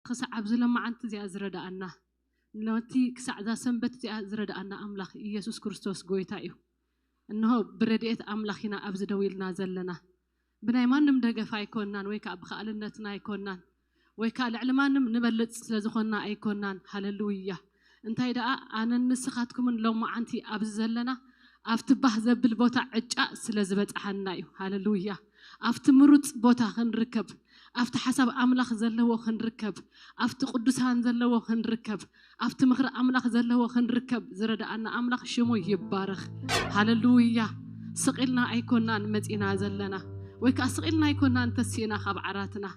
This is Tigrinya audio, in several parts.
ክሳዕ ኣብዚ ሎማዓንቲ እዚኣ ዝረድኣና፣ ነቲ ክሳዕ እዛ ሰንበት እዚኣ ዝረድኣና ኣምላኽ ኢየሱስ ክርስቶስ ጎይታ እዩ። እንሆ ብረድኤት ኣምላኽ ኢና ኣብዚ ደው ኢልና ዘለና። ብናይ ማንም ደገፍ ኣይኮንናን፣ ወይ ከዓ ብኸኣልነትና ኣይኮንናን፣ ወይ ከዓ ልዕሊ ማንም ንበልጽ ስለ ዝኾንና ኣይኮንናን። ሃሌሉያ። እንታይ ደኣ ኣነን ንስኻትኩምን ሎማዓንቲ ኣብዚ ዘለና ኣብቲ ባህ ዘብል ቦታ ዕጫ ስለ ዝበጽሓና እዩ። ሃሌሉያ። ኣብቲ ምሩጽ ቦታ ክንርከብ፣ ኣብቲ ሓሳብ ኣምላኽ ዘለዎ ክንርከብ፣ ኣብቲ ቅዱሳን ዘለዎ ክንርከብ፣ ኣብቲ ምኽሪ ኣምላኽ ዘለዎ ክንርከብ ዝረድኣና ኣምላኽ ሽሙ ይባረኽ። ሃሌሉያ። ስቕ ኢልና ኣይኮናን መጺና ዘለና፣ ወይ ከኣ ስቕ ኢልና ኣይኮናን ተሲእና ካብ ዓራትና።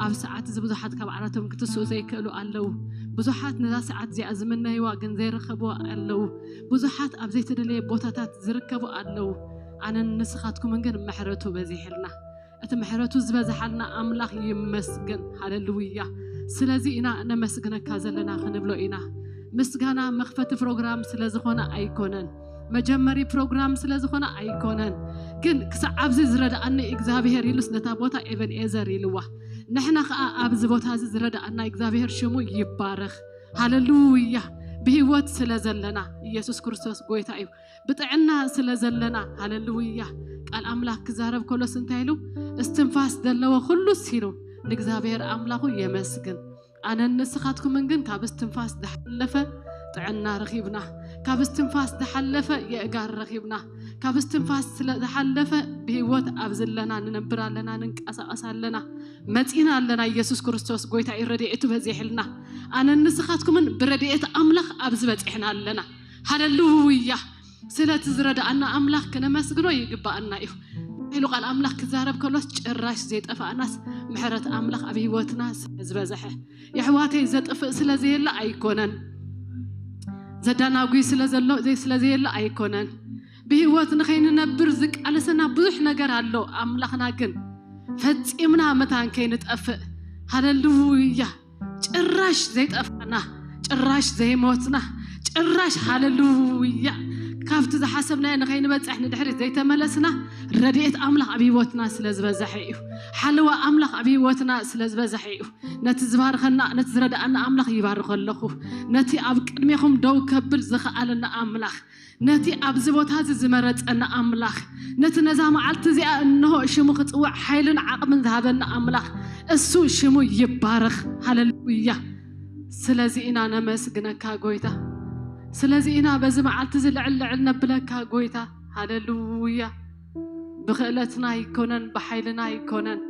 ኣብ ሰዓት እዚ ብዙሓት ካብ ዓራቶም ክትስኡ ዘይክእሉ ኣለዉ። ብዙሓት ነዛ ሰዓት እዚኣ ዝምነይዋ ግን ዘይረኸብዋ ኣለዉ። ብዙሓት ኣብ ዘይተደለየ ቦታታት ዝርከቡ ኣለዉ። ኣነን ንስኻትኩምን ግን ምሕረቱ በዚሕልና። እቲ ምሕረቱ ዝበዝሓልና ኣምላኽ ይመስገን። ሃሌሉያ። ስለዚ ኢና ነመስግነካ ዘለና ክንብሎ ኢና። ምስጋና መኽፈቲ ፕሮግራም ስለ ዝኾነ ኣይኮነን፣ መጀመሪ ፕሮግራም ስለ ዝኾነ ኣይኮነን። ግን ክሳዕ ኣብዚ ዝረድኣኒ እግዚኣብሄር ኢሉስ ነታ ቦታ ኤቨንኤዘር ኢልዋ። ንሕና ኸኣ ኣብዚ ቦታ እዚ ዝረድኣና እግዚኣብሄር ሽሙ ይባረኽ። ሃሌሉያ። ብህይወት ስለ ዘለና ኢየሱስ ክርስቶስ ጎይታ እዩ። ብጥዕና ስለ ዘለና፣ ሃሌሉያ። ቃል ኣምላኽ ክዛረብ ከሎስ እንታይ ኢሉ? እስትንፋስ ዘለዎ ኩሉስ ኢሉ ንእግዚኣብሔር ኣምላኹ የመስግን። ኣነን ንስኻትኩምን ግን ካብ እስትንፋስ ዝሓለፈ ጥዕና ረኺብና፣ ካብ እስትንፋስ ዝሓለፈ የእጋር ረኺብና፣ ካብ እስትንፋስ ስለ ዝሓለፈ ብህይወት ኣብ ዘለና ንነብር ኣለና፣ ንንቀሳቐስ ኣለና፣ መጺና ኣለና። ኢየሱስ ክርስቶስ ጎይታ እዩ፣ ረድኤቱ በዚሕልና። ኣነን ንስኻትኩምን ብረድኤት ኣምላኽ ኣብዚ በጺሕና ኣለና። ሃሌሉያ። ስለቲ ዝረድኣና ኣምላኽ ክነመስግኖ ይግባኣና እዩ። ኢሉ ቃል ኣምላኽ ክዛረብ ከሎስ ጭራሽ ዘይጠፋእናስ ምሕረት ኣምላኽ ኣብ ህይወትና ስለ ዝበዝሐ፣ የሕዋተይ ዘጥፍእ ስለ ዘየለ ኣይኮነን፣ ዘዳናጉይ ስለ ዘሎ ስለ ዘየለ ኣይኮነን። ብህይወት ንኸይንነብር ዝቃለሰና ብዙሕ ነገር ኣሎ። ኣምላኽና ግን ፈጺምና መታን ከይንጠፍእ፣ ሃሌሉያ፣ ጭራሽ ዘይጠፋና፣ ጭራሽ ዘይሞትና፣ ጭራሽ ሃሌሉያ፣ ካብቲ ዝሓሰብናዮ ንኸይንበጽሕ ንድሕሪት ዘይተመለስና፣ ረድኤት ኣምላኽ ኣብ ህይወትና ስለ ዝበዝሐ እዩ። ሓለዋ ኣምላኽ ኣብ ህይወትና ስለ ዝበዝሐ እዩ። ነቲ ዝባርከና፣ ነቲ ዝረድኣና ኣምላኽ ይባርኸ ኣለኹ። ነቲ ኣብ ቅድሜኹም ደው ከብል ዝኸኣለና ኣምላኽ፣ ነቲ ኣብዚ ቦታ እዚ ዝመረጸና ኣምላኽ፣ ነቲ ነዛ መዓልቲ እዚኣ እንሆ ሽሙ ክጽዋዕ ሓይልን ዓቕምን ዝሃበና ኣምላኽ፣ እሱ ሽሙ ይባረኽ። ሃሌሉያ። ስለዚ ኢና ነመስግነካ ጎይታ። ስለዚ ኢና በዚ መዓልቲ እዚ ልዕል ልዕል ነብለካ ጎይታ። ሃሌሉያ። ብኽእለትና ኣይኮነን፣ ብሓይልና ኣይኮነን፣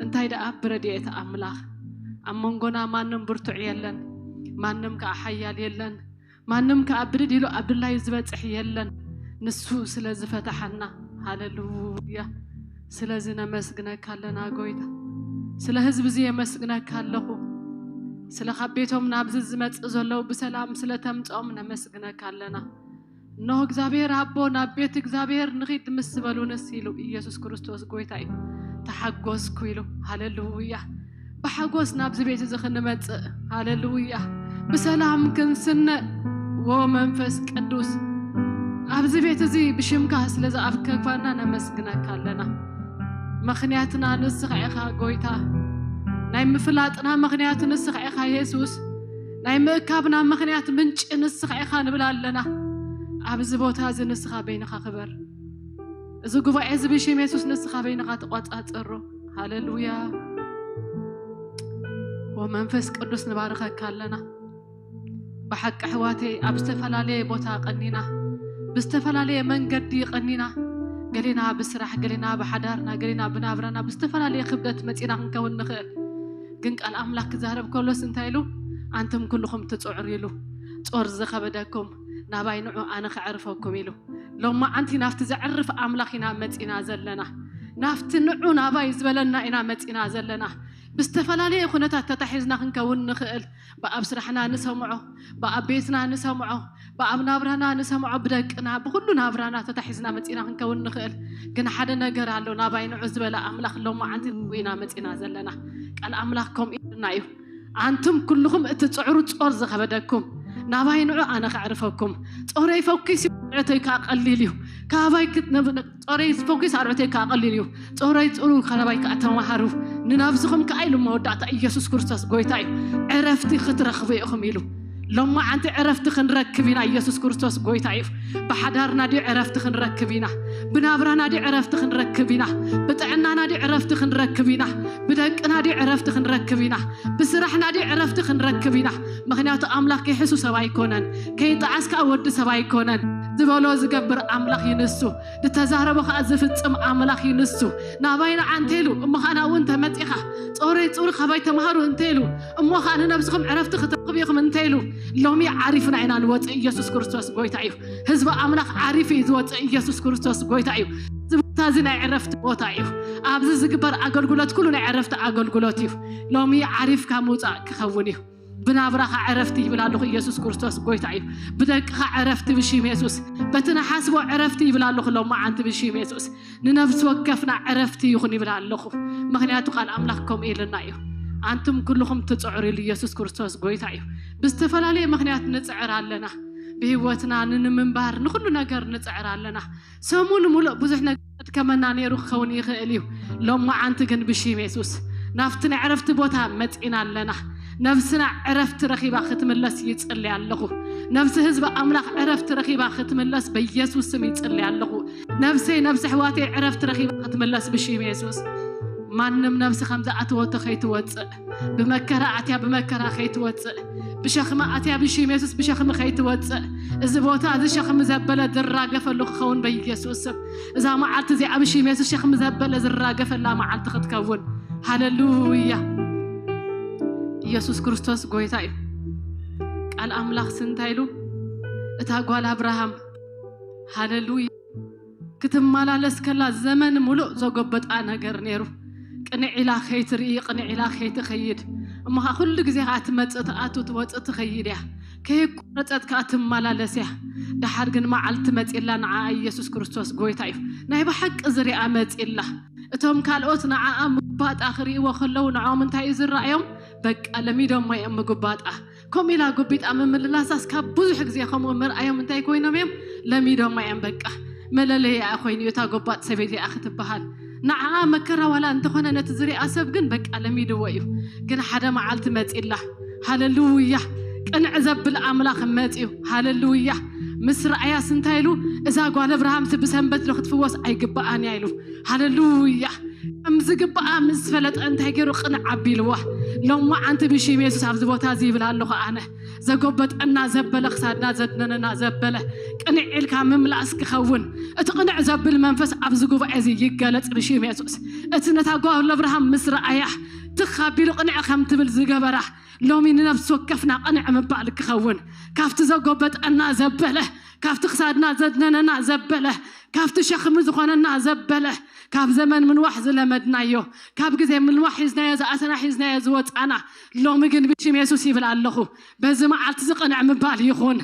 እንታይ ደኣ ብረድኤት ኣምላኽ። ኣብ መንጎና ማንም ብርቱዕ የለን፣ ማንም ከኣ ሓያል የለን፣ ማንም ከኣ ብድድ ኢሉ ኣብ ድላዩ ዝበጽሕ የለን። ንሱ ስለ ዝፈተሓና፣ ሃሌሉያ። ስለዚ ነመስግነካ ኣለና ጎይታ። ስለ ህዝቢ እዚ የመስግነካ ኣለኹ። ስለ ካብ ቤቶም ናብዚ ዝመጽእ ዘለዉ ብሰላም ስለ ተምጽኦም ነመስግነካ ኣለና። እነሆ እግዚኣብሔር ኣቦ፣ ናብ ቤት እግዚኣብሔር ንኺድ ምስ በሉንስ ኢሉ፣ ኢየሱስ ክርስቶስ ጎይታ እዩ። ተሓጎስኩ ኢሉ። ሃሌሉያ። ብሓጎስ ናብዚ ቤት እዚ ክንመጽእ፣ ሃሌሉያ፣ ብሰላም ክንስነ፣ ወ መንፈስ ቅዱስ፣ ኣብዚ ቤት እዚ ብሽምካ ስለ ዝኣከብካና ነመስግነካ ኣለና። ምኽንያትና ንስኻ ኢኻ ጎይታ። ናይ ምፍላጥና ምኽንያት ንስኻ ኢኻ የሱስ። ናይ ምእካብና ምኽንያት ምንጪ ንስኻ ኢኻ ንብል ኣለና። ኣብዚ ቦታ እዚ ንስኻ በይንኻ ክበር። እዚ ጉባኤ እዚ ብሽም የሱስ ንስኻ በይንኻ ተቖጻጸሮ። ሃሌሉያ። ወመንፈስ ቅዱስ ንባርኸካ ኣለና። ብሓቂ ኣሕዋተይ ኣብ ዝተፈላለየ ቦታ ቀኒና፣ ብዝተፈላለየ መንገዲ ቀኒና፣ ገሌና ብስራሕ፣ ገሌና ብሓዳርና፣ ገሌና ብናብራና ብዝተፈላለየ ክብደት መጺና ክንከውን ንኽእል። ግን ቃል ኣምላኽ ክዛረብ ከሎስ እንታይ ኢሉ? ኣንቱም ኩልኹም ትጽዕሩ ኢሉ። ጾር ዝኸበደኩም ናባይ ንዑ ኣነ ከዕርፈኩም ኢሉ። ሎማዓንቲ ናብቲ ዘዕርፍ ኣምላኽ ኢና መጺና ዘለና። ናብቲ ንዑ ናባይ ዝበለና ኢና መጺና ዘለና። ብዝተፈላለየ ኩነታት ተታሒዝና ክንከውን ንኽእል። ብኣብ ስራሕና ንሰምዖ፣ ብኣብ ቤትና ንሰምዖ፣ ብኣብ ናብራና ንሰምዖ፣ ብደቅና፣ ብኹሉ ናብራና ተታሒዝና መጺና ክንከውን ንኽእል። ግን ሓደ ነገር ኣሎ፣ ናባይ ንዑ ዝበለ ኣምላኽ ሎማዓንቲ ንዕኡ ኢና መጺና ዘለና። ቃል ኣምላኽ ከምኡ ኢሉና እዩ። ኣንቱም ኩልኹም እትጽዕሩ ጾር ዝኸበደኩም፣ ናባይ ንዑ ኣነ ከዕርፈኩም። ጾረይ ፈኲስ እዩ፣ ዕቶይ ከኣ ቀሊል እዩ። ካባይ ክት-፣ ነብ-፣ ነ-፣ ጾረይ ፎኪስ ኣርዑተይ ከዓ ቀሊል እዩ። ጾረይ ጽሩ፣ ካባይ ከዓ ተማሃሩ፣ ንነብስኹም ከዓ ኢሉ መወዳእታ ኢየሱስ ክርስቶስ ጎይታ እዩ። ዕረፍቲ ክትረኽቡ ኢኹም ኢሉ። ሎማዓንቲ ዕረፍቲ ክንረክብ ኢና። ኢየሱስ ክርስቶስ ጎይታ እዩ። ብሓዳርና ድዩ ዕረፍቲ ክንረክብ ኢና? ብናብራና ድዩ ዕረፍቲ ክንረክብ ኢና? ብጥዕናና ድዩ ዕረፍቲ ክንረክብ ኢና? ብደቅና ድዩ ዕረፍቲ ክንረክብ ኢና? ብስራሕና ድዩ ዕረፍቲ ክንረክብ ኢና? ምኽንያቱ ኣምላኽ ከይሕሱ ሰብ ኣይኮነን፣ ከይጠዓስ ከዓ ወዲ ሰብ ኣይኮነን። ዝበሎ ዝገብር ኣምላኽ እዩ ንሱ። ዝተዛረቦ ከዓ ዝፍጽም ኣምላኽ እዩ ንሱ። ናባይ ንዓ እንተ ኢሉ፣ እሞ ከዓ ናብኡ እንተ መጺኻ፣ ጾረይ ጽሩ፣ ካባይ ተምሃሩ እንተ ኢሉ፣ እሞ ከዓ ንነብስኹም ዕረፍቲ ክትረኽቡ ኢኹም እንተ ኢሉ፣ ሎሚ ዓሪፍና ኢና ንወጽእ። ኢየሱስ ክርስቶስ ጎይታ እዩ። ህዝቢ ኣምላኽ ዓሪፍ እዩ ዝወጽእ። ኢየሱስ ክርስቶስ ጎይታ እዩ። እዚ ቦታ እዚ ናይ ዕረፍቲ ቦታ እዩ። ኣብዚ ዝግበር ኣገልግሎት ኩሉ ናይ ዕረፍቲ ኣገልግሎት እዩ። ሎሚ ዓሪፍካ ምውጻእ ክኸውን እዩ። ብናብራኻ ዕረፍቲ ይብል ኣለኹ። ኢየሱስ ክርስቶስ ጎይታ እዩ። ብደቅኻ ዕረፍቲ ብሽም የሱስ። በቲ ንሓስቦ ዕረፍቲ ይብል ኣለኹ ሎማዓንቲ ብሽም የሱስ። ንነፍሲ ወከፍና ዕረፍቲ ይኹን ይብል ኣለኹ። ምኽንያቱ ቃል ኣምላኽ ከምኡ ኢልና እዩ። ኣንቱም ኩልኹም ትጽዕሩ ኢሉ ኢየሱስ ክርስቶስ ጎይታ እዩ። ብዝተፈላለየ ምኽንያት ንጽዕር ኣለና። ብህይወትና ንንምንባር ንኹሉ ነገር ንጽዕር ኣለና። ሰሙን ሙሉእ ብዙሕ ነገር ከድከመና ነይሩ ክኸውን ይኽእል እዩ። ሎማዓንቲ ግን ብሽም የሱስ ናብቲ ናይ ዕረፍቲ ቦታ መጺና ኣለና። ነብስና ዕረፍቲ ረኺባ ክትምለስ ይጽሊ ኣለኹ። ነብሲ ህዝቢ ኣምላኽ ዕረፍቲ ረኺባ ክትምለስ በኢየሱስ ስም ይጽሊ ኣለኹ። ነብሰይ፣ ነብሲ ኣሕዋተይ ዕረፍቲ ረኺባ ክትምለስ ብሽም የሱስ። ማንም ነብሲ ከም ዝኣተወቶ ከይትወጽእ፣ ብመከራ ኣትያ ብመከራ ከይትወጽእ፣ ብሸኽሚ ኣትያ ብሽም የሱስ ብሸኽሚ ከይትወጽእ፣ እዚ ቦታ እዚ ሸኽሚ ዘበለ ዝራገፈሉ ክኸውን በኢየሱስ ስም። እዛ መዓልቲ እዚኣ ብሽም የሱስ ሸኽሚ ዘበለ ዝራገፈላ መዓልቲ ክትከውን። ሃሌሉያ። ኢየሱስ ክርስቶስ ጎይታ እዩ። ቃል ኣምላኽ እንታይ ኢሉ? እታ ጓል ኣብርሃም፣ ሃሌሉያ፣ ክትመላለስ ከላ ዘመን ሙሉእ ዘጎበጣ ነገር ነይሩ። ቅንዕ ኢላ ከይትርኢ፣ ቅንዕ ኢላ ከይትኸይድ፣ እሞ ኸዓ ኩሉ ግዜ ኸዓ ትመጽእ፣ ትኣቱ፣ ትወጽእ፣ ትኸይድ እያ። ከየቋረጸት ከኣ ትመላለስ እያ። ደሓር ግን መዓልቲ መጺላ፣ ንዓኣ ኢየሱስ ክርስቶስ ጎይታ እዩ። ናይ ብሓቂ ዝሪኣ መጺላ። እቶም ካልኦት ንዓኣ ምጉባጣ ክርእይዎ ከለዉ፣ ንዕኦም እንታይ እዩ ዝረኣዮም? በቃ ለሚዶሞ እዮም ምጉባጣ። ከምኡ ኢላ ጉቢጣ ምምልላሳስ ካብ ብዙሕ ግዜ ከምኡ ምርኣዮም እንታይ ኮይኖም እዮም? ለሚዶሞ እዮም በቃ። መለለይኣ ኮይኑ እዩ እታ ጎባጥ ሰበይቲ እያ ክትበሃል። ንዓኣ መከራ ዋላ እንተኾነ ነቲ ዝሪኣ ሰብ ግን በቃ ለሚድዎ እዩ። ግን ሓደ መዓልቲ መጺላ። ሃሌሉያ። ቅንዕ ዘብል ኣምላኽ መጺኡ። ሃሌሉያ። ምስ ረኣያስ እንታይ ኢሉ? እዛ ጓል ኣብርሃምሲ ብሰንበት ዶ ክትፍወስ ኣይግብኣን እያ ኢሉ። ሃሌሉያ። ከም ዝግብኣ ምስ ፈለጠ እንታይ ገይሩ? ቅንዕ ኣቢልዋ። ሎማዓንቲ ብሽም የሱስ ኣብዚ ቦታ እዚ ይብል ኣለኹ ኣነ። ዘጎበጠና ዘበለ፣ ክሳድና ዘድነነና ዘበለ፣ ቅንዕ ኢልካ ምምላስ ክኸውን። እቲ ቅንዕ ዘብል መንፈስ ኣብዚ ጉባኤ እዚ ይገለጽ ብሽም የሱስ። እቲ ነታ ጓል ኣብርሃም ምስ ረኣያ ትኽ ኣቢሉ ቅንዕ ከም ትብል ዝገበራ፣ ሎሚ ንነፍሲ ወከፍና ቅንዕ ምባል ክኸውን። ካብቲ ዘጎበጠና ዘበለ፣ ካብቲ ክሳድና ዘድነነና ዘበለ፣ ካብቲ ሸኽሚ ዝኾነና ዘበለ፣ ካብ ዘመን ምንዋሕ ዝለመድናዮ፣ ካብ ግዜ ምንዋሕ ሒዝናዮ ዝኣተና፣ ሒዝናዮ ዝወጻና፣ ሎሚ ግን ብሽም የሱስ ይብል ኣለኹ። በዚ መዓልቲ እዚ ቅንዕ ምባል ይኹን፣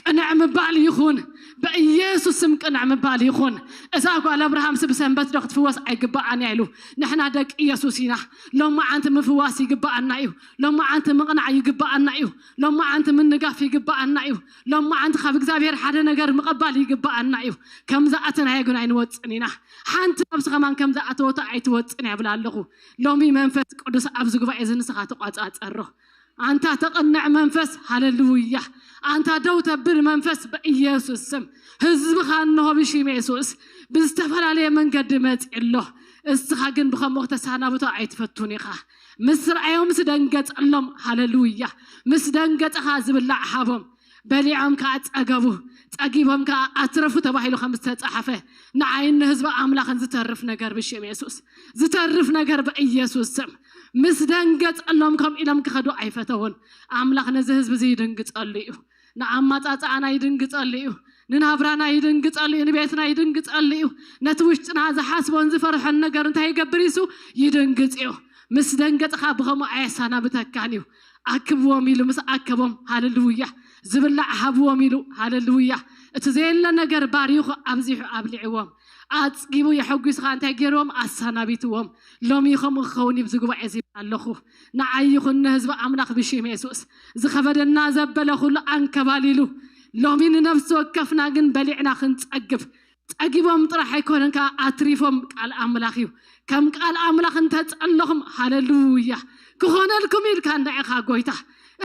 ቅንዕ ምባል ይኹን፣ በኢየሱስ ስም ቅንዕ ምባል ይኹን። እዛ ጓል ኣብርሃምሲ ብሰንበት ዶ ክትፍወስ ኣይግብኣን እያ ኢሉ። ንሕና ደቂ የሱስ ኢና። ሎማዓንቲ ምፍዋስ ይግብኣና እዩ። ሎማዓንቲ ምቕናዕ ይግብኣና እዩ። ሎማዓንቲ ምንጋፍ ይግብኣና እዩ። ሎማዓንቲ ካብ እግዚኣብሔር ሓደ ነገር ምቕባል ይግብኣና እዩ። ከም ዝኣተናዮ ግን ኣይንወጽን ኢና። ሓንቲ ነብሲ ከማን ከም ዝኣተወቶ ኣይትወጽን እያ ይብል ኣለኹ። ሎሚ መንፈስ ቅዱስ ኣብዚ ጉባኤ እዚ ንስኻ ተቋጻጸሮ። ኣንታ ተቐንዕ መንፈስ፣ ሃሌሉያ። ኣንታ ደው ተብል መንፈስ፣ በኢየሱስ ስም ህዝብኻ እንሆ ብሽም የሱስ ብዝተፈላለየ መንገዲ መጺኡ ኣሎ። እስኻ ግን ብኸምኡ ክተሰናብቶ ኣይትፈቱን ኢኻ። ምስ ረኣዮም ምስ ደንገጸሎም፣ ሃሌሉያ። ምስ ደንገጸኻ ዝብላዕ ሃቦም፣ በሊዖም ከኣ ጸገቡ፣ ጸጊቦም ከኣ ኣትረፉ ተባሂሉ ከም ዝተጻሕፈ፣ ንዓይን ንህዝቢ ኣምላኽን ዝተርፍ ነገር ብሽም የሱስ፣ ዝተርፍ ነገር በኢየሱስ ስም። ምስ ደንገጸሎም ከም ኢሎም ክኸዱ ኣይፈተውን። ኣምላኽ ነዚ ህዝቢ እዚ ይድንግጸሉ እዩ። ንኣማጻጽኣና ይድንግጸሉ እዩ። ንናብራና ይድንግጸሉ እዩ። ንቤትና ይድንግጸሉ እዩ። ነቲ ውሽጥና ዝሓስቦን ዝፈርሖን ነገር እንታይ ይገብር እዩ? እሱ ይድንግጽ እዩ። ምስ ደንገጽኻ ብኸምኡ ኣየሳናብተካን እዩ። ኣክብዎም ኢሉ ምስ ኣከቦም፣ ሃሌሉያ፣ ዝብላዕ ሃብዎም ኢሉ፣ ሃሌሉያ፣ እቲ ዘየለ ነገር ባሪኹ ኣብዚሑ ኣብሊዕዎም፣ ኣጽጊቡ የሐጒስኻ እንታይ ገይርዎም? ኣሳናቢትዎም። ሎሚ ከምኡ ክኸውን እዩ ኣብዚ ጉባኤ እዚ ኣለኹ። ንዓይ ይኹን ንህዝቢ ኣምላኽ ብሽም የሱስ ዝኸበደና ዘበለ ኩሉ ኣንከባሊሉ፣ ሎሚ ንነፍሲ ወከፍና ግን በሊዕና ክንጸግብ፣ ጸጊቦም ጥራሕ ኣይኮነን፣ ከዓ ኣትሪፎም ቃል ኣምላኽ እዩ። ከም ቃል ኣምላኽ እንተጸለኹም፣ ሃሌሉያ፣ ክኾነልኩም ኢልካ ንዕኻ ጎይታ።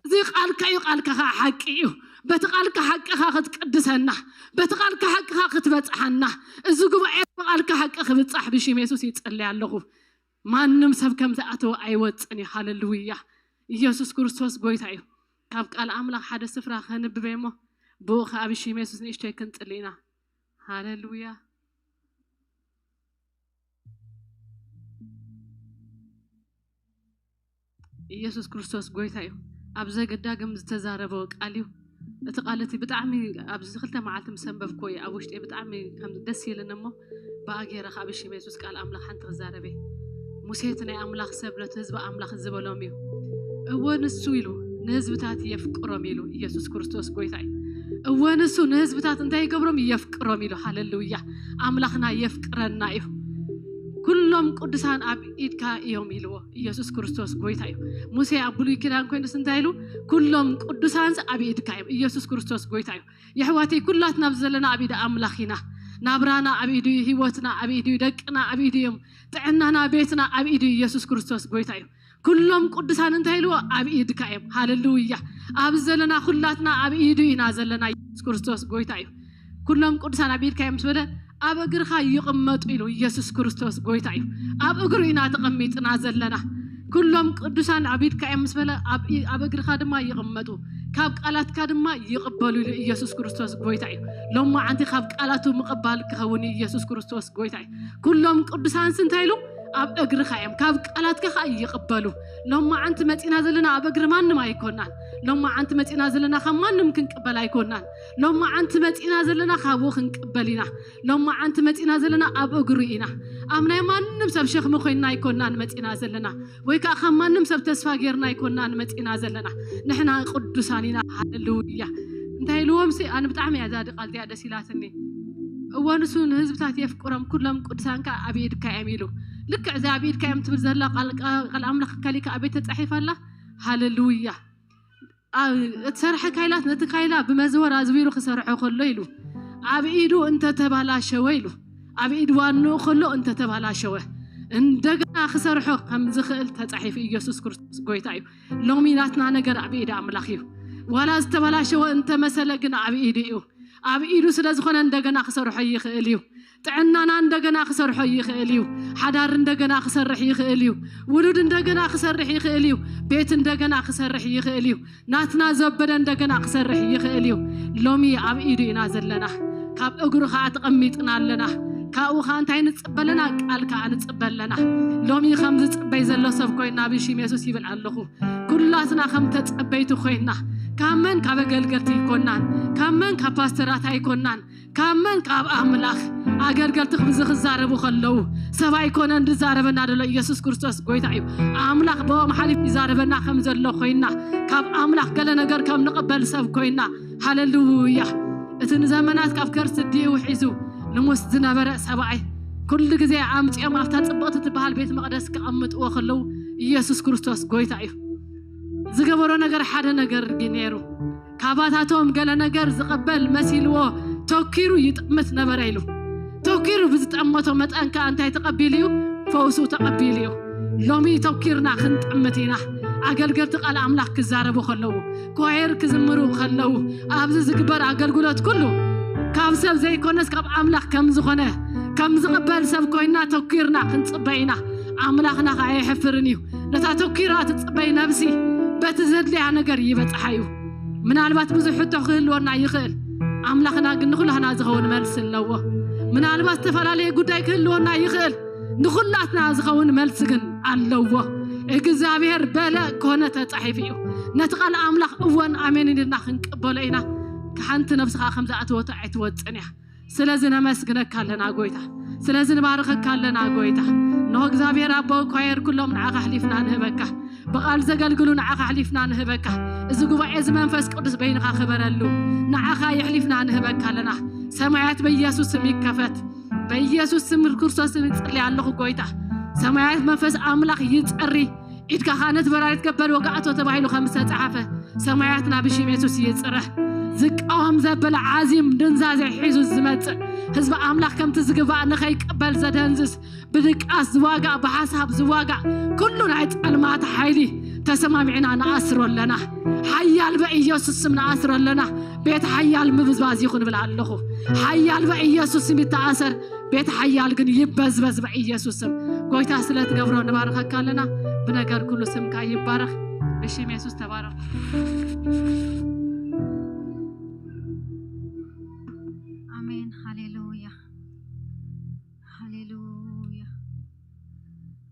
እዚ ቃልካ እዩ፣ ቃልካ ከዓ ሓቂ እዩ። በቲ ቃልካ ሓቅኻ ክትቅድሰና፣ በቲ ቃልካ ሓቅኻ ክትበጽሓና፣ እዚ ጉባኤ ብቃልካ ሓቂ ክብጻሕ ብሽም የሱስ ይጽልይ ኣለኹ። ማንም ሰብ ከም ዝኣተወ ኣይወጽን እዩ። ሃሌሉያ። ኢየሱስ ክርስቶስ ጎይታ እዩ። ካብ ቃል ኣምላኽ ሓደ ስፍራ ከንብበ እሞ ብኡ ከዓ ብሽም የሱስ ንእሽተይ ክንጽሊ ኢና። ሃሌሉያ። ኢየሱስ ክርስቶስ ጎይታ እዩ። ኣብ ዘገዳግም ዝተዛረበ ቃል እዩ። እቲ ቃል እቲ ብጣዕሚ ኣብዚ ክልተ መዓልቲ ምስ ኣንበብክዎ እዩ ኣብ ውሽጢ ብጣዕሚ ከም ደስ ኢልን እሞ ብኣጌረ ካብ ሽም የሱስ ቃል ኣምላኽ ሓንቲ ክዛረበ። ሙሴ እቲ ናይ ኣምላኽ ሰብ ነቲ ህዝቢ ኣምላኽ ዝበሎም እዩ። እወ ንሱ ኢሉ ንህዝብታት የፍቅሮም ኢሉ ኢየሱስ ክርስቶስ ጎይታ እዩ። እወ ንሱ ንህዝብታት እንታይ ይገብሮም? የፍቅሮም ኢሉ። ሃሌሉያ። ኣምላኽና የፍቅረና እዩ። ኩሎም ቅዱሳን ኣብ ኢድካ እዮም ኢልዎ ኢየሱስ ክርስቶስ ጎይታ እዩ። ሙሴ ኣብ ብሉይ ኪዳን ኮይኑስ እንታይ ኢሉ? ኩሎም ቅዱሳንስ ኣብ ኢድካ እዮም። ኢየሱስ ክርስቶስ ጎይታ እዩ። የሕዋተይ ኩላትና ኣብዚ ዘለና ኣብ ኢድ ኣምላኽ ኢና። ናብራና ኣብ ኢዱ እዩ። ህይወትና ኣብ ኢዱ እዩ። ደቅና ኣብ ኢዱ እዮም። ጥዕናና፣ ቤትና ኣብ ኢዱ እዩ። ኢየሱስ ክርስቶስ ጎይታ እዩ። ኩሎም ቅዱሳን እንታይ ኢልዎ? ኣብ ኢድካ እዮም። ሃሌሉያ። ኣብዚ ዘለና ኩላትና ኣብ ኢዱ ኢና ዘለና። ኢየሱስ ክርስቶስ ጎይታ እዩ። ኩሎም ቅዱሳን ኣብ ኢድካ እዮም ምስ በለ ኣብ እግርኻ ይቕመጡ ኢሉ። ኢየሱስ ክርስቶስ ጎይታ እዩ። ኣብ እግሩ ኢና ተቐሚጥና ዘለና። ኩሎም ቅዱሳን ኣብ ኢድካ እዮም ምስ በለ ኣብ ኢ-፣ ኣብ እግርኻ ድማ ይቕመጡ። ካብ ቃላትካ ድማ ይቕበሉ ኢሉ። ኢየሱስ ክርስቶስ ጎይታ እዩ። ሎማዓንቲ ካብ ቃላቱ ምቕባል ክኸውን እዩ። ኢየሱስ ክርስቶስ ጎይታ እዩ። ኩሎም ቅዱሳንስ እንታይ ኢሉ? ኣብ እግርኻ እዮም። ካብ ቃላትካ ኸዓ ይቕበሉ። ሎማዓንቲ መጺና ዘለና ኣብ እግሪ ማንም ኣይኮናን። ሎማዓንቲ መጺና ዘለና ካብ ማንም ክንቅበል ኣይኮናን። ሎማዓንቲ መጺና ዘለና ካብኡ ክንቅበል ኢና። ሎማዓንቲ መጺና ዘለና ኣብ እግሩ ኢና። ኣብ ናይ ማንም ሰብ ሸኽሚ ኮይንና ኣይኮናን መጺና ዘለና፣ ወይ ከዓ ካብ ማንም ሰብ ተስፋ ጌርና ኣይኮናን መጺና ዘለና። ንሕና ቅዱሳን ኢና። ሃሌሉያ። እንታይ ኢልዎም ሲ? ኣነ ብጣዕሚ እያ እዛ ቃል እዚኣ ደስ ኢላትኒ። እወ ንሱ ንህዝብታት የፍቅሮም፣ ኩሎም ቅዱሳን ከዓ ኣብ ኢድካ እዮም ኢሉ። ልክዕ እዚ ኣብ ኢድካ እዮም ትብል ዘላ ቃል፣ ቃል ኣምላኽ ከሊካ ኣበይ ተጻሒፋ ኣላ? ሃሌሉያ። ኣብ፣ እቲ ሰራሒ ካይላት ነቲ ካይላ ብመዝወር ኣዝዊሩ ክሰርሖ ከሎ ኢሉ ኣብ ኢዱ እንተተባላሸወ ኢሉ ኣብ ኢድ ዋንኡ ከሎ እንተተባላሸወ እንደገና ክሰርሖ ከም ዝኽእል ተጻሒፉ። ኢየሱስ ክርስቶስ ጎይታ እዩ። ሎሚ ናትና ነገር ኣብ ኢድ ኣምላኽ እዩ። ዋላ ዝተበላሸወ እንተመሰለ ግን ኣብ ኢዱ እዩ። ኣብ ኢዱ ስለ ዝኾነ እንደገና ክሰርሖ ይኽእል እዩ። ጥዕናና እንደገና ክሰርሖ ይኽእል እዩ። ሓዳር እንደገና ክሰርሕ ይኽእል እዩ። ውሉድ እንደገና ክሰርሕ ይኽእል እዩ። ቤት እንደገና ክሰርሕ ይኽእል እዩ። ናትና ዘበደ እንደገና ክሰርሕ ይኽእል እዩ። ሎሚ ኣብ ኢዱ ኢና ዘለና። ካብ እግሩ ኸዓ ተቐሚጥና ኣለና። ካብኡ ኸዓ እንታይ ንጽበ ኣለና? ቃል ከኣ ንጽበ ኣለና። ሎሚ ከም ዝጽበይ ዘሎ ሰብ ኮይና ብሽም የሱስ ይብል ኣለኹ። ኩላትና ከም ተጸበይቲ ኮይና፣ ካብ መን? ካብ ኣገልገልቲ ኣይኮናን፣ ካብ መን? ካብ ፓስተራት ኣይኮናን፣ ካብ መን? ካብ ኣምላኽ። ኣገልገልቲ ከምዚ ክዛረቡ ከለዉ ሰብ ኣይኮነን ዝዛረበና ዘሎ፣ ኢየሱስ ክርስቶስ ጎይታ እዩ። ኣምላኽ ብኦም ሓሊፍ ይዛረበና ከም ዘሎ ኮይና፣ ካብ ኣምላኽ ገለ ነገር ከም ንቕበል ሰብ ኮይና። ሃሌሉያ። እቲ ንዘመናት ካብ ከርሲ ኣዲኡ ሒዙ ልሙስ ዝነበረ ሰብኣይ ኩሉ ግዜ ኣምጺኦም ኣብታ ጽብቕቲ ትበሃል ቤት መቕደስ ክቐምጥዎ ከለዉ ኢየሱስ ክርስቶስ ጎይታ እዩ። ዝገበሮ ነገር ሓደ ነገር ግን ነይሩ። ካባታቶም ገለ ነገር ዝቐበል መሲልዎ ተኪሩ ይጥምት ነበረ ኢሉ። ተኪሩ ብዝጠመቶ መጠን ከኣ እንታይ ተቐቢሉ እዩ? ፈውሱ ተቐቢሉ እዩ። ሎሚ ተኪርና ክንጥምት ኢና። ኣገልገልቲ ቃል ኣምላኽ ክዛረቡ ከለዉ፣ ኳየር ክዝምሩ ከለዉ፣ ኣብዚ ዝግበር ኣገልግሎት ኩሉ ካብ ሰብ ዘይኮነስ ካብ ኣምላኽ ከም ዝኾነ ከም ዝቕበል ሰብ ኮይና ተኪርና ክንጽበ ኢና። ኣምላኽና ኸኣ ኣይሕፍርን እዩ። ነታ ተኪራ ትጽበይ ነብሲ በቲ ዘድልያ ነገር ይበጽሓ እዩ። ምናልባት ብዙሕ ሕቶ ክህልወና ይኽእል፣ ኣምላኽና ግን ንኹላህና ዝኸውን መልሲ ኣለዎ። ምናልባት ዝተፈላለየ ጉዳይ ክህልወና ይኽእል፣ ንኹላትና ዝኸውን መልሲ ግን ኣለዎ። እግዚኣብሔር በለ ኮነ ተጻሒፉ እዩ። ነቲ ቃል ኣምላኽ እወን ኣሜን ኢልና ክንቅበሎ ኢና። ሓንቲ ነብሲ ኸኣ ከም ዝኣተወቶ ኣይትወጽን እያ። ስለዚ ነመስግነካ ኣለና ጎይታ። ስለዚ ንባርኸካ ኣለና ጎይታ። እንሆ እግዚኣብሔር ኣቦ ኳየር ኩሎም ንዓኻ ኣሕሊፍና ንህበካ። ብቓል ዘገልግሉ ንዓኻ ኣሕሊፍና ንህበካ። እዚ ጉባኤ እዚ መንፈስ ቅዱስ በይንኻ ክበረሉ ንዓኻ የሕሊፍና ንህበካ ኣለና። ሰማያት በኢየሱስ ስም ይከፈት። በኢየሱስ ስም ክርስቶስ ስም ይጽሊ ኣለኹ ጎይታ። ሰማያት መንፈስ ኣምላኽ ይጸሪ። ኢድካ ከኣ ነቲ በራድ ገበል ወጋእቶ ተባሂሉ ከም ዝተጻሕፈ፣ ሰማያትና ብሽም የሱስ ይጽረህ። ዝቃወም ዘበለ ዓዚም ድንዛዜ ሒዙ ዝመጽእ ህዝቢ ኣምላኽ ከምቲ ዝግባእ ንኸይቀበል ዘደንዝዝ፣ ብድቃስ ዝዋጋእ፣ ብሓሳብ ዝዋጋእ ኩሉ ናይ ጸልማት ሓይሊ ተሰማሚዕና ንኣስሮ ኣለና። ሓያል በኢየሱስ ስም ንኣስሮ ኣለና። ቤት ሓያል ምብዝባዝ ይኹን እብል ኣለኹ። ሓያል በኢየሱስ ስም ይተኣሰር። ቤት ሓያል ግን ይበዝበዝ በኢየሱስ ስም። ጎይታ ስለ ትገብሮ ንባርኸካ ኣለና። ብነገር ኩሉ ስምካ ይባረኽ። ብሽም የሱስ ተባረኽ። ኣሜን። ሃሌሉያ፣ ሃሌሉያ።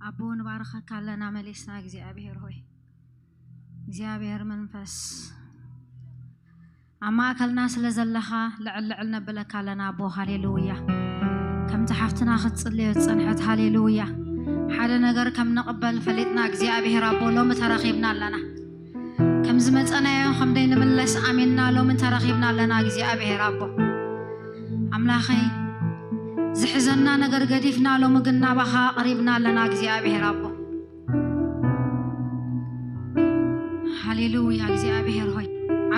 ኣቦ ንባርኸካ ኣለና መሊስና። እግዚኣብሔር ሆይ፣ እግዚኣብሔር መንፈስ ኣብ ማእከልና ስለ ዘለኻ ልዕል ልዕል ነብለካ ኣለና ኣቦ። ሃሌሉያ። ከምቲ ሓፍትና ክትጽልዮ ዝጸንሐት፣ ሃሌሉያ፣ ሓደ ነገር ከም ንቕበል ፈሊጥና፣ እግዚኣብሔር ኣቦ ሎሚ ተረኺብና ኣለና። ከም ዝመጸናዮ ከም ደይንምለስ ኣሚንና ሎሚ ተረኺብና ኣለና እግዚኣብሔር ኣቦ። ኣምላኸይ፣ ዝሕዘና ነገር ገዲፍና ሎሚ ግን ናባኻ ቀሪብና ኣለና እግዚኣብሔር ኣቦ። ሃሌሉያ። እግዚኣብሔር ሆይ፣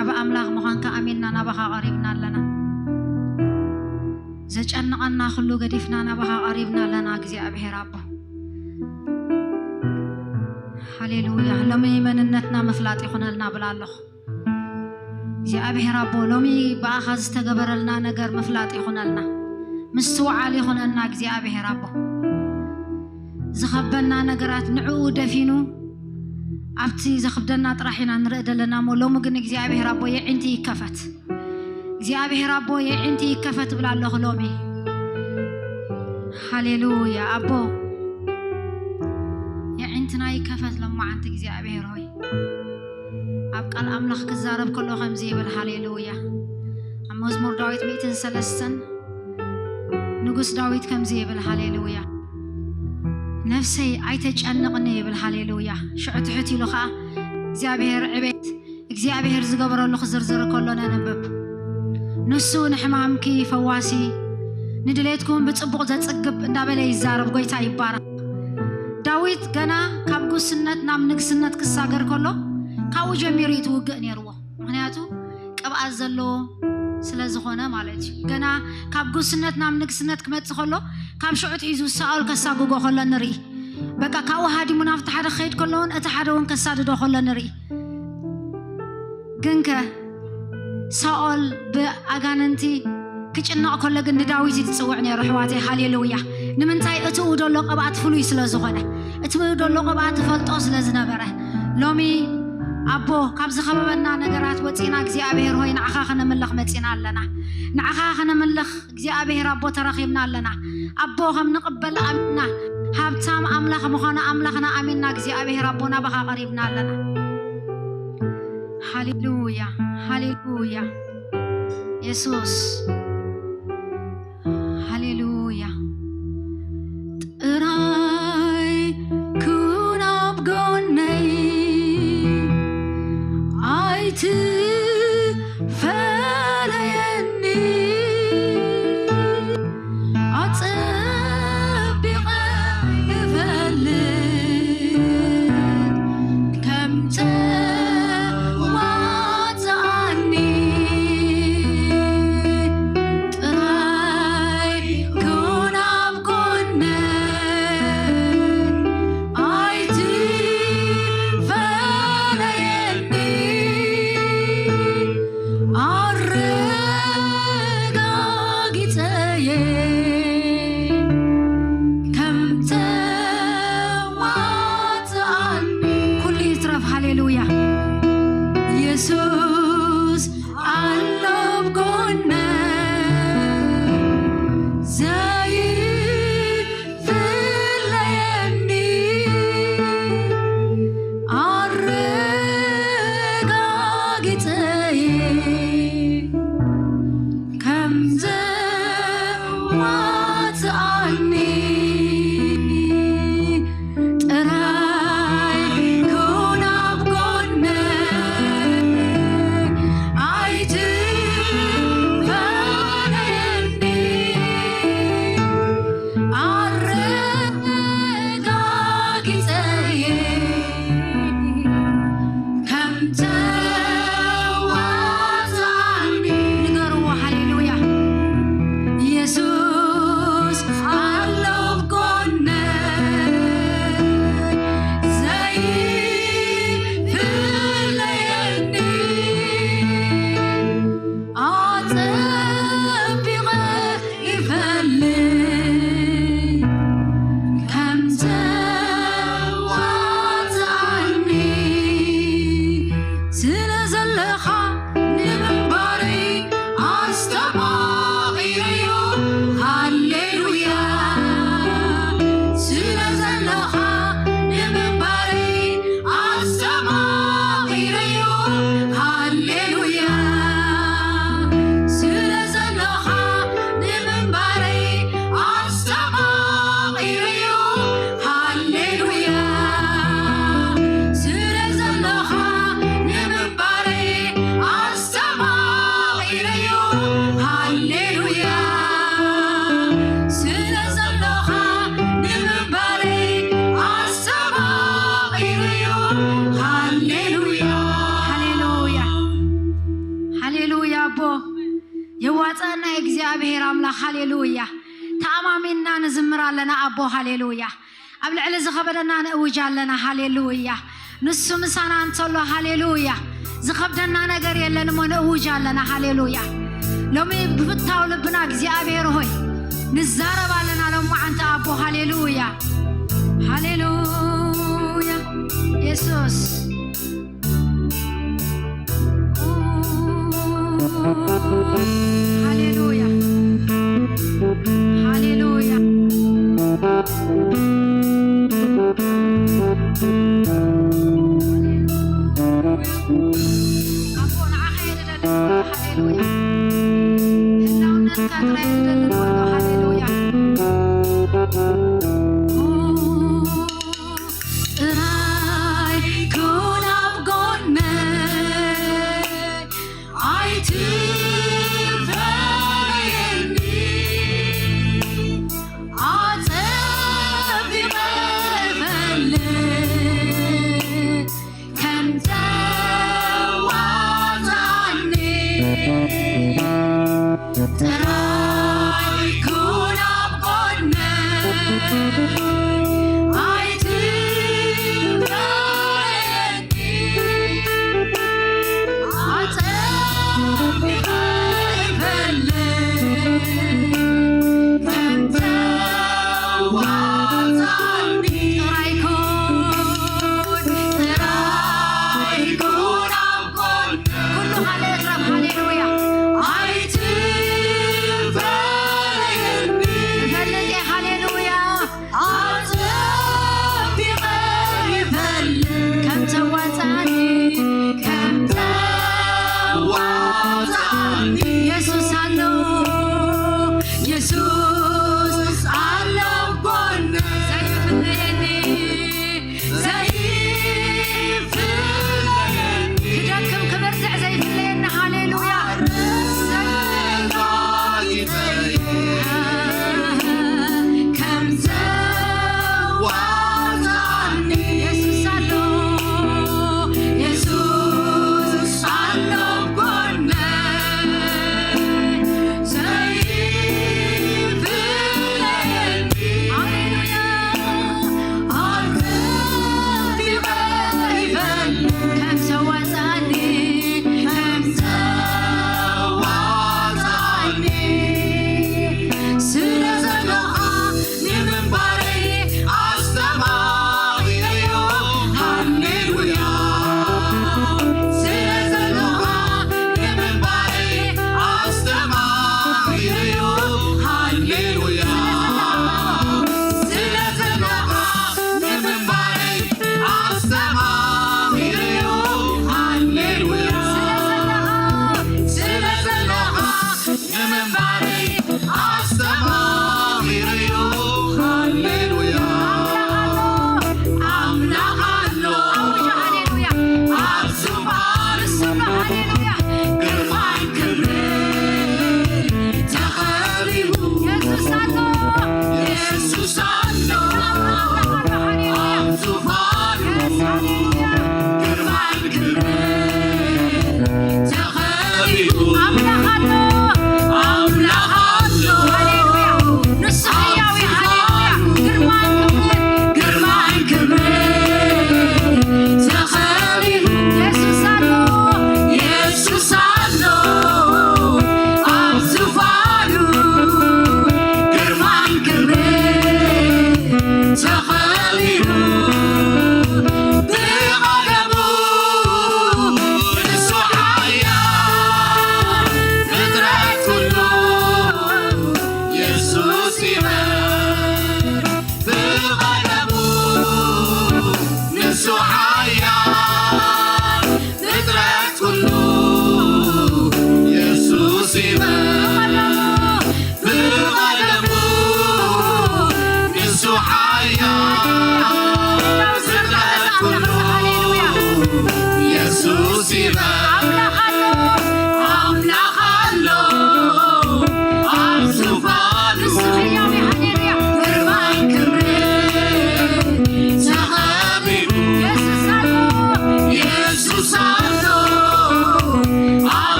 ዓቢ ኣምላኽ ምዃንካ ኣሚንና ናባኻ ቀሪብና ኣለና። ዘጨንቐና ኩሉ ገዲፍና ናባኻ ቀሪብና ኣለና እግዚኣብሔር ኣቦ። ሃሌሉያ። ሎሚ መንነትና ምፍላጥ ይኹነልና ብል ኣለኹ እግዚኣብሔር ኣቦ። ሎሚ ብኣኻ ዝተገበረልና ነገር ምፍላጥ ይኹነልና፣ ምስትውዓል ይኹነልና እግዚኣብሔር ኣቦ። ዝኸበና ነገራት ንዕኡ ደፊኑ ኣብቲ ዘኽብደና ጥራሕ ኢና ንርኢ ዘለና እሞ፣ ሎሚ ግን እግዚኣብሔር ኣቦ የዒንቲ ይከፈት። እግዚኣብሔር ኣቦ የዒንቲ ይከፈት እብል ኣለኹ ሎሚ። ሃሌሉያ። ኣቦ የዒንትና ይከፈት ሎማዓንቲ እግዚኣብሔር ሆይ። ኣብ ቃል ኣምላኽ ክዛረብ ከሎ ከምዚ ይብል፣ ሃሌሉያ። ኣብ መዝሙር ዳዊት ሚእትን ሰለስተን ንጉስ ዳዊት ከምዚ ይብል፣ ሃሌሉያ። ነፍሰይ ኣይተጨንቕኒ ይብል፣ ሃሌሉያ። ሽዑ ትሕት ኢሉ ኸዓ እግዚኣብሔር ዕቤት፣ እግዚኣብሔር ዝገበረሉ ክዝርዝር ከሎ ነንብብ። ንሱ ንሕማምኪ ፈዋሲ፣ ንድሌትኩም ብጽቡቕ ዘጽግብ እንዳበለ ይዛረብ። ጎይታ ይባረኽ። ዳዊት ገና ካብ ጉስነት ናብ ንግስነት ክሳገር ከሎ ካብኡ ጀሚሩ እዩ ትውግእ ነይርዎ። ምኽንያቱ ቅብኣት ዘለዎ ስለ ዝኾነ ማለት እዩ። ገና ካብ ጉስነት ናብ ንግስነት ክመጽእ ከሎ ካብ ሽዑ ሒዙ ሳኦል ከሳግጎ ከሎ ንርኢ። በቃ ካብኡ ሃዲሙ ናብቲ ሓደ ክኸይድ ከሎ እውን እቲ ሓደ እውን ከሳድዶ ከሎ ንርኢ። ግንከ ሳኦል ብኣጋንንቲ ክጭነቕ ከሎ ግን ንዳዊት እዩ ዝጽውዕ ነይሩ ኣሕዋተይ። ሃሌሉያ። ንምንታይ? እቲ ኡ ዘሎ ቅብኣት ፍሉይ ስለ ዝኾነ፣ እቲ ኡ ዘሎ ቅብኣት ትፈልጦ ስለ ዝነበረ። ሎሚ ኣቦ ካብ ዝኸበበና ነገራት ወፂና እግዚኣብሔር ሆይ ንዓኻ ከነምልኽ መፂና ኣለና። ንዓኻ ከነምልኽ እግዚኣብሔር ኣቦ ተረኺብና ኣለና። ኣቦ ከም ንቕበል ኣሚንና፣ ሃብታም ኣምላኽ ምዃኑ ኣምላኽና ኣሚንና እግዚኣብሔር ኣቦ ናባኻ ቀሪብና ኣለና። ሃሌሉያ፣ ሃሌሉያ። የሱስ፣ ሃሌሉያ። ጥራይ ኩን ኣብ ጎነይ፣ ኣይትፈለየኒ። ኣጸቢቐ እፈልጥ ከም ተዋጽኣኒ፣ ጥራይ ኩን ኣብ ጎነይ፣ ኣይትፈለየኒ። ኣረጋጊጸየ ከም ተዋጽኣኒ። ኩሉ ይትረፍ፣ ሃሌሉያ። የሱስ ኣሎ ኣብ ጎነይ፣ ዘይፍለየኒ። ኣረጋጊጸየ ከም ዘዋጽኣኒ፣ ጥራይ ኩን ኣብ ጎነይ፣ ሃሌሉያ፣ ሃሌሉያ፣ ሃሌሉያ። ኣቦ የዋፀና እግዚኣብሔር ኣምላኽ፣ ሃሌሉያ። ተኣማሚንና ንዝምር ኣለና ኣቦ፣ ሃሌሉያ። ኣብ ልዕሊ ዝኸበደና ንእውጅ ኣለና፣ ሃሌሉያ። ንሱ ምሳና እንተሎ፣ ሃሌሉያ፣ ዝኸብደና ነገር የለን እሞ ንእውጅ ኣለና፣ ሃሌሉያ። ሎሚ ብፍታው ልብና እግዚኣብሔር ሆይ ንዛረብ ኣለና፣ ሎማዓንቲ ኣቦ፣ ሃሌሉያ፣ ሃሌሉያ። የሱስ፣ ሃሌሉያ፣ ሃሌሉያ። ኣቦ፣ ንዓኻ እየ ዝደሊ፣ ሃሌሉያ። ህላውነትካ ጥራይ እየ ዝደሊ፣ ሃሌሉያ። ጥራይ ኩን ኣብ ጎነይ፣ ኣይትፈለየኒ፣ ኣጸቢቐ እፈልጥ ከም ተዋጽኣኒ። ጥራይ ኩን ኣብ ጎነይ፣ ኣይትፈለየኒ፣ ኣጸቢቐ እፈልጥ ከም ተዋጽኣኒ። ጥራይ ኩን፣ ጥራይ ኩን ኣብ ጎነይ። ኩሉ ካልእ እትረፍ፣ ሃሌሉያ። ኣይትፈለየኒ። እፈልጥ እየ፣ ሃሌሉያ።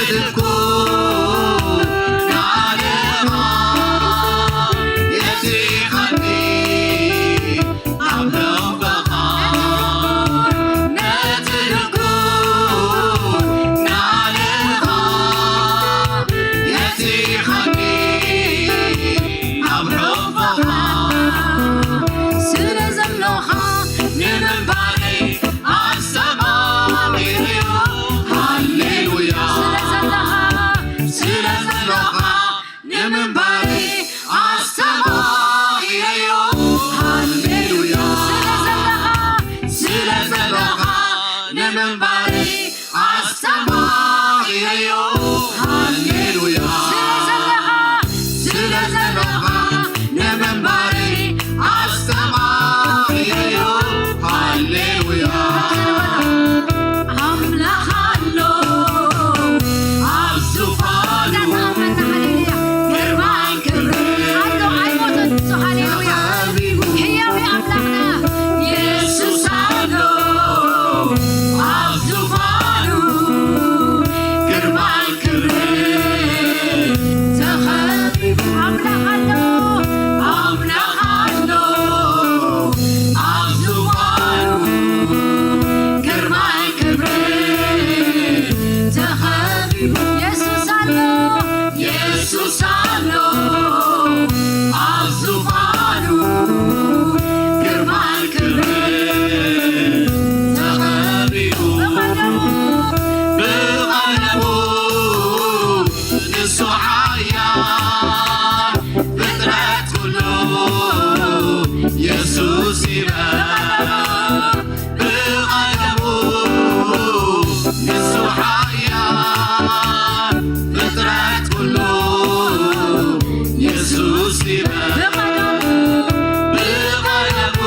ትኩ ንዓለኻ የትሪኻኒ ኣብ ሕቕፍኻ ነቲ ድኩ ንዓለኻ የትሪኻኒ ኣብ ሕቕፍኻ ስለ ዘሎኻ ንምንባረይ ኣስተማቒረዮ። ሃሌሉያ። ስለ ዘለኻ፣ ስለ ዘለኻ ንምንባረይ ኣስተማቒረዮ። ሃሌሉያ። ስለ ዘለኻ፣ ስለ ዘለኻ ንምንባረይ ኣስተማቒረዮ። ሃሌሉያ። ስለ ዘለኻ፣ ስለ ዘለኻ ንምንባረይ ኣስተማቒረዮ። ሃሌሉያ። ኣምላኽ ኣሎ ኣብ ዙፋኑ። ሃሌሉያ። ግርማን ክብርን ኣሎ፣ ኣይሞተን እሱ። ሃሌሉያ። ተኸቢቡ። ህያው ኣምላኽና የሱስ ኣሎ ኣብ ዙፋኑ። ግርማን ክብርን ተኸቢቡ። ኣምላኽ ኣሎ፣ ኣምላኽ ኣሎ ኣብ ዙፋኑ። ግርማን ክብርን ተኸቢቡ። የሱስ ኣሎ፣ የሱስ ኣሎ ኣብ ዙፋኑ። ግርማን ክብርን ተኸቢቡ። ብቐለሙ፣ ብቐለሙ ንሱ ሓያል ፍጥረት ኩሉ የሱስ ይበል። ብቐለሙ ንሱ ሓያል ፍጥረት ኩሉ የሱስ ይበል። ብቐለሙ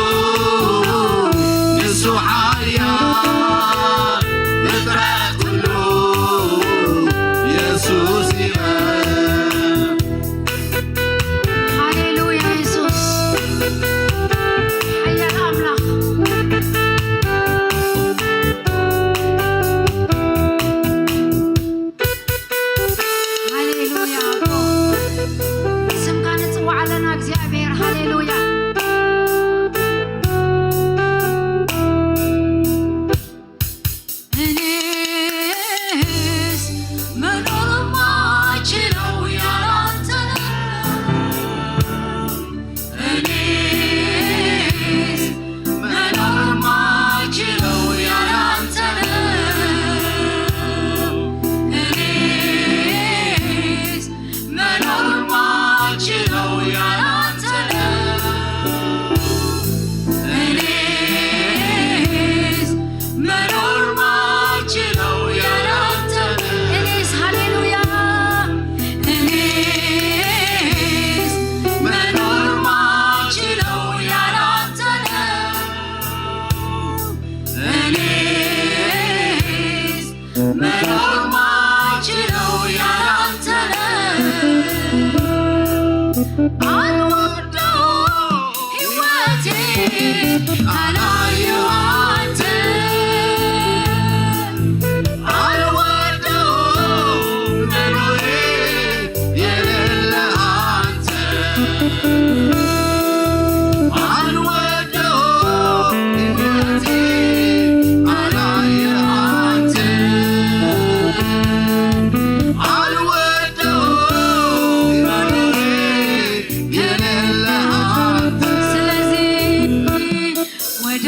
ንሱ ሓያል ፍጥረት ኩሉ የሱስ ይበል። ሃሌሉያ የሱስ ሓያል ኣምላኽ። ሃሌሉያ ኣቦ፣ ስምካ ንጽውዕ ኣለና እግዚኣብሔር። ሃሌሉያ። እኔስ መኖር ማችለው ያላንተ ነው። እኔስ መኖር ማችለው ያላንተ ነው። እኔስ መኖር ማችለው ያላንተ ነው። እኔስ መኖር ማችለው ያላንተ ነው። እኔስ፣ ሃሌሉያ፣ እኔስ መኖር ማችለው ያላንተ ነው። እኔስ መኖር ማችለው ያላንተ ነው። አልወደው ህይወቴ ካላየሁ አንተ። አልወደው መኖሬ የሌለ አንተ። አልወደው ህይወቴ አላየ አንተ። አልወደው መኖሬ የሌለ አንተ። ስለዚህ ወደ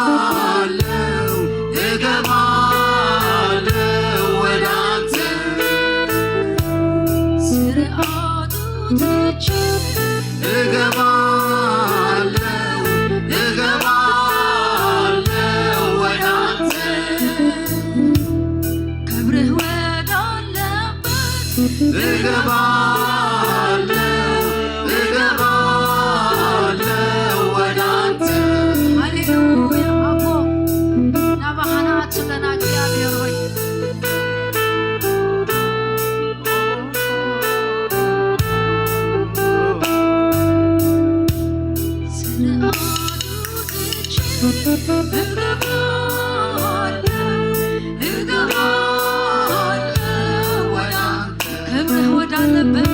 እገባለሁ፣ እገባለሁ ወደ አንተ። ስርዓቱ ትቼ እገባለሁ፣ እገባለሁ ወደ አንተ። ክብርህ ወዳለበት እገባለሁ፣ እገባለሁ ወደ አንተ። ሃሌሉያ። ኣቦ፣ ናባኻ ንኣቱ ኣለና እግዚኣብሔር ሆይ። ስርዓቱ ትቼ እገባለሁ፣ እገባለሁ ወደ አንተ። ክብርህ ወዳለበት፣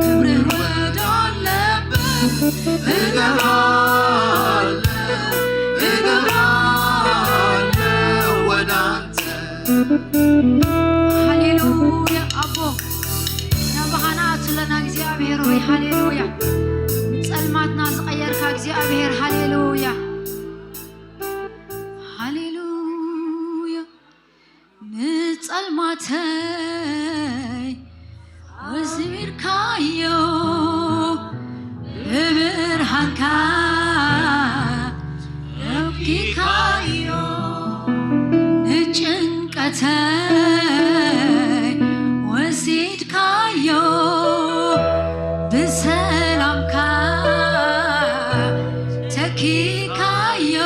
ክብርህ ወዳለበት እገባለሁ፣ እገባለሁ ወደ አንተ። ሃሌሉያ ኣቦ፣ ናባኻ ንኣቱ ኣለና እግዚኣብሔር ሆይ፣ ሃሌሉያ። ጸልማትና ዝቐየርካ እግዚኣብሔር፣ ሃሌሉያ፣ ሃሌሉያ። ንጸልማተይ ወሲድካዮ፣ ብብርሃንካ ለኪካዮ። ንጭንቀተይ ወሲድካዮ፣ ብሰላምካ ተኪካዮ።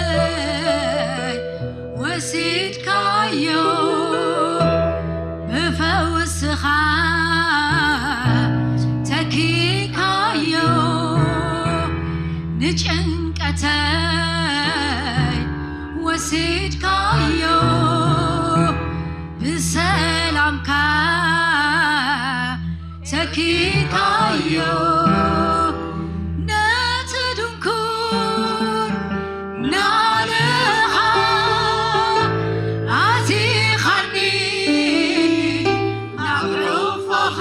ንሕማመይ ወሲድካዮ፣ ብፈውስኻ ተኪካዮ። ንጭንቀተይ ወሲድካዮ፣ ብሰላምካ ተኪካዮ። ነቲ ድንኩር ናለኻ ኣቲኻኒ ናብ ዑፎኻ።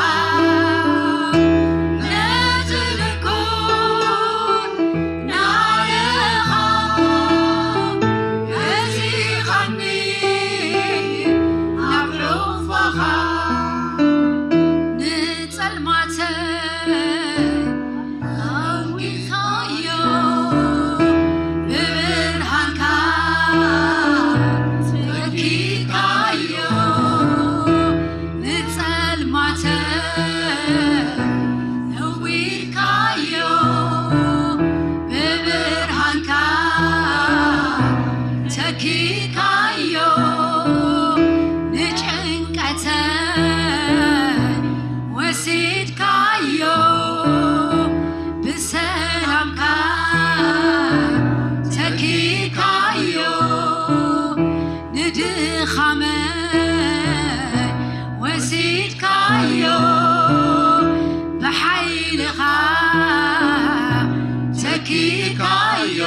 ነቲ ድንኩር ናለኻ ኣቲኻኒ ናብ ዑፎኻ። ንጸልማተይ ኣውጊኻዮ፣ ብብርሃንካ ተኪካዮ። ንጸልማተይ ነዊርካዮ፣ ብብርሃንካ ተኪካዮ። ንጭንቀተይ ወሲድካዮ፣ ብሰላምካ ተኪካዮ። ንድኻመይ ወሲድካዮ፣ ብሓይልኻ ተኪካዮ።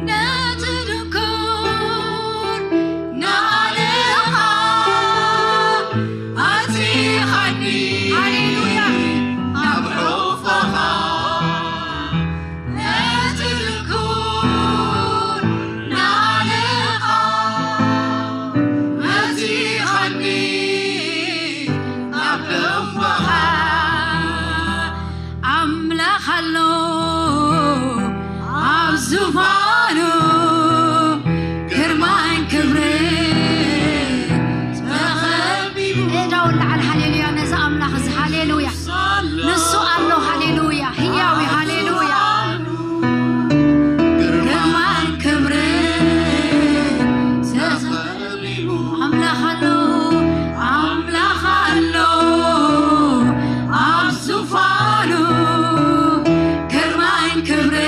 ነቲ ድንኩር ናለኻ ኣቲኻኒ፣ ሃሌሉያ፣ ናብ ዑፎኻ። ነቲ ድንኩር ናለኻ ኣቲኻኒ ናብ ዑፎኻ። ኣምላኽ ኣሎ ኣብ ዙፋኑ፣ ግርማን ክብርን ተኸቢቡ። እዳው ላዕል፣ ሃሌሉያ፣ ነዚ ኣምላኽ እዚ፣ ሃሌሉያ። ንሱ ኣሎ፣ ሃሌሉያ፣ ህያው እዩ፣ ሃሌሉያ። ግርማን ክብርን ተኸቢቡ። ኣምላኽ ኣሎ፣ ኣምላኽ ኣሎ ኣብ ዙፋኑ፣ ግርማን ክብርን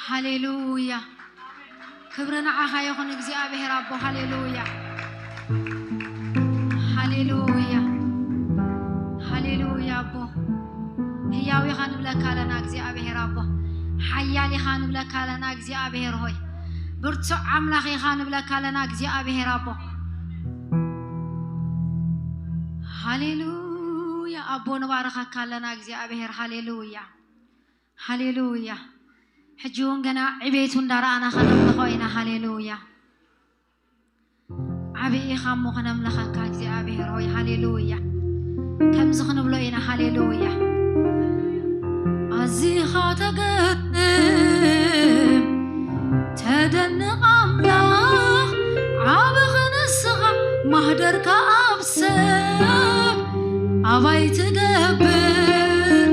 ሃሌሉያ። ክብሪ ንዓኻ ይኹን እግዚኣብሔር ኣቦ። ሃሌሉያ። ሃሌሉያ። ሃሌሉያ ኣቦ። ህያው ኢኻ ንብለካ ኣለና እግዚኣብሔር ኣቦ። ሓያል ኢኻ ንብለካ ኣለና እግዚኣብሔር ሆይ። ብርቱዕ ኣምላኽ ኢኻ ንብለካ ኣለና እግዚኣብሔር ኣቦ። ሃሌሉያ ኣቦ ንባረኸካ ኣለና እግዚኣብሔር። ሃሌሉያ። ሃሌሉያ። ሕጂ እውን ገና ዕቤቱ እንዳረኣና ከነምልኾ ኢና። ሃሌሉያ። ዓብዪ ኢኻ እሞ ከነምልኸካ እግዚኣብሔር ሆይ። ሃሌሉያ። ከምዚ ክንብሎ ኢና። ሃሌሉያ። ኣዚኻ ተገርም ተደንቕ ኣምላኽ ዓቢ ክንስኻ ማህደርካ ኣብ ሰብ ኣባይ ትገብር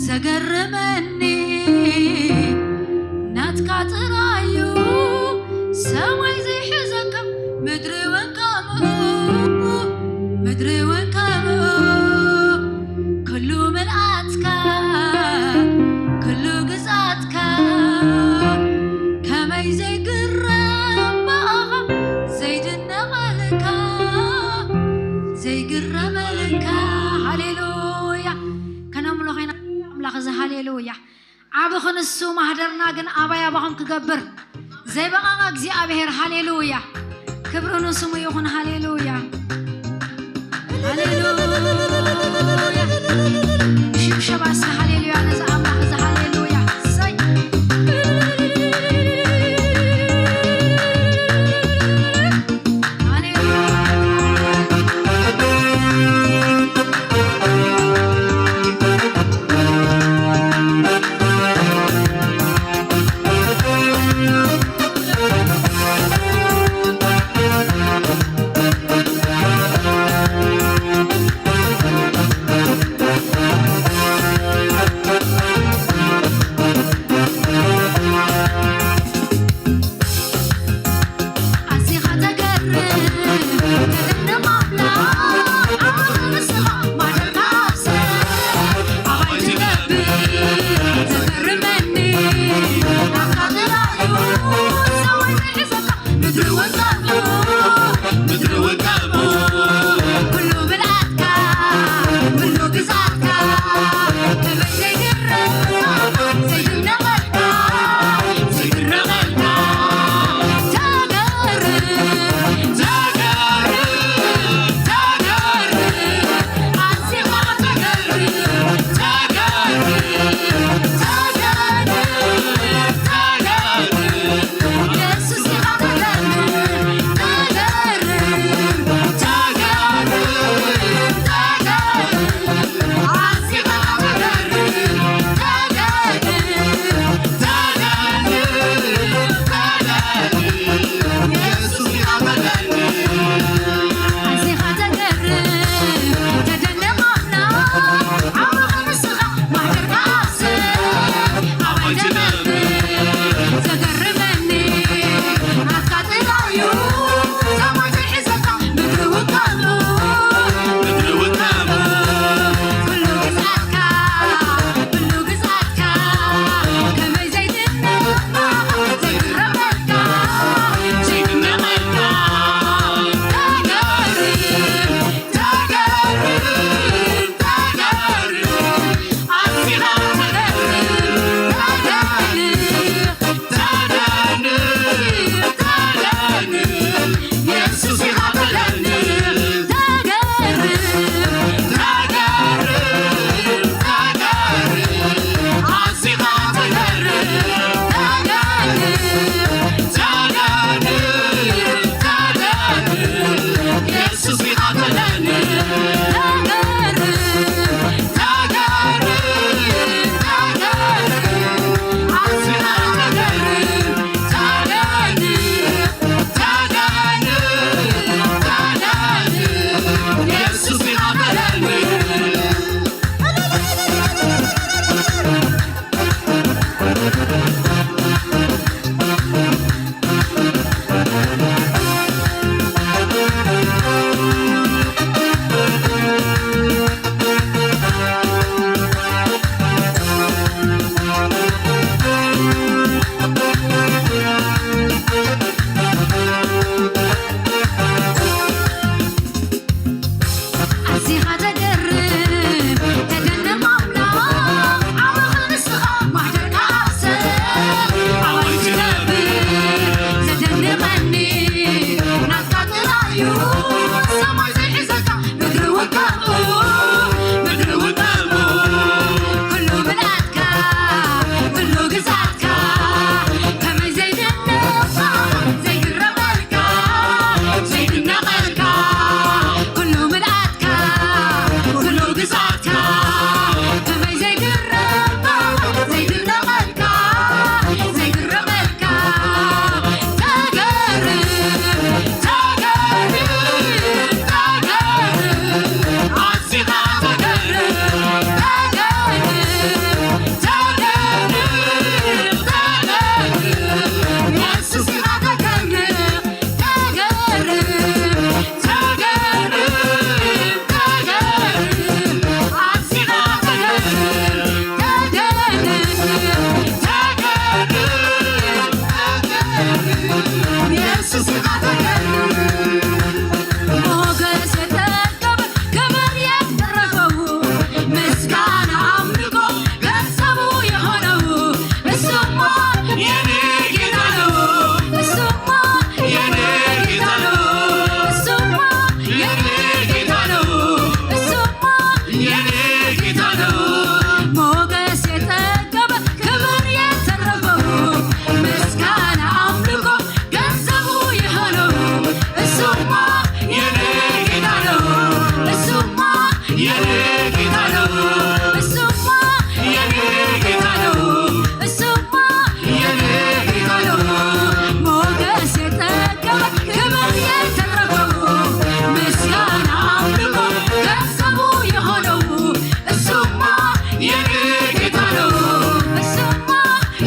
ዘገርመኒ ናትካ ጥራዩ ሰማይ ዘይሕዘካ ምድሪ እውን ከምኡ ምድሪ እውን ከምኡ ኩሉ ምልኣትካ ኩሉ ግዝኣትካ ከመይ ዘይግረም ብኣኻ ዘይድነቐልካ ዘይግረመልካ። ሃሌሉያ። ከነምልኾ ኢና ኣምላኽ እዚ። ሃሌሉያ። ዓቢ ክንሱ ማህደርና ግን ኣባይ ኣባኹም ክገብር ዘይበቓቓ እግዚኣብሔር። ሃሌሉያ። ክብሪ ንስሙ ይኹን። ሃሌሉያ። ሃሌሉያ። ሽብሸባ እስከ ሃሌሉያ ነዚ ኣምላኽ እዚ። ሃሌሉያ። እሰይ።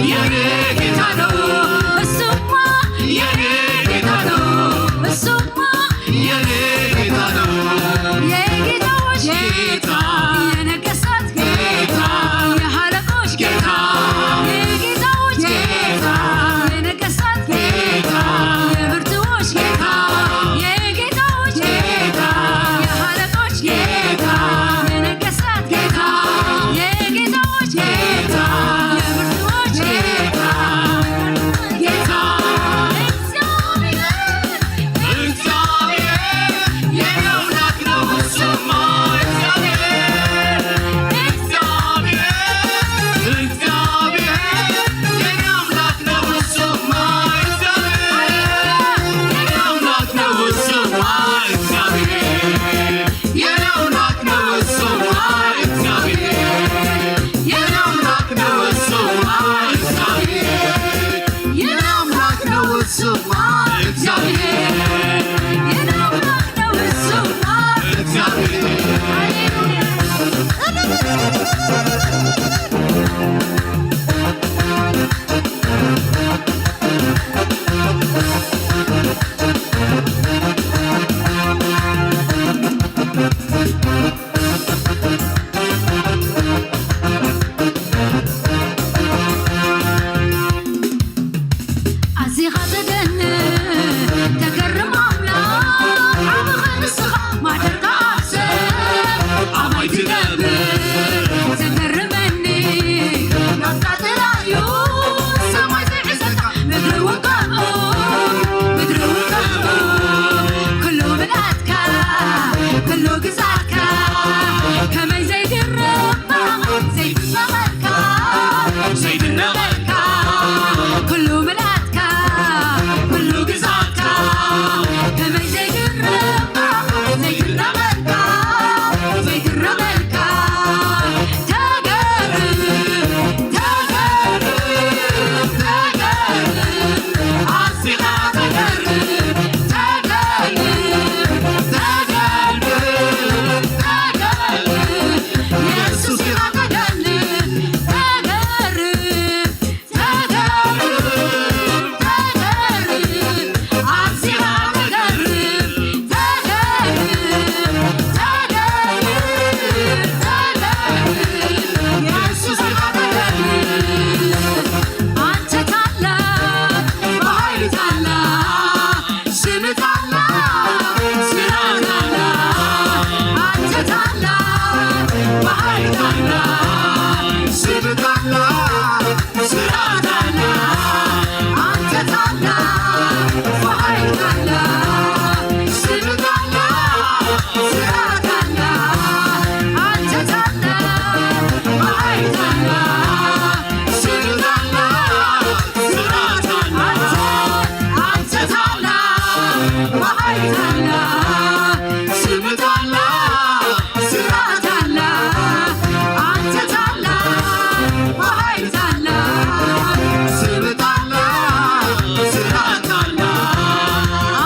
የኔ ጌታ ነው። እሱማ የኔ ጌታ ነው። እሱማ የኔ ጌታ ነው። የጌታዎች ጌታ፣ የነገስታት ጌታ፣ የአለቆች ጌታ፣ የጌታዎች ጌታ፣ የነገስታት ጌታ፣ የብርቱዎች ጌታ፣ የጌታዎች ጌታ፣ የአለቆች ጌታ፣ የነገስታት ጌታ፣ የጌታዎች ጌታ፣ የብርቱዎች ጌታ፣ ጌታ እግዚአብሔር፣ እግዚአብሔር የኔ አምላክ ነው። እሱማ እግዚአብሔር፣ እግዚአብሔር፣ እግዚአብሔር የኔ አምላክ ነው። እሱማ እግዚአብሔር የኔ አምላክ ነው። እሱማ እግዚአብሔር የኔ አምላክ ነው። እሱማ እግዚአብሔር የኔ አምላክ ነው። እሱማ እግዚአብሔር የኔ አምላክ ነው። እሱማ እግዚአብሔር የኔ አምላክ ነው። እሱማ እግዚአብሔር ኣዚኻ ተደንቕ፣ ተገርም ኣምላኽ፣ ዓቢ ኸኣ ንስኻ ማደርካ ኣብ ሰብ፣ ኣባይ ትነብር፣ ዘገርመኒ ናትካ ጥራይ እዩ፣ ሰማይ ዘይዕዘልካ፣ ምድሪ እውን ከምኡ፣ ምድሪ እውን ከምኡ፣ ኩሉ ምልኣትካ፣ ኩሉ ግዛትካ፣ ከመይ ዘይግርም ዘይትነቐልካ፣ ዘይትነቐልካ፣ ኩሉ ምልኣትካ፣ ኩሉ ግዛትካ፣ ከመይ ዘይግርም ዘይትነቐልካ፣ ዘይትነቐልካ፣ ተገርም፣ ተገርም፣ ተገርም፣ ኣዚኻ ተገርም፣ ተገርም፣ ተገርም፣ ተገርም፣ የሱስ ኢኻ ተገርም፣ ተገርም፣ ተገርም፣ ተገርም፣ ኣዚኻ ተገርም፣ ተገርም፣ ተገርም፣ ተገርም፣ የሱስ ኢኻ ተገርም። አንተ ታላቅ፣ በኃይል ታላቅ፣ ስም ታላቅ፣ ስራ ታላቅ፣ አንተ ታላቅ፣ በኃይል ታላቅ፣ ስም ታላቅ፣ ስራ ታላቅ፣ አንተ ታላቅ፣ በኃይል ታላቅ፣ ስም ታላቅ፣ ስራ ታላቅ፣ አንተ ታላቅ፣ በኃይል ታላቅ፣ ስም ታላቅ፣ ስራ ታላቅ፣ አንተ ታላቅ፣ በኃይል ታላቅ፣ ስም ታላቅ፣ ስራ ታላቅ፣ አንተ ታላቅ፣ በኃይል ታላቅ፣ ስም ታላቅ፣ ስራ ታላቅ፣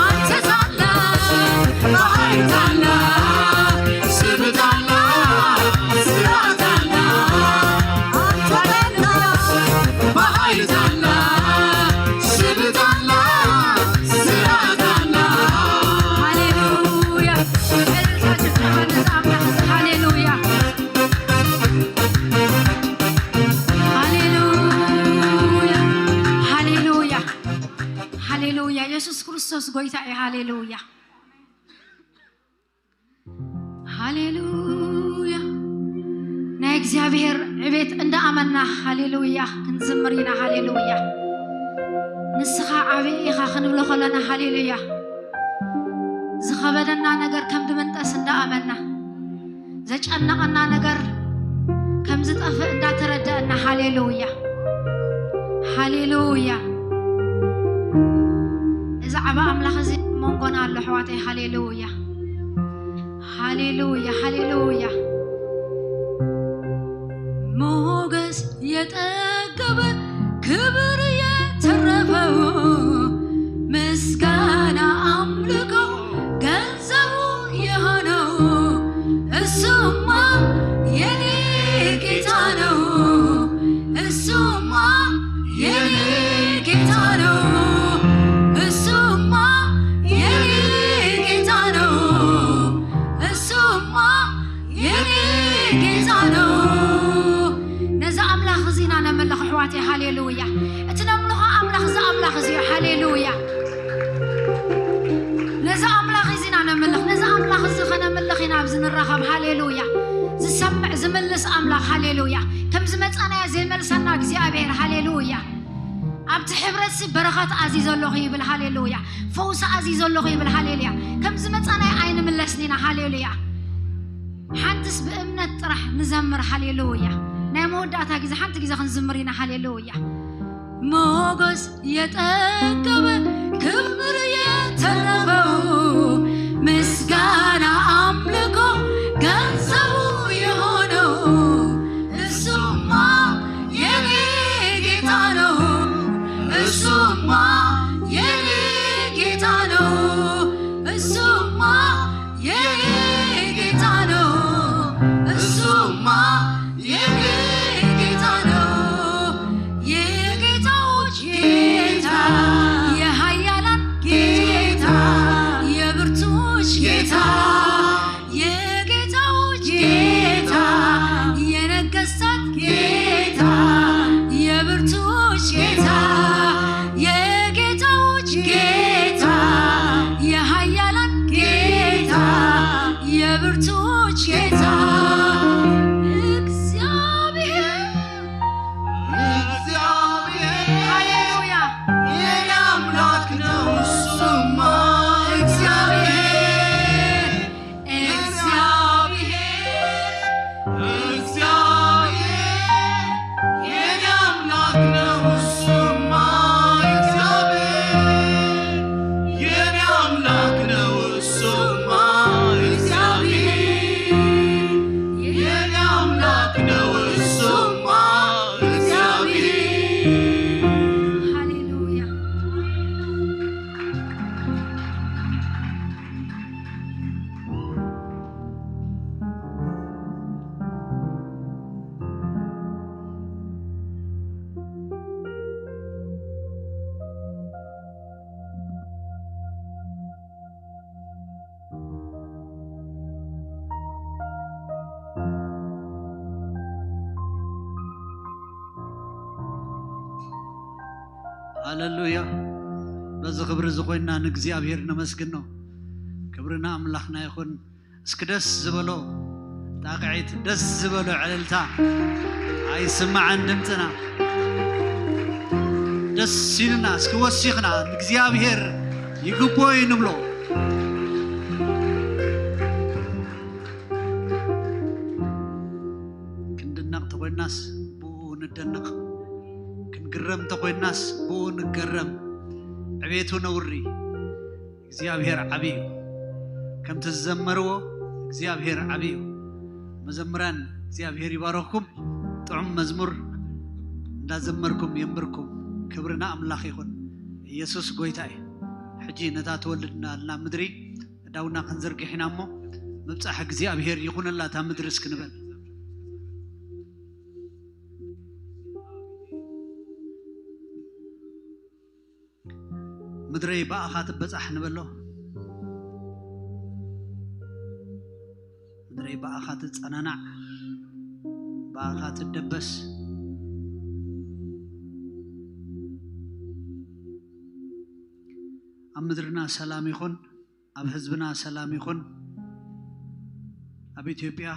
አንተ ታላቅ፣ በኃይል ታላቅ፣ ስም ታላቅ፣ ስራ ታላቅ፣ አንተ ታላቅ፣ በኃይል ታላቅ፣ ስም ታላቅ፣ ስራ ታላቅ። ሃሌሉያ። እልልታ ጭብጨባ ነዛ ኣምላኽ እዚ። ሃሌሉያ። ሃሌሉያ። ሃሌሉያ። ሃሌሉያ። የሱስ ክርስቶስ ጎይታ እዩ። ሃሌሉያ። ሃሌሉያ። ናይ እግዚኣብሔር ዕቤት እንዳኣመና ሃሌሉያ ክንዝምር ኢና። ሃሌሉያ። ንስኻ ዓብዪ ኢኻ ክንብሎ ከለና ሃሌሉያ። ዝኸበደና ነገር ከም ድምንጠስ እንዳኣመና፣ ዘጨነቐና ነገር ከም ዝጠፍእ እንዳተረዳእና፣ ሃሌሉያ፣ ሃሌሉያ። እዚ ዓቢ ኣምላኽ እዚ መንጎና ኣሎ፣ ኣሕዋተይ። ሃሌሉያ፣ ሃሌሉያ፣ ሃሌሉያ። ሞገስ የጠገበ፣ ክብር የተረፈው፣ ምስጋና አምልኮ ገንዘቡ የሆነው፣ እሱማ የኔ ጌታ ነው። እሱማ የኔ ጌታ ነው፣ እሱማ የኔ ጌታ ነው፣ እሱማ የኔ ጌታ ነው። ነዚ ኣምላኽ እዚ ኢና ነምልኽ ኣሕዋተይ፣ ሃሌሉያ። እቲ ነምልኾ ኣምላኽ እዚ ኣምላኽ እዚ እዩ፣ ሃሌሉያ። ነዚ ኣምላኽ እዚ ኢና ነምልኽ፣ ነዚ ኣምላኽ እዚ ኸነምልኽ ኢና ኣብዚ ንራኸብ፣ ሃሌሉያ። ዝሰምዕ ዝምልስ ኣምላኽ፣ ሃሌሉያ። ከም ዝመጻናዮ ዘይመልሰና እግዚኣብሔር፣ ሃሌሉያ። ኣብቲ ሕብረትሲ በረኸት ኣዚዘ ኣለኹ ይብል፣ ሃሌሉያ። ፈውሲ ኣዚዘ ኣለኹ ይብል፣ ሃሌሉያ። ከም ዝመጻናዮ ኣይንምለስን ኢና፣ ሃሌሉያ። ሓንትስ ብእምነት ጥራሕ ንዘምር፣ ሃሌሉያ። ናይ መወዳእታ ግዜ ሓንቲ ግዜ ክንዝምር ኢና፣ ሃሌሉያ። ሞገስ የጠገበ ክብር የተረፈው ምስጋና አምልኮ ገንዘቡ የሆነው እሱማ የኔ ጌታ ነው። እሱማ የኔ ጌታ ነው። እሱማ የኔ ጌታ ነው። እሱማ የኔ ጌታ ነው። የጌታዎች ጌታ፣ የኃያላን ጌታ፣ የብርቱዎች ጌታ፣ የጌታዎች ጌታ፣ የነገሥታት ጌታ፣ የብርቱዎች ጌታ፣ የጌታዎች ጌታ፣ የኃያላን ጌታ፣ የብርቱዎች ጌታ እግዚአብሔር። እግዚአብሔር ሃሌሉያ። የኔ አምላክ ነው እሱማ። እግዚአብሔር፣ እግዚአብሔር፣ እግዚአብሔር የኔ አምላክ ነው እሱማ። እግዚአብሔር የኔ አምላክ ነው እሱማ። እግዚአብሔር የኔ አምላክ ነው እሱማ። እግዚአብሔር ሃሌሉያ። ሃሌሉያ። በዚ ክብሪ እዚ ኮይንና ንእግዚኣብሔር ነመስግኖ። ክብሪ ንኣምላኽና ይኹን። እስኪ ደስ ዝበሎ ጣቕዒት፣ ደስ ዝበሎ ዕልልታ ኣይስማዕን ድምፅና። ደስ ኢሉና እስኪ ወሲኽና ንእግዚኣብሔር ይግቦ እዩ ንብሎ። ክንድነቕ ተኾይናስ ብኡ ንደነቕ፣ ክንግረም ተኾይናስ ብኡ ንገረም። ዕቤቱ ነውሪ። እግዚኣብሔር ዓቢ እዩ። ከምቲ ዝዘመርዎ እግዚኣብሔር ዓቢ እዩ። መዘምራን እግዚኣብሔር ይባረኽኩም። ጥዑም መዝሙር እንዳዘመርኩም የንብርኩም። ክብሪ ንኣምላኽ ይኹን። ኢየሱስ ጎይታ እዩ። ሕጂ ነታ ትወልድ እንዳልና ምድሪ እዳውና ክንዝርግሕ ኢና እሞ ምብጻሕ እግዚኣብሔር ይኹነላ እታ ምድሪ እስኪ ንበል። ምድረይ ብኣኻ ትበጻሕ ንበሎ። ምድረይ ብኣኻ ትጸናናዕ፣ ብኣኻ ትደበስ። ኣብ ምድርና ሰላም ይኹን፣ ኣብ ህዝብና ሰላም ይኹን፣ ኣብ ኢትዮጵያ፣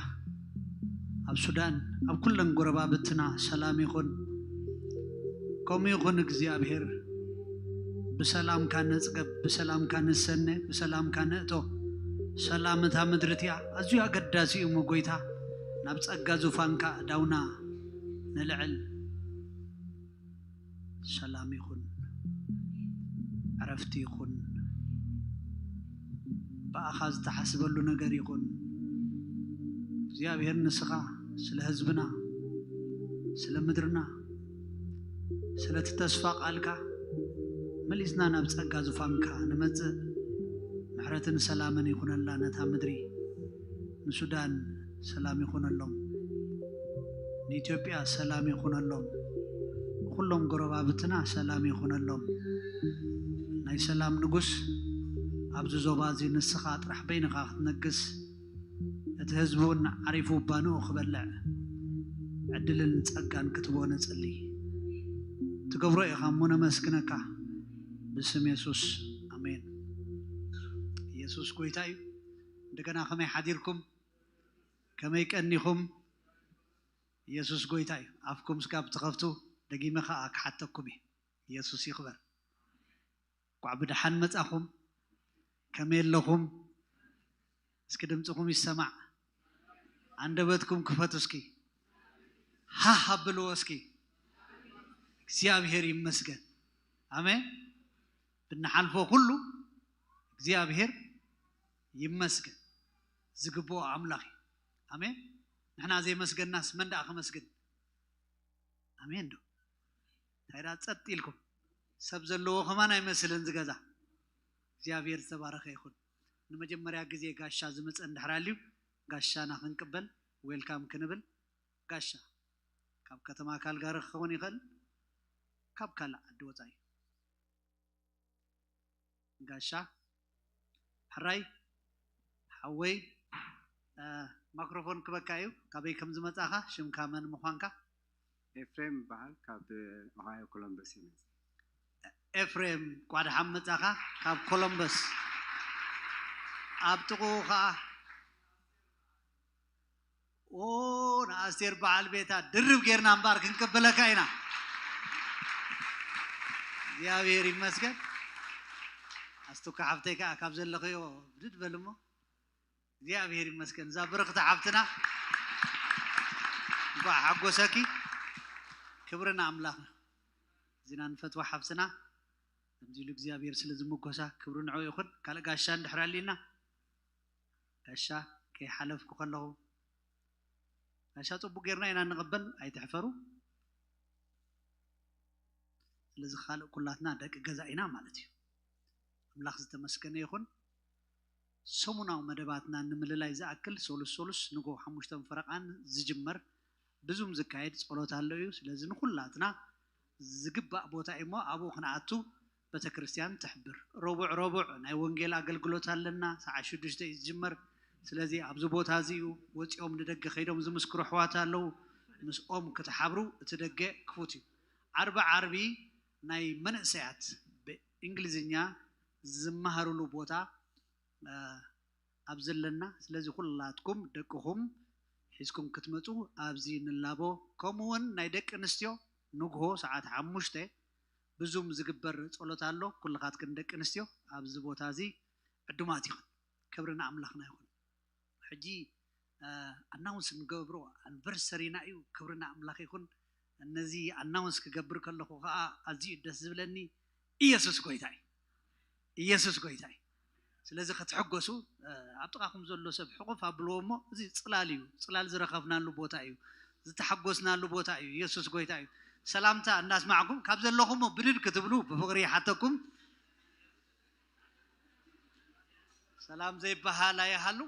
ኣብ ሱዳን፣ ኣብ ኩለን ጎረባብትና ሰላም ይኹን። ከምኡ ይኹን እግዚኣብሔር፣ ብሰላምካ ነጽገብ፣ ብሰላምካ ንሰነ፣ ብሰላምካ ንእቶ። ሰላም እታ ምድሪ እቲኣ ኣዝዩ ኣገዳሲ እዩ እሞ ጎይታ፣ ናብ ጸጋ ዙፋንካ ኣእዳውና ነልዕል። ሰላም ይኹን፣ ዕረፍቲ ይኹን፣ ብኣኻ ዝተሓስበሉ ነገር ይኹን። እግዚኣብሔር ንስኻ ስለ ህዝብና፣ ስለ ምድርና፣ ስለቲ ተስፋ ቃልካ መሊስና ናብ ጸጋ ዙፋንካ ንመጽእ። ምሕረትን ሰላምን ይኹነላ ነታ ምድሪ። ንሱዳን ሰላም ይኹነሎም፣ ንኢትዮጵያ ሰላም ይኹነሎም። ኩሎም ጎረባብትና ሰላም ይኹነሎም። ናይ ሰላም ንጉስ፣ ኣብዚ ዞባ እዚ ንስኻ ጥራሕ በይንኻ ክትነግስ፣ እቲ ህዝቢ እውን ዓሪፉ ባንኡ ክበልዕ ዕድልን ጸጋን ክትቦ ንጽሊ። ትገብሮ ኢኻ እሞ ነመስግነካ፣ ብስም የሱስ፣ ኣሜን። የሱስ ጎይታ እዩ። እንደገና ከመይ ሓዲርኩም? ከመይ ቀኒኹም? የሱስ ጎይታ እዩ። ኣፍኩም ስጋብ ትኸፍቱ ደጊመ ኸኣ ክሓተኩም እየ። የሱስ ይኽበር። እንኳዕ ብደሓን መጻኹም። ከመይ ኣለኹም? እስኪ ድምፅኹም ይሰማዕ። ኣንደበትኩም ክፈቱ እስኪ። ሃህ ኣብልዎ እስኪ። እግዚኣብሔር ይመስገን። ኣሜን። ብንሓልፎ ኩሉ እግዚኣብሔር ይመስገን። ዝግብኦ ኣምላኽ እዩ። ኣሜን። ንሕና ዘይመስገናስ መን ደኣ ከመስግን? ኣሜን ዶ? እንታይ ደኣ ጸጥ ኢልኩም? ሰብ ዘለዎ ከማን ኣይመስልን ዝገዛ። እግዚኣብሔር ዝተባረኸ ይኹን። ንመጀመርያ ግዜ ጋሻ ዝመጸ እንድሕር ኣልዩ፣ ጋሻና ክንቅበል፣ ዌልካም ክንብል። ጋሻ ካብ ከተማ ካልጋሪ ክኸውን ይኽእል፣ ካብ ካልእ ዓዲ ወጻኢ። ጋሻ፣ ሕራይ ሓወይ፣ እ፣ ማክሮፎን ክበካ እዩ። ካበይ ከም ዝመጻኻ፣ ሽምካ መን ምዃንካ? ኤፍሬም ይበሃል፣ ካብ ኦሃዮ ኮሎምበስ እየ መጽእ። ኤፍሬም፣ እንኳዕ ደሓን መጻኻ ካብ ኮሎምበስ። ኣብ ጥቕኡ ኸኣ፣ ኦ፣ ንኣስቴር በዓል ቤታ ድርብ ጌርና እምበኣር ክንቅበለካ ኢና። እግዚኣብሔር ይመስገን። ኣስቱካ ሓፍተይ ከኣ ካብ ዘለኽዮ ብድድ በል እሞ። እግዚኣብሔር ይመስገን። እዛ ብርኽቲ ሓፍትና እንኳዕ ሓጎሰኪ። ክብሪ ንኣምላኽ። እዚና ንፈትዋ ሓፍትና ከምዚ ኢሉ እግዚኣብሔር ስለ ዝምጎሳ ክብሪ ንዕኡ ይኹን። ካልእ ጋሻ እንድሕር ኣሊና፣ ጋሻ ከይሓለፍኩ ከለኹ፣ ጋሻ ጽቡቅ ጌርና ኢና እንቕበል፣ ኣይትሕፈሩ። ስለዚ ካልእ ኩላትና ደቂ ገዛ ኢና ማለት እዩ። ኣምላኽ ዝተመስገነ ይኹን። ሰሙናዊ መደባትና ንምልላይ ዝኣክል ሶሉስ ሶሉስ ንጎ ሓሙሽተን ፈረቓን ዝጅመር ብዙም ዝካየድ ጸሎት ኣሎ እዩ። ስለዚ ንኹላትና ዝግባእ ቦታ እዩ እሞ ኣብኡ ክንኣቱ ቤተክርስትያን ትሕብር። ረቡዕ ረቡዕ ናይ ወንጌል ኣገልግሎት ኣለና፣ ሰዓት ሽዱሽተ እዩ ዝጅመር። ስለዚ ኣብዚ ቦታ እዚ እዩ፣ ወጺኦም ንደገ ከይዶም ዝምስክሩ ኣሕዋት ኣለዉ፣ ምስኦም ክትሓብሩ እቲ ደገ ክፉት እዩ። ዓርቢ ዓርቢ ናይ መንእሰያት ብእንግሊዝኛ ዝመሃሩሉ ቦታ፣ እ፣ ኣብዚ ኣለና። ስለዚ ኩላትኩም ደቅኹም ሒዝኩም ክትመጹ ኣብዚ ንላቦ። ከምኡ እውን ናይ ደቂ ኣንስትዮ ንግሆ ሰዓት ሓሙሽተ ብዙም ዝግበር ጸሎት ኣሎ። ኩልኻትክን ደቂ ኣንስትዮ ኣብዚ ቦታ እዚ ዕዱማት ኢኽን። ክብሪ ንኣምላኽና ይኹን። ሕጂ፣ እ፣ ኣናውንስ ንገብሮ ኣኒቨርሰሪና እዩ። ክብሪ ንኣምላኽ ይኹን። ነዚ ኣናውንስ ክገብር ከለኹ ኸኣ ኣዝዩ ደስ ዝብለኒ ኢየሱስ ጎይታ እዩ። ኢየሱስ ጎይታ እዩ። ስለዚ ክትሕጎሱ፣ እ፣ ኣብ ጥቓኹም ዘሎ ሰብ ሕቑፍ ኣብልዎ እሞ፣ እዚ ጽላል እዩ። ጽላል ዝረኸብናሉ ቦታ እዩ። ዝተሓጎስናሉ ቦታ እዩ። ኢየሱስ ጎይታ እዩ። ሰላምታ እናስማዕኩም ካብ ዘለኹም ብድድ ክትብሉ ብፍቕሪ ይሓተኩም። ሰላም ዘይበሃል ኣይሃሉ።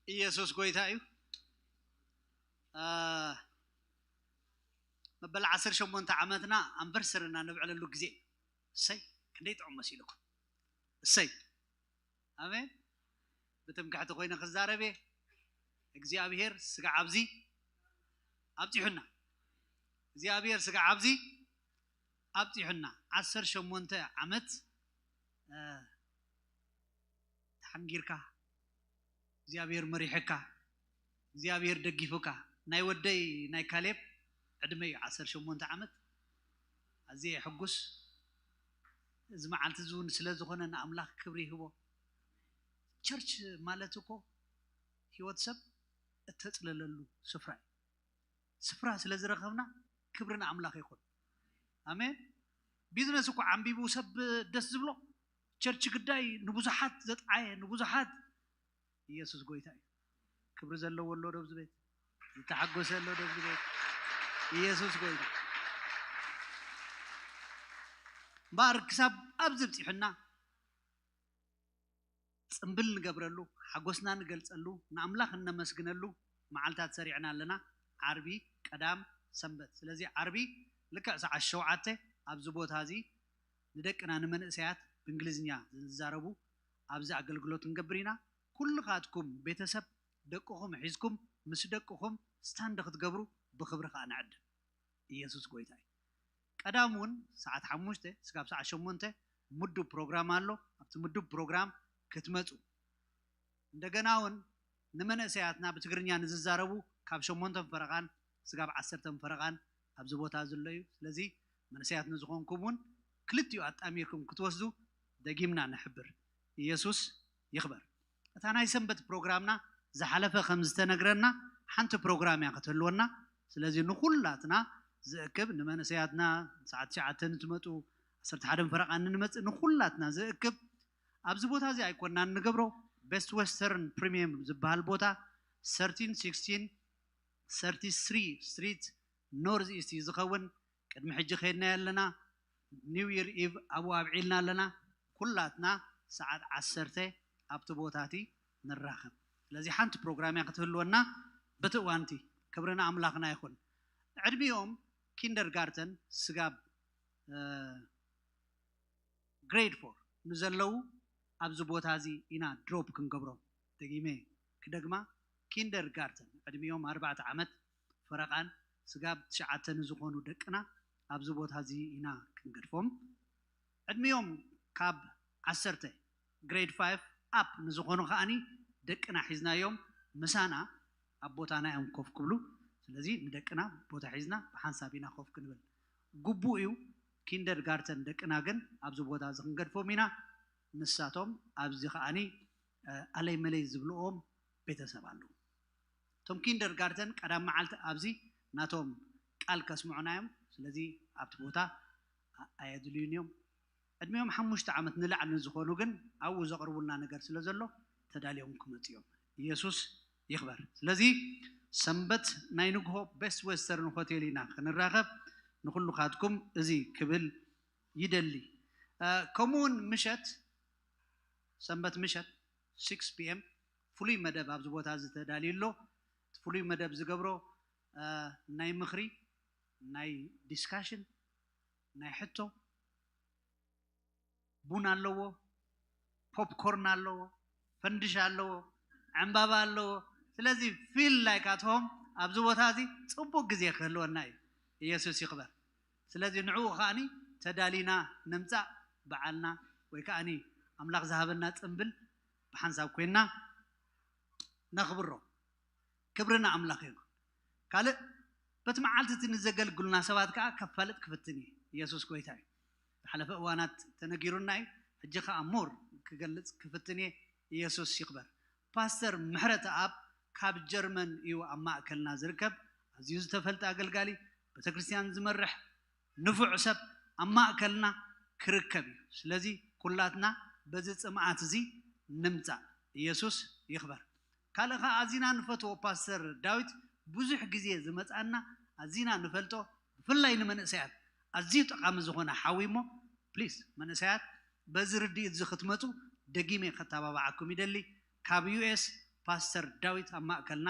ኢየሱስ ጎይታ እዩ። እ፣ መበል ዓሰርተ ሸሞንተ ዓመትና ኣንቨርሰሪና ነብዕለሉ ግዜ እዩ። እሰይ፣ ክንደይ ጥዑም መሲልኩም። እሰይ። ኣሜን። ብትምክሕቲ ኮይነ ክዛረብ እየ። እግዚኣብሔር ስጋዕ ኣብዚ ኣብጺሑና። እግዚኣብሔር ስጋዕ ኣብዚ ኣብጺሑና። ዓሰርተ ሸሞንተ ዓመት፣ እ፣ ተሓንጊርካ፣ እግዚኣብሔር መሪሕካ፣ እግዚኣብሔር ደጊፉካ። ናይ ወደይ ናይ ካሌብ ዕድመ እዩ ዓሰርተ ሸሞንተ ዓመት። ኣዝየ ሕጉስ። እዚ መዓልቲ እዚ እውን ስለ ዝኾነ ንኣምላኽ ክብሪ ይህቦ። ቸርች ማለት እኮ ህይወት ሰብ እተጽለለሉ ስፍራ እዩ። ስፍራ ስለ ዝረኸብና ክብሪ ንኣምላኽ ይኹን። ኣሜን። ቢዝነስ እኮ ዓንቢቡ ሰብ ደስ ዝብሎ ቸርች ግዳይ ንብዙሓት ዘጥዓየ ንብዙሓት ኢየሱስ ጎይታ እዩ። ክብሪ ዘለዎ ኣሎ ዶ ኣብዚ ቤት? ዝተሓጎሰ ኣሎ ዶ ኣብዚ ቤት? ኢየሱስ ጎይታ። እምበኣር ክሳብ ኣብዚ ብፂሑና ፅምብል ንገብረሉ፣ ሓጎስና ንገልፀሉ፣ ንኣምላኽ እነመስግነሉ መዓልታት ሰሪዕና ኣለና። ዓርቢ፣ ቀዳም፣ ሰንበት። ስለዚ ዓርቢ ልክዕ ሰዓት ሸውዓተ ኣብዚ ቦታ እዚ ንደቅና ንመንእሰያት ብእንግሊዝኛ ዝዛረቡ ኣብዚ ኣገልግሎት ክንገብር ኢና። ኩልኻትኩም ቤተሰብ ደቅኹም ሒዝኩም ምስ ደቅኹም ስታንድ ክትገብሩ ብኽብሪ ከዓ ንዕድም። ኢየሱስ ጎይታ እዩ። ቀዳም እውን ሰዓት ሓሙሽተ ስጋብ ሰዓት ሸሞንተ ምዱብ ፕሮግራም ኣሎ። ኣብቲ ምዱብ ፕሮግራም ክትመፁ እንደገና እውን ንመንእሰያትና ብትግርኛ ንዝዛረቡ ካብ ሸሞንተን ፈረቓን ስጋብ ዓሰርተን ፈረቓን ኣብዚ ቦታ ዘሎ እዩ። ስለዚ መንእሰያት ንዝኾንኩም እውን ክልቲኡ ኣጣሚርኩም ክትወስዱ ደጊምና ንሕብር። ኢየሱስ ይኽበር። እታ ናይ ሰንበት ፕሮግራምና ዝሓለፈ ከም ዝተነግረና ሓንቲ ፕሮግራም እያ ክትህልወና። ስለዚ ንኹላትና ዝእክብ ንመንእሰያትና ሰዓት ትሽዓተ ንትመጡ ዓሰርተ ሓደን ፈረቓን ንመጽእ ንኹላትና ዝእክብ ኣብዚ ቦታ እዚ ኣይኮናን ንገብሮ። ቤስት ዌስተርን ፕሪሚየም ዝበሃል ቦታ ሰርቲን ሲክስቲን ሰርቲ ስሪ ስትሪት ኖርዝ ኢስት እዩ ዝኸውን። ቅድሚ ሕጂ ከይድና ኣለና። ኒው ይር ኢቭ ኣብኡ ኣብዒልና ኣለና። ኩላትና ሰዓት ዓሰርተ ኣብቲ ቦታ እቲ ንራኸብ። ስለዚ ሓንቲ ፕሮግራም እያ ክትህልወና በቲ እዋንቲ። ክብሪ ንኣምላኽና ይኹን። ዕድሚኦም ኪንደርጋርተን ስጋብ ግሬድ ፎር ንዘለዉ ኣብዚ ቦታ እዚ ኢና ድሮፕ ክንገብሮም። ደጊመ ክደግማ፣ ኪንደርጋርተን ዕድሚኦም ኣርባዕተ ዓመት ፈረቓን ስጋብ ትሽዓተ ንዝኾኑ ደቅና ኣብዚ ቦታ እዚ ኢና ክንገድፎም። ዕድሚኦም ካብ ዓሰርተ ግሬድ ፋይቭ ኣፕ ንዝኾኑ ከዓኒ ደቅና ሒዝናዮም ምሳና ኣብ ቦታና እዮም ኮፍ ክብሉ። ስለዚ ንደቅና ቦታ ሒዝና ብሓንሳብ ኢና ኮፍ ክንብል። ግቡእ እዩ። ኪንደርጋርተን ደቅና ግን ኣብዚ ቦታ እዚ ክንገድፎም ኢና። ንሳቶም ኣብዚ ከዓኒ ኣለይ መለይ ዝብልኦም ቤተሰብ ኣለዉ። እቶም ኪንደርጋርተን ቀዳም መዓልቲ ኣብዚ ናቶም ቃል ከስምዑና እዮም። ስለዚ ኣብቲ ቦታ ኣየድልዩን እዮም። ዕድሚኦም ሓሙሽተ ዓመት ንላዕሊ ንዝኾኑ ግን ኣብኡ ዘቕርቡልና ነገር ስለ ዘሎ ተዳልዮም ክመፁ እዮም። ኢየሱስ ይኽበር። ስለዚ ሰንበት ናይ ንግሆ ቤስት ዌስተርን ሆቴል ኢና ክንራኸብ። ንኹሉኻትኩም እዚ ክብል ይደሊ። ከምኡውን ምሸት ሰንበት ምሸት ሲክስ ፒ ኤም ፍሉይ መደብ ኣብዚ ቦታ እዚ ተዳልዩ ኣሎ። እቲ ፍሉይ መደብ ዝገብሮ ናይ ምኽሪ፣ ናይ ዲስካሽን፣ ናይ ሕቶ፣ ቡን ኣለዎ፣ ፖፕኮርን ኣለዎ፣ ፈንድሻ ኣለዎ፣ ዕምባባ ኣለዎ። ስለዚ ፊል ላይክ ኣት ሆም ኣብዚ ቦታ እዚ ፅቡቅ ግዜ ክህልወና እዩ። ኢየሱስ ይኽበር። ስለዚ ንዕኡ ከዓኒ ተዳሊና ንምፃእ በዓልና ወይ ከዓኒ ኣምላኽ ዝሃበና ፅምብል ብሓንሳብ ኮይንና ነኽብሮ። ክብሪ ንኣምላኽ ይኹን። ካልእ በቲ መዓልቲ እቲ ንዘገልግሉና ሰባት ከዓ ከፋልጥ ክፍትን እየ። ኢየሱስ ጎይታ እዩ። ዝሓለፈ እዋናት ተነጊሩና እዩ። ሕጂ ከዓ ሞር ክገልፅ ክፍትን እየ። ኢየሱስ ይኽበር። ፓስተር ምሕረተኣብ ካብ ጀርመን እዩ ኣብ ማእከልና ዝርከብ። ኣዝዩ ዝተፈልጠ ኣገልጋሊ፣ ቤተክርስትያን ዝመርሕ ንፉዕ ሰብ ኣብ ማእከልና ክርከብ እዩ። ስለዚ ኩላትና በዚ ጽምኣት እዚ ንምጻእ። ኢየሱስ ይኽበር። ካልእ ኸኣ ኣዚና ንፈትዎ ፓስተር ዳዊት ብዙሕ ግዜ ዝመጻና ኣዚና ንፈልጦ ብፍላይ ንመንእሰያት ኣዝዩ ጠቓሚ ዝኾነ ሓዊ እሞ ፕሊስ መንእሰያት በዚ ርድኢት እዚ ክትመጹ ደጊመ ከተባብዓኩም ይደሊ። ካብ ዩ ኤስ ፓስተር ዳዊት ኣብ ማእከልና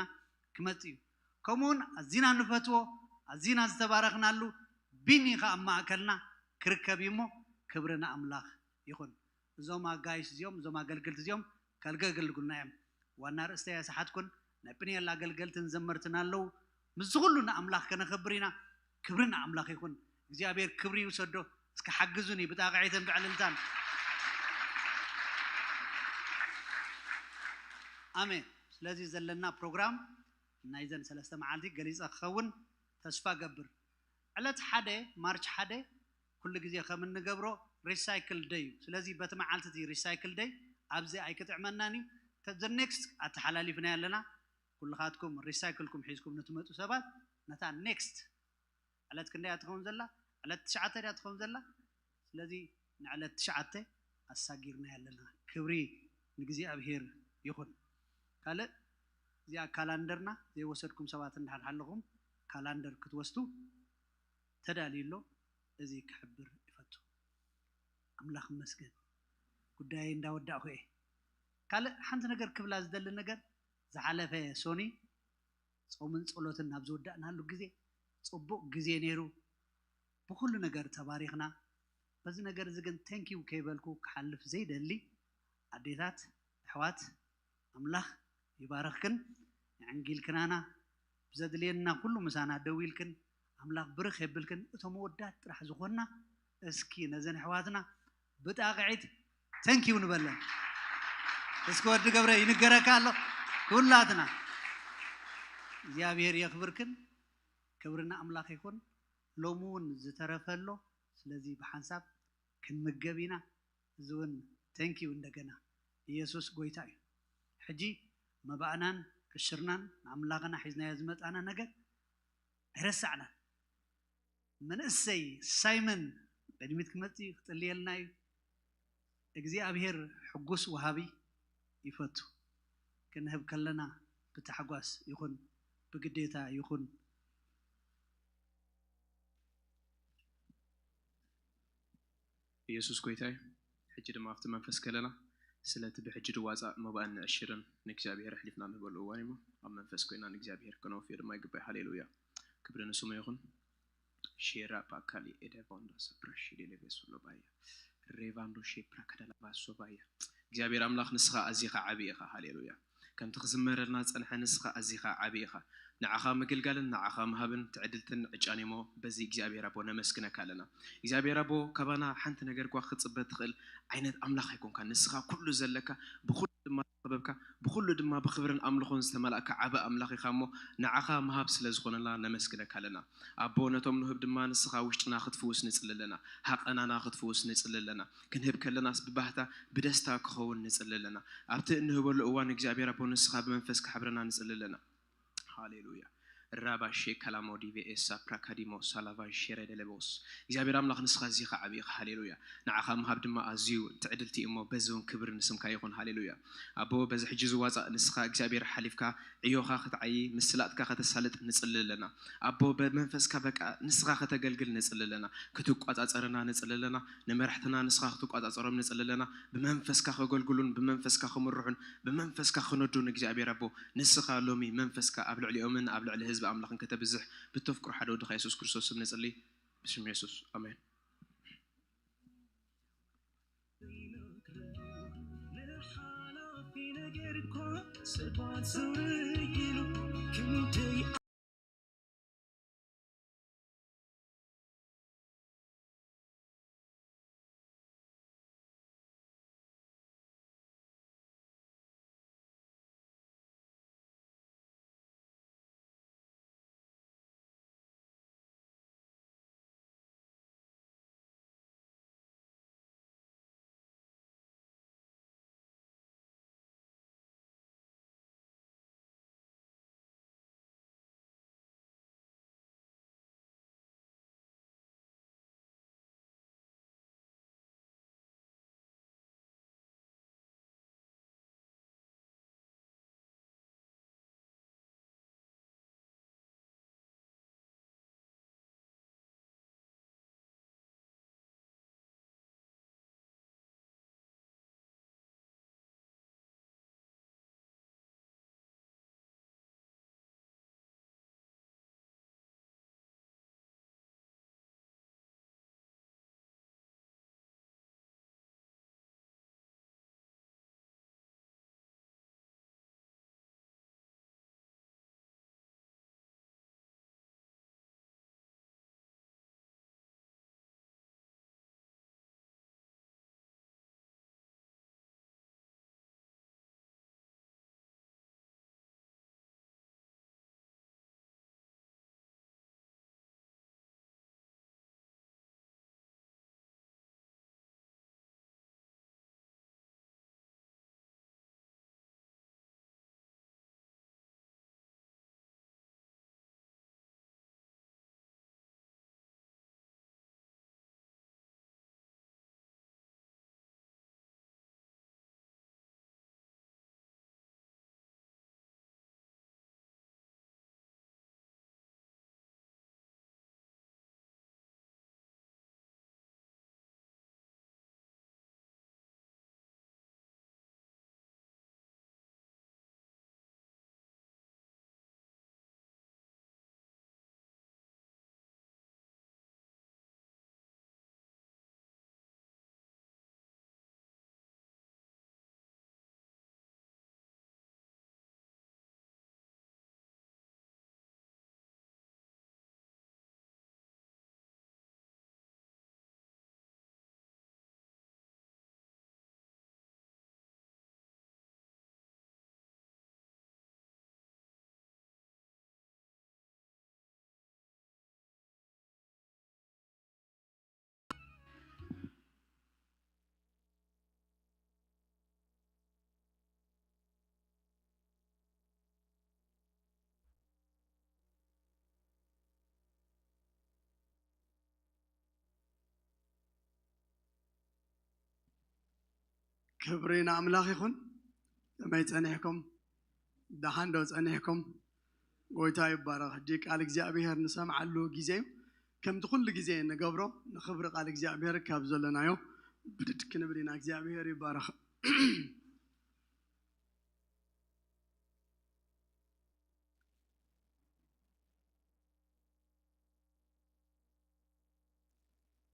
ክመጽእ እዩ። ከምኡውን ኣዚና ንፈትዎ ኣዚና ዝተባረኽናሉ ቢኒ ኸኣ ኣብ ማእከልና ክርከብ እዩ እሞ ክብሪ ንኣምላኽ ይኹን። እዞም ኣጋይሽ እዚኦም እዞም ኣገልግልቲ እዚኦም ከልገገልጉልና እዮም። ዋና ርእስተ እያ ሰሓትኩን ናይ ፕንኤል ኣገልገልትን ዘመርትን ኣለዉ። ምስዚ ኩሉ ንኣምላኽ ከነኸብር ኢና። ክብሪ ንኣምላኽ ይኹን። እግዚኣብሔር ክብሪ ይውሰዶ። እስኪ ሓግዙኒ ብጣቕዒትን ብዕልልታን። ኣሜን። ስለዚ ዘለና ፕሮግራም ናይዘን ሰለስተ መዓልቲ ገሊፀ ክኸውን ተስፋ ገብር። ዕለት ሓደ ማርች ሓደ ኩሉ ግዜ ከም እንገብሮ ሪሳይክል ደይ እዩ። ስለዚ በቲ መዓልቲ እቲ ሪሳይክል ደይ ኣብዚ ኣይክጥዕመናን እዩ። ተ- the next ኣተሓላሊፍና ኣለና። ኩልኻትኩም ሪሳይክልኩም ሒዝኩም ንትመፁ ሰባት ነታ ኔክስት ዕለት ክንደያ ትኸውን ዘላ ዕለት ትሽዓተ ድያ ትኸውን ዘላ። ስለዚ ንዕለት ትሽዓተ ኣሳጊርና ያለና። ክብሪ ንእግዚኣብሔር ይኹን። ካልእ እዚኣ ካላንደርና ዘይወሰድኩም ሰባት እንዳሓልሓለኹም ካላንደር ክትወስዱ ተዳልዩ ኣሎ። እዚ ክሕብር ይፈቱ። ኣምላኽ ይመስገን። ጉዳይ እንዳወዳእኹ እየ። ካልእ ሓንቲ ነገር ክብላ ዝደሊ ነገር ዝሓለፈ ሶኒ ጾምን ጸሎትን ናብ ዝወዳእናሉ ግዜ ጽቡቕ ግዜ ነይሩ። ብኹሉ ነገር ተባሪኽና። በዚ ነገር እዚ ግን ቴንኪው ከይበልኩ ክሓልፍ ዘይደሊ ኣዴታት ኣሕዋት ኣምላኽ ይባርኽክን የዕንጊልክናና ብዘድልየና ኩሉ ምሳና ደው ኢልክን ኣምላኽ ብርኽ የብልክን እቶም ወዳት ጥራሕ ዝኾንና እስኪ ነዘን ኣሕዋትና ብጣቕዒት ቴንኪው ንበለን። እስኪ ወዲ ገብረ ይንገረካ ኣሎ ኩላትና እግዚኣብሔር የኽብርክን ክብርና ኣምላኽ ይኹን። ሎሚ እውን ዝተረፈ ኣሎ። ስለዚ ብሓንሳብ ክንምገብ ኢና። እዚ እውን ቴንኪው እንደገና ኢየሱስ ጎይታ እዩ። ሕጂ መባእናን ዕሽርናን ንኣምላኽና ሒዝናዮ ዝመጻና ነገር ኣይረሳዕናን። መንእሰይ ሳይመን ቅድሚት ክመጽእ ክጽልየልና እዩ። እግዚኣብሔር ሕጉስ ወሃቢ ይፈቱ። ክንህብ ከለና ብታሕጓስ ይኹን ብግዴታ ይኹን ኢየሱስ ጎይታይ ሕጂ ድማ ኣብቲ መንፈስ ከለና ስለቲ ብሕጂ ድዋፃእ መባእን ንዕሽርን ንእግዚኣብሔር ኣሕሊፍና ንህበሉ እዋን እሞ ኣብ መንፈስ ኮይና ንእግዚኣብሔር ከነወፍዮ ድማ ይግባይ። ሃሌሉያ ክብሪ ንስሙ ይኹን። ሼራ ፓካሊ ኤደባንዶ ሰፕራሽ ዴሌቬስ ሎባያ ሬቫንዶ ሼፕራ ከደላባሶ ባያ እግዚኣብሔር ኣምላኽ ንስኻ ኣዚኻ ዓቢ ኢኻ። ሃሌሉያ ከምቲ ክዝመረልና ዝጸንሐ ንስኻ ኣዚኻ ዓቢ ኢኻ። ንዓኻ ምግልጋልን ንዓኻ ምሃብን ትዕድልትን ዕጫን እሞ በዚ እግዚኣብሔር ኣቦ ነመስግነካ ኣለና። እግዚኣብሔር ኣቦ ካባና ሓንቲ ነገር እኳ ክትጽበ ትኽእል ዓይነት ኣምላኽ ኣይኮንካ። ንስኻ ኩሉ ዘለካ ብኩሉ ድማ ዝኸበብካ ብኩሉ ድማ ብኽብርን ኣምልኾን ዝተመላእካ ዓቢ ኣምላኽ ኢኻ እሞ ንዓኻ ምሃብ ስለ ዝኾነና ነመስግነካ ኣለና። ኣቦ ነቶም ንህብ ድማ ንስኻ ውሽጥና ክትፍውስ ንጽሊ ኣለና። ሃቐናና ክትፍውስ ንጽሊ ኣለና። ክንህብ ከለናስ ብባህታ ብደስታ ክኸውን ንጽሊ ኣለና። ኣብቲ እንህበሉ እዋን እግዚኣብሔር ኣቦ ንስኻ ብመንፈስካ ሕብረና ንጽሊ ኣለና። ሃሌሉያ ራባ ሼካላሞ ዲቬ ኤሳ ፕራካዲሞ ሳላቫ ሼረ ደለቦስ እግዚኣብሔር ኣምላኽ ንስኻ እዚኻ ዓብዪ ኢኻ። ሃሌሉያ ንዓኻ ምሃብ ድማ ኣዝዩ ትዕድልቲ እሞ በዚ እውን ክብሪ ንስምካ ይኹን። ሃሌሉያ ኣቦ በዚ ሕጂ ዝዋፃእ ንስኻ እግዚኣብሔር ሓሊፍካ ዕዮኻ ክትዓዪ ምስላጥካ ከተሳልጥ ንጽሊ ኣለና። ኣቦ በመንፈስካ በቃ ንስኻ ከተገልግል ንጽሊ ኣለና። ክትቋጻጸረና ንጽሊ ኣለና። ንመራሕትና ንስኻ ክትቋጻጸሮም ንጽሊ ኣለና። ብመንፈስካ ከገልግሉን ብመንፈስካ ክምርሑን ብመንፈስካ ክነዱን እግዚኣብሔር ኣቦ ንስኻ ሎሚ መንፈስካ ኣብ ልዕሊኦምን ኣብ ልዕሊ ህዝቢ ኣምላኽን ከተብዝሕ ብተፍቅሮ ሓደ ወድኻ የሱስ ክርስቶስ ስም ንጽሊ። ብስም የሱስ ኣሜን። ክብሪ ንኣምላኽ ይኹን። ከመይ ጸኒሕኩም? ደሓን ዶ ጸኒሕኩም? ጎይታ ይባረኽ። ሕጂ ቃል እግዚኣብሔር ንሰምዓሉ ግዜ እዩ። ከምቲ ኩሉ ግዜ ንገብሮ፣ ንኽብሪ ቃል እግዚኣብሔር ካብ ዘለናዮ ብድድ ክንብል ኢና። እግዚኣብሔር ይባረኽ።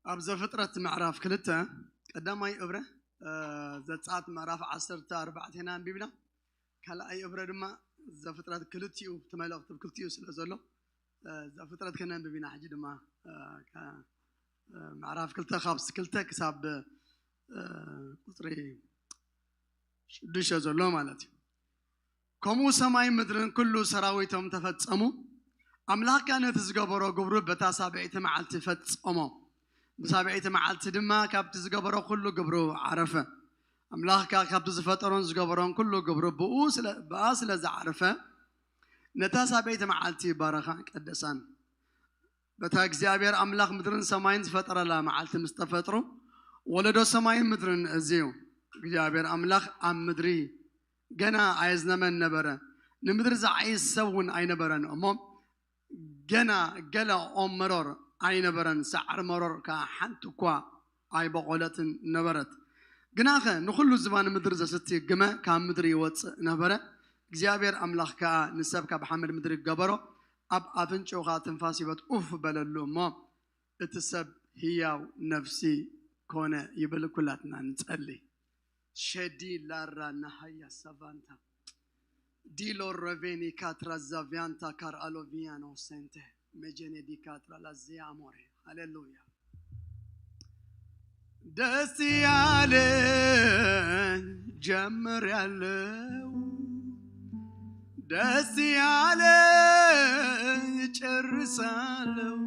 ኣብ ዘፍጥረት ምዕራፍ ክልተ፣ ቀዳማይ እብረ፣ እ፣ ዘጸኣት ምዕራፍ ዓሰርተ ኣርባዕተ ኢና ኣንቢብና። ካልኣይ እብረ ድማ ዘፍጥረት ክልቲኡ፣ እቲ መልእኽቲ ብክልቲኡ ስለ ዘሎ፣ እ፣ ዘፍጥረት ከነንብብ ኢና። ሕጂ ድማ፣ እ፣ ከ-፣ እ፣ ምዕራፍ ክልተ ካብ ክልተ ክሳብ፣ እ፣ ቁጽሪ ሽዱሽተ ዘሎ ማለት እዩ። ከምኡ ሰማይን ምድርን ኩሉ ሰራዊቶም ተፈጸሙ። ኣምላኽ ከኣ ነቲ ዝገበሮ ግብሩ በታ ሳብዐይቲ መዓልቲ ፈጸሞ። ብሳብዐይቲ መዓልቲ ድማ ካብቲ ዝገበሮ ኩሉ ግብሩ ዓረፈ። ኣምላኽ ከኣ ካብቲ ዝፈጠሮን ዝገበሮን ኩሉ ግብሩ ብኡ ስለ፣ ብኣ ስለ ዝዓረፈ፣ ነታ ሳብዐይቲ መዓልቲ ባረኻን ቀደሳን። በታ እግዚኣብሔር ኣምላኽ ምድርን ሰማይን ዝፈጠረላ መዓልቲ ምስ ተፈጥሩ፣ ወለዶ ሰማይን ምድርን እዚ እዩ። እግዚኣብሔር ኣምላኽ ኣብ ምድሪ ገና ኣየዝነመን ነበረ፣ ንምድሪ ዝዓይስ ሰብ እውን ኣይነበረን እሞ፣ ገና ገለ ኦም መሮር ኣይነበረን፣ ሳዕሪ መሮር ከኣ ሓንቲ እኳ ኣይበቖለትን ነበረት። ግናኸ ንኹሉ ዝባን ምድሪ ዘስቲ ግመ ካብ ምድሪ ይወጽእ ነበረ። እግዚኣብሔር ኣምላኽ ከኣ ንሰብ ካብ ሓመድ ምድሪ ገበሮ፣ ኣብ ኣፍንጭኡ ኸኣ ትንፋስ ህይወት ኡፍ በለሉ እሞ፣ እቲ ሰብ ህያው ነፍሲ ኮነ። ይብል። ኩላትና ንጸሊ። ሸዲ ላራ ናሃያ ሳቫንታ ዲሎ ረቬኒ ካትራ ዛቪያንታ ካር ኣሎቪያኖ ሴንቴ መጀኔ ዲ ካትራ ላዚያ ሞሬ። ሃሌሉያ። ደስ ያለ ጀምር ያለው፣ ደስ ያለ ጨርሳለው።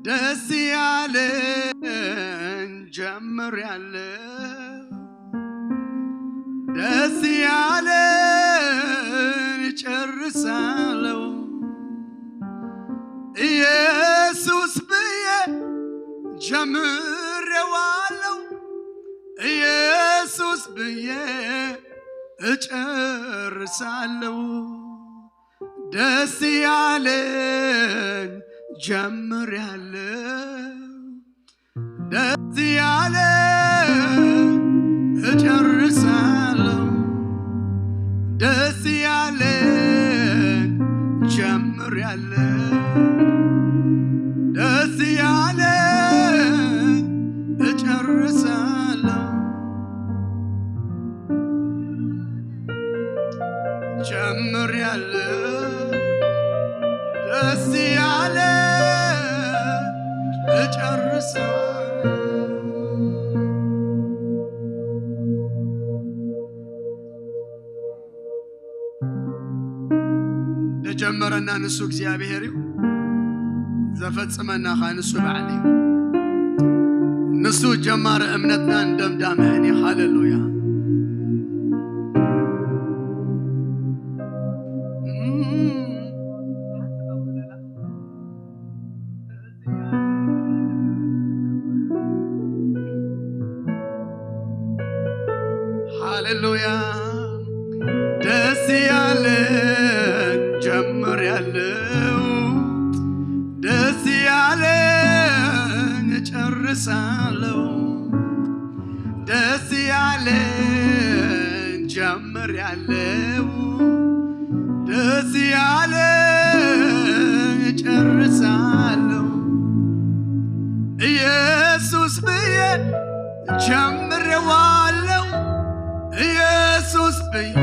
ደስ ያለ ጀምር ያለው፣ ደስ ያለ ጨርሳለው። ኢየሱስ ብዬ ጀምሬዋለው፣ ኢየሱስ ብዬ እጨርሳለው። ደስ ያለኝ ጀምሬያለው፣ ደስ ያለኝ እጨርሳለው። ደስ ያለኝ ጀምሬያለው፣ ደስ ያለኝ እጨርሳለው። ጀምሬያለው፣ ደስ ያለ እጨርሳለው። ደጀመረና ንሱ እግዚኣብሔር እዩ፣ ዘፈጽመና ኸኣ ንሱ ባዕሉ እዩ። ንሱ ጀማሪ እምነትናን ደምዳምዕን እዩ። ሃሌሉያ። ሃሌሉያ። ደስ ያለኝ ጀምሬያለው፣ ደስ ያለኝ እጨርሳለው። ደስ ያለኝ ጀምሬያለው፣ ደስ ያለኝ እጨርሳለው። ኢየሱስ ብዬ ጀምሬዋለው፣ ኢየሱስ ብዬ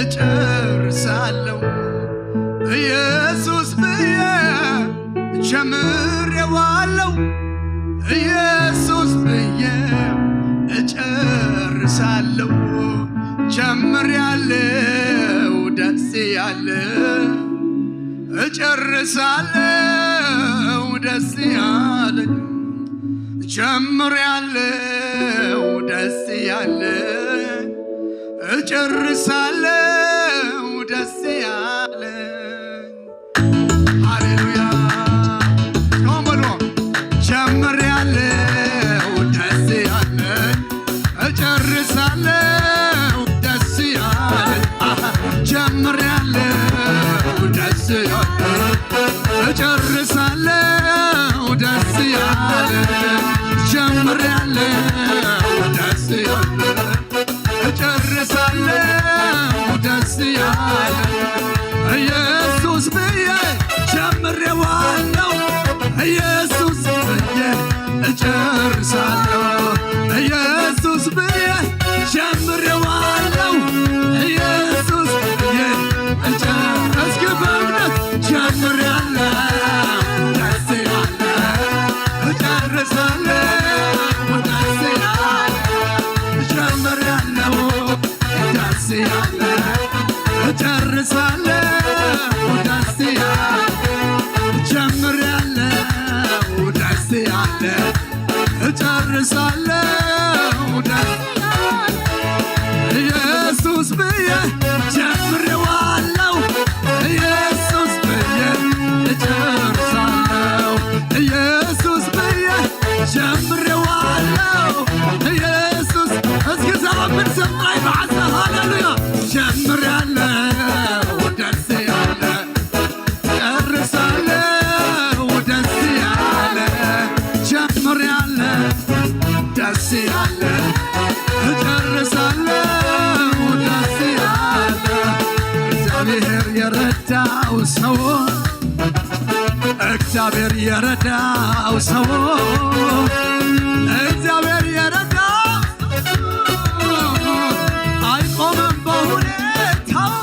እጨርሳለው። ኢየሱስ ብዬ ጀምሬዋለው፣ ኢየሱስ ብዬ እጨርሳለው። ጀምሬያለው፣ ደስ ያለ እጨርሳለው፣ ደስ ያለኝ ጀምሬያለው፣ ደስ ያለ እጨርሳለው፣ ደስ ያለኝ። ሃሌሉያ። እስካሁን በሉ። ጀምሬያለው፣ ደስ ያለኝ ጨርሳለሁ ደስ ያለ፣ ጀምሬያለሁ ደስ ያለ፣ እጨርሳለሁ ደስ ያለ። ኢየሱስ ብዬ ጀምሬዋለሁ፣ ኢየሱስ ብዬ እጨርሳለሁ፣ ኢየሱስ ብዬ ጀምሬዋለሁ፣ ኢየሱስ ብዬ እጨ-፣ እስኪ በእምነት ጀምሬያለሁ ደስ ያለ፣ እጨርሳለሁ ደስ ያለ፣ ጀምሬያለሁ ደስ ያለ፣ እጨርሳለሁ ደስ ያለ፣ ጀምሬያለሁ ደስ ያለ፣ እጨርሳለሁ ደስ ኢየሱስ ብዬ ጀምሬዋለሁ፣ ኢየሱስ ብዬ እጨርሳለሁ፣ ኢየሱስ ብዬ ጀምሬዋለሁ፣ ኢየሱስ። እስኪ ዘመን ሰማይ በዓሳ ሃሌሉያ። ጀምሬያለሁ ደስ ያለ፣ ጨርሳለሁ ደስ ያለ፣ ጀምሬያለሁ ደስ ያለ፣ እጨርሳለሁ ደስ ያለ። እግዚአብሔር የረዳው ሰው፣ እግዚአብሔር የረዳው ሰው፣ እግዚአብሔር የረዳው ሰው አይቆምም በሁኔታው።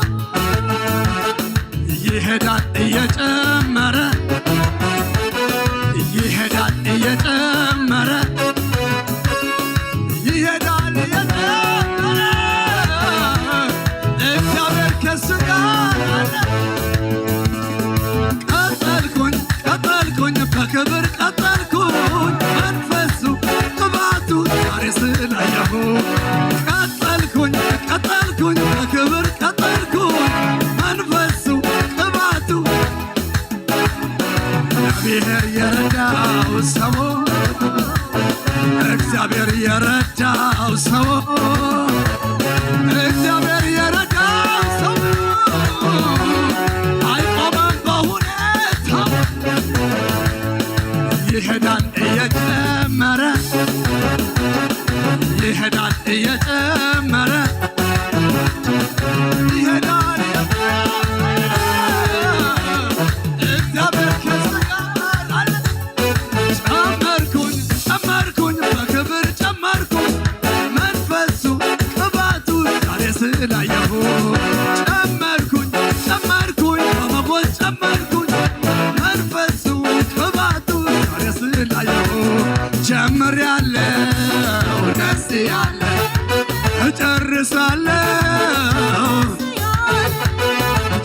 ይሄዳል እየጨመረ፣ ይሄዳል እየጨመረ፣ ይሄዳል እየጨመረ። እግዚአብሔር ከሱ ጋር አለ። ቀጠልኩኝ፣ ቀጠልኩኝ፣ በክብር ቀጠልኩኝ። መንፈሱ ቅባቱ ዛሬ ስላየሁ ቀጠልኩኝ፣ ቀጠልኩኝ፣ በክብር ቀጠልኩኝ። መንፈሱ ቅባቱ እግዚአብሔር የረዳው ሰው፣ እግዚአብሔር የረዳው ሰው፣ እግዚአብሔር የረዳው ሰው አይቆምም በሁኔታው። ይሄዳል እየጨመረ፣ ይሄዳል እየጨመረ፣ ይሄዳል እየጨመረ። እግዚአብሔር ከሱ ጋር አለ። ጨመርኩኝ፣ ጨመርኩኝ፣ በክብር ጨመርኩኝ። መንፈሱ ቅባቱ ዛሬ ስላየሁ ጨመርኩኝ፣ ጨመርኩኝ፣ በመጎስ ጨመርኩኝ። መንፈሱ ቅባቱ ዛሬ ስላየሁ ጀምሬያለሁ ደስ ያለ፣ እጨርሳለሁ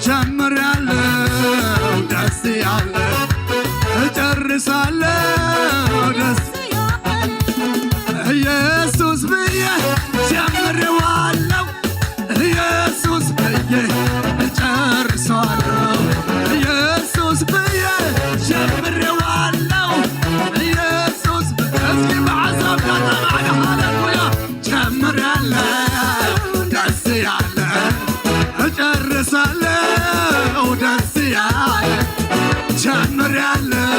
ጀምሬያለሁ ደስ ያለ፣ እጨርሳለሁ ደስ ኢየሱስ ብዬ ጀምሬዋለሁ፣ ኢየሱስ ብዬ እጨርሰዋለሁ፣ ኢየሱስ ብዬ ጀምሬዋለሁ፣ ኢየሱስ ብ-፣ እስኪ በዓዛም ዳታ ማዕዳ ሃሌሉያ። ጀምሬያለሁ ደስ ያለ፣ እጨርሳለሁ ደስ ያለ፣ ጀምሬያለሁ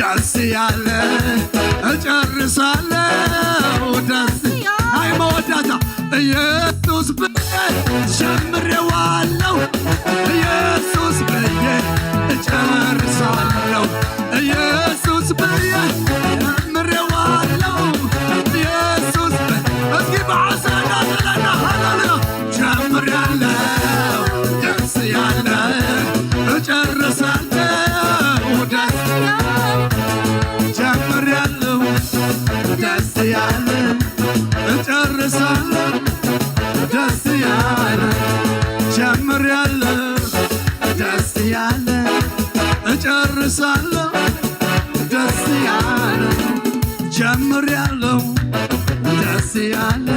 ደስ ያለ፣ እጨርሳለሁ ደስ ናይ መወዳታ ኢየሱስ ብዬ ጀምሬዋለሁ፣ ኢየሱስ ብዬ እጨርሳለሁ፣ ኢየሱስ ብዬ ጀምሬዋለሁ፣ ኢየሱስ ብ-፣ እስኪ በዓሳ እናጥለና ሃሌሉያ። ጀምሬያለሁ ደስ ያለ፣ እጨርሳለሁ ደስ ጀምሬያለሁ ደስ ያለ፣ እጨርሳለሁ ደስ ያለ፣ ጀምሬያለሁ ደስ ያለ፣ እጨርሳለሁ ደስ ያለ፣ ጀምሬያለሁ ደስ ያለ፣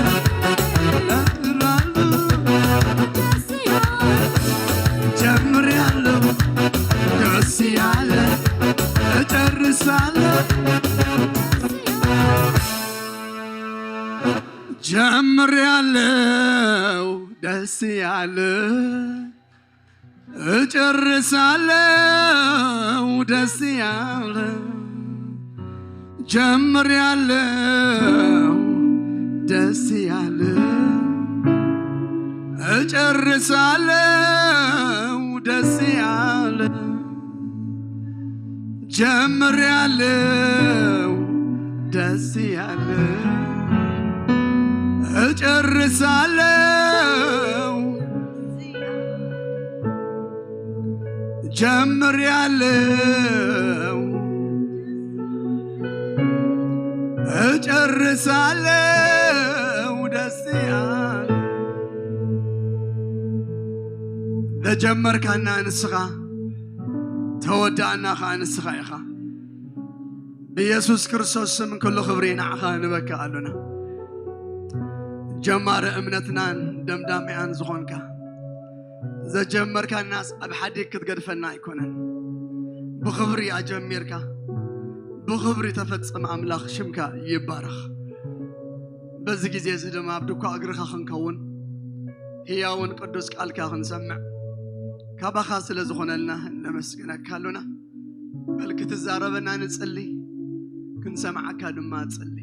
እላለሁ ጀምሬያለሁ ደስ ያለ፣ እጨርሳለሁ ጀምሬያለሁ ደስ ያለ እጨርሳለሁ ደስ ያለ፣ ጀምሬያለሁ ደስ ያለ፣ እጨርሳለሁ ደስ ያለ፣ ጀምሬያለሁ ደስ ያለ፣ እጨርሳለሁ ጀምሬያለሁ እጨርሳለሁ ደስ ያለ። ለጀመርካና ንስኻ፣ ተወዳእና ኸዓ ንስኻ ኢኻ። ብየሱስ ክርስቶስ ስም ኩሉ ክብሪ ንዓኻ ንበካ ኣሎና። ጀማሪ እምነትናን ደምዳሚኣን ዝኾንካ፣ ዘጀመርካናስ ኣብ ሓዲግ ክትገድፈና ኣይኮነን። ብኽብሪ ኣጀሚርካ፣ ብኽብሪ ተፈጽም ኣምላኽ ሽምካ ይባረኽ። በዚ ግዜ እዚ ድማ ኣብ ድኳ እግርኻ ክንከውን፣ ህያውን ቅዱስ ቃልካ ክንሰምዕ፣ ካባኻ ስለ ዝኾነልና እነመስግነካ ኣሎና። በል ክትዛረበና ንጽሊ፣ ክንሰምዓካ ድማ ጽሊ።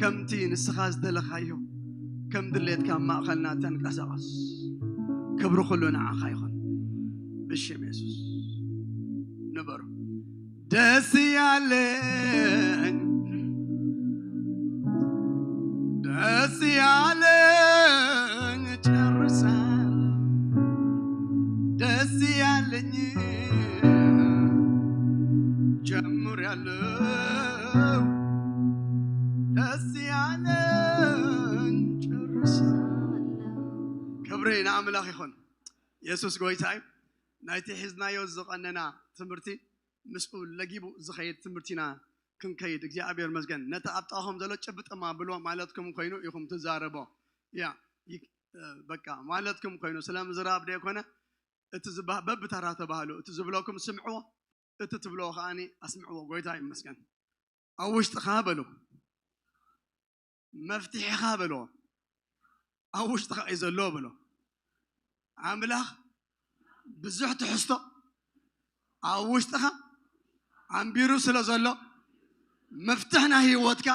ከምቲ ንስኻ ዝደለኻዮ፣ ከም ድሌትካ ኣብ ማእኸልና ተንቀሳቐስ። ክብሪ ኩሉ ንዓኻ ይኹን። ብሽም የሱስ ንበሩ። ደስ ያለኝ፣ ደስ ያለኝ ጨርሳለሁ። ደስ ያለኝ ጀምሬያለሁ። ደስ ያለኝ ጨርሳለሁ። ክብሪ ንኣምላኽ ይኹን። የሱስ ጎይታ እዩ። ናይቲ ሒዝናዮ ዝቐነና ትምህርቲ ምስኡ ለጊቡ ዝኸይድ ትምህርቲና ክንከይድ እግዚኣብሔር መስገን። ነቲ ኣብ ጥቓኹም ዘሎ ጭብጥማ ብሎ ማለትኩም ኮይኑ ኢኹም ትዛረቦ። ያ፣ ይ-፣ እ፣ በቃ ማለትኩም ኮይኑ ስለምዝራብ ደይኮነ፣ እቲ ዝበሃ-፣ በብተራ ተባህሉ፣ እቲ ዝብለኩም ስምዕዎ፣ እቲ ትብልዎ ከዓኒ ኣስምዕዎ። ጎይታ ይመስገን። ኣብ ውሽጥኻ በሉ፣ መፍትሒኻ በልዎ፣ ኣብ ውሽጥኻ እዩ ዘሎ በሎ። ኣምላኽ ብዙሕ ትሕዝቶ ኣብ ውሽጥኻ ኣንቢሩ ስለ ዘሎ፣ መፍትሕ ናይ ህይወትካ፣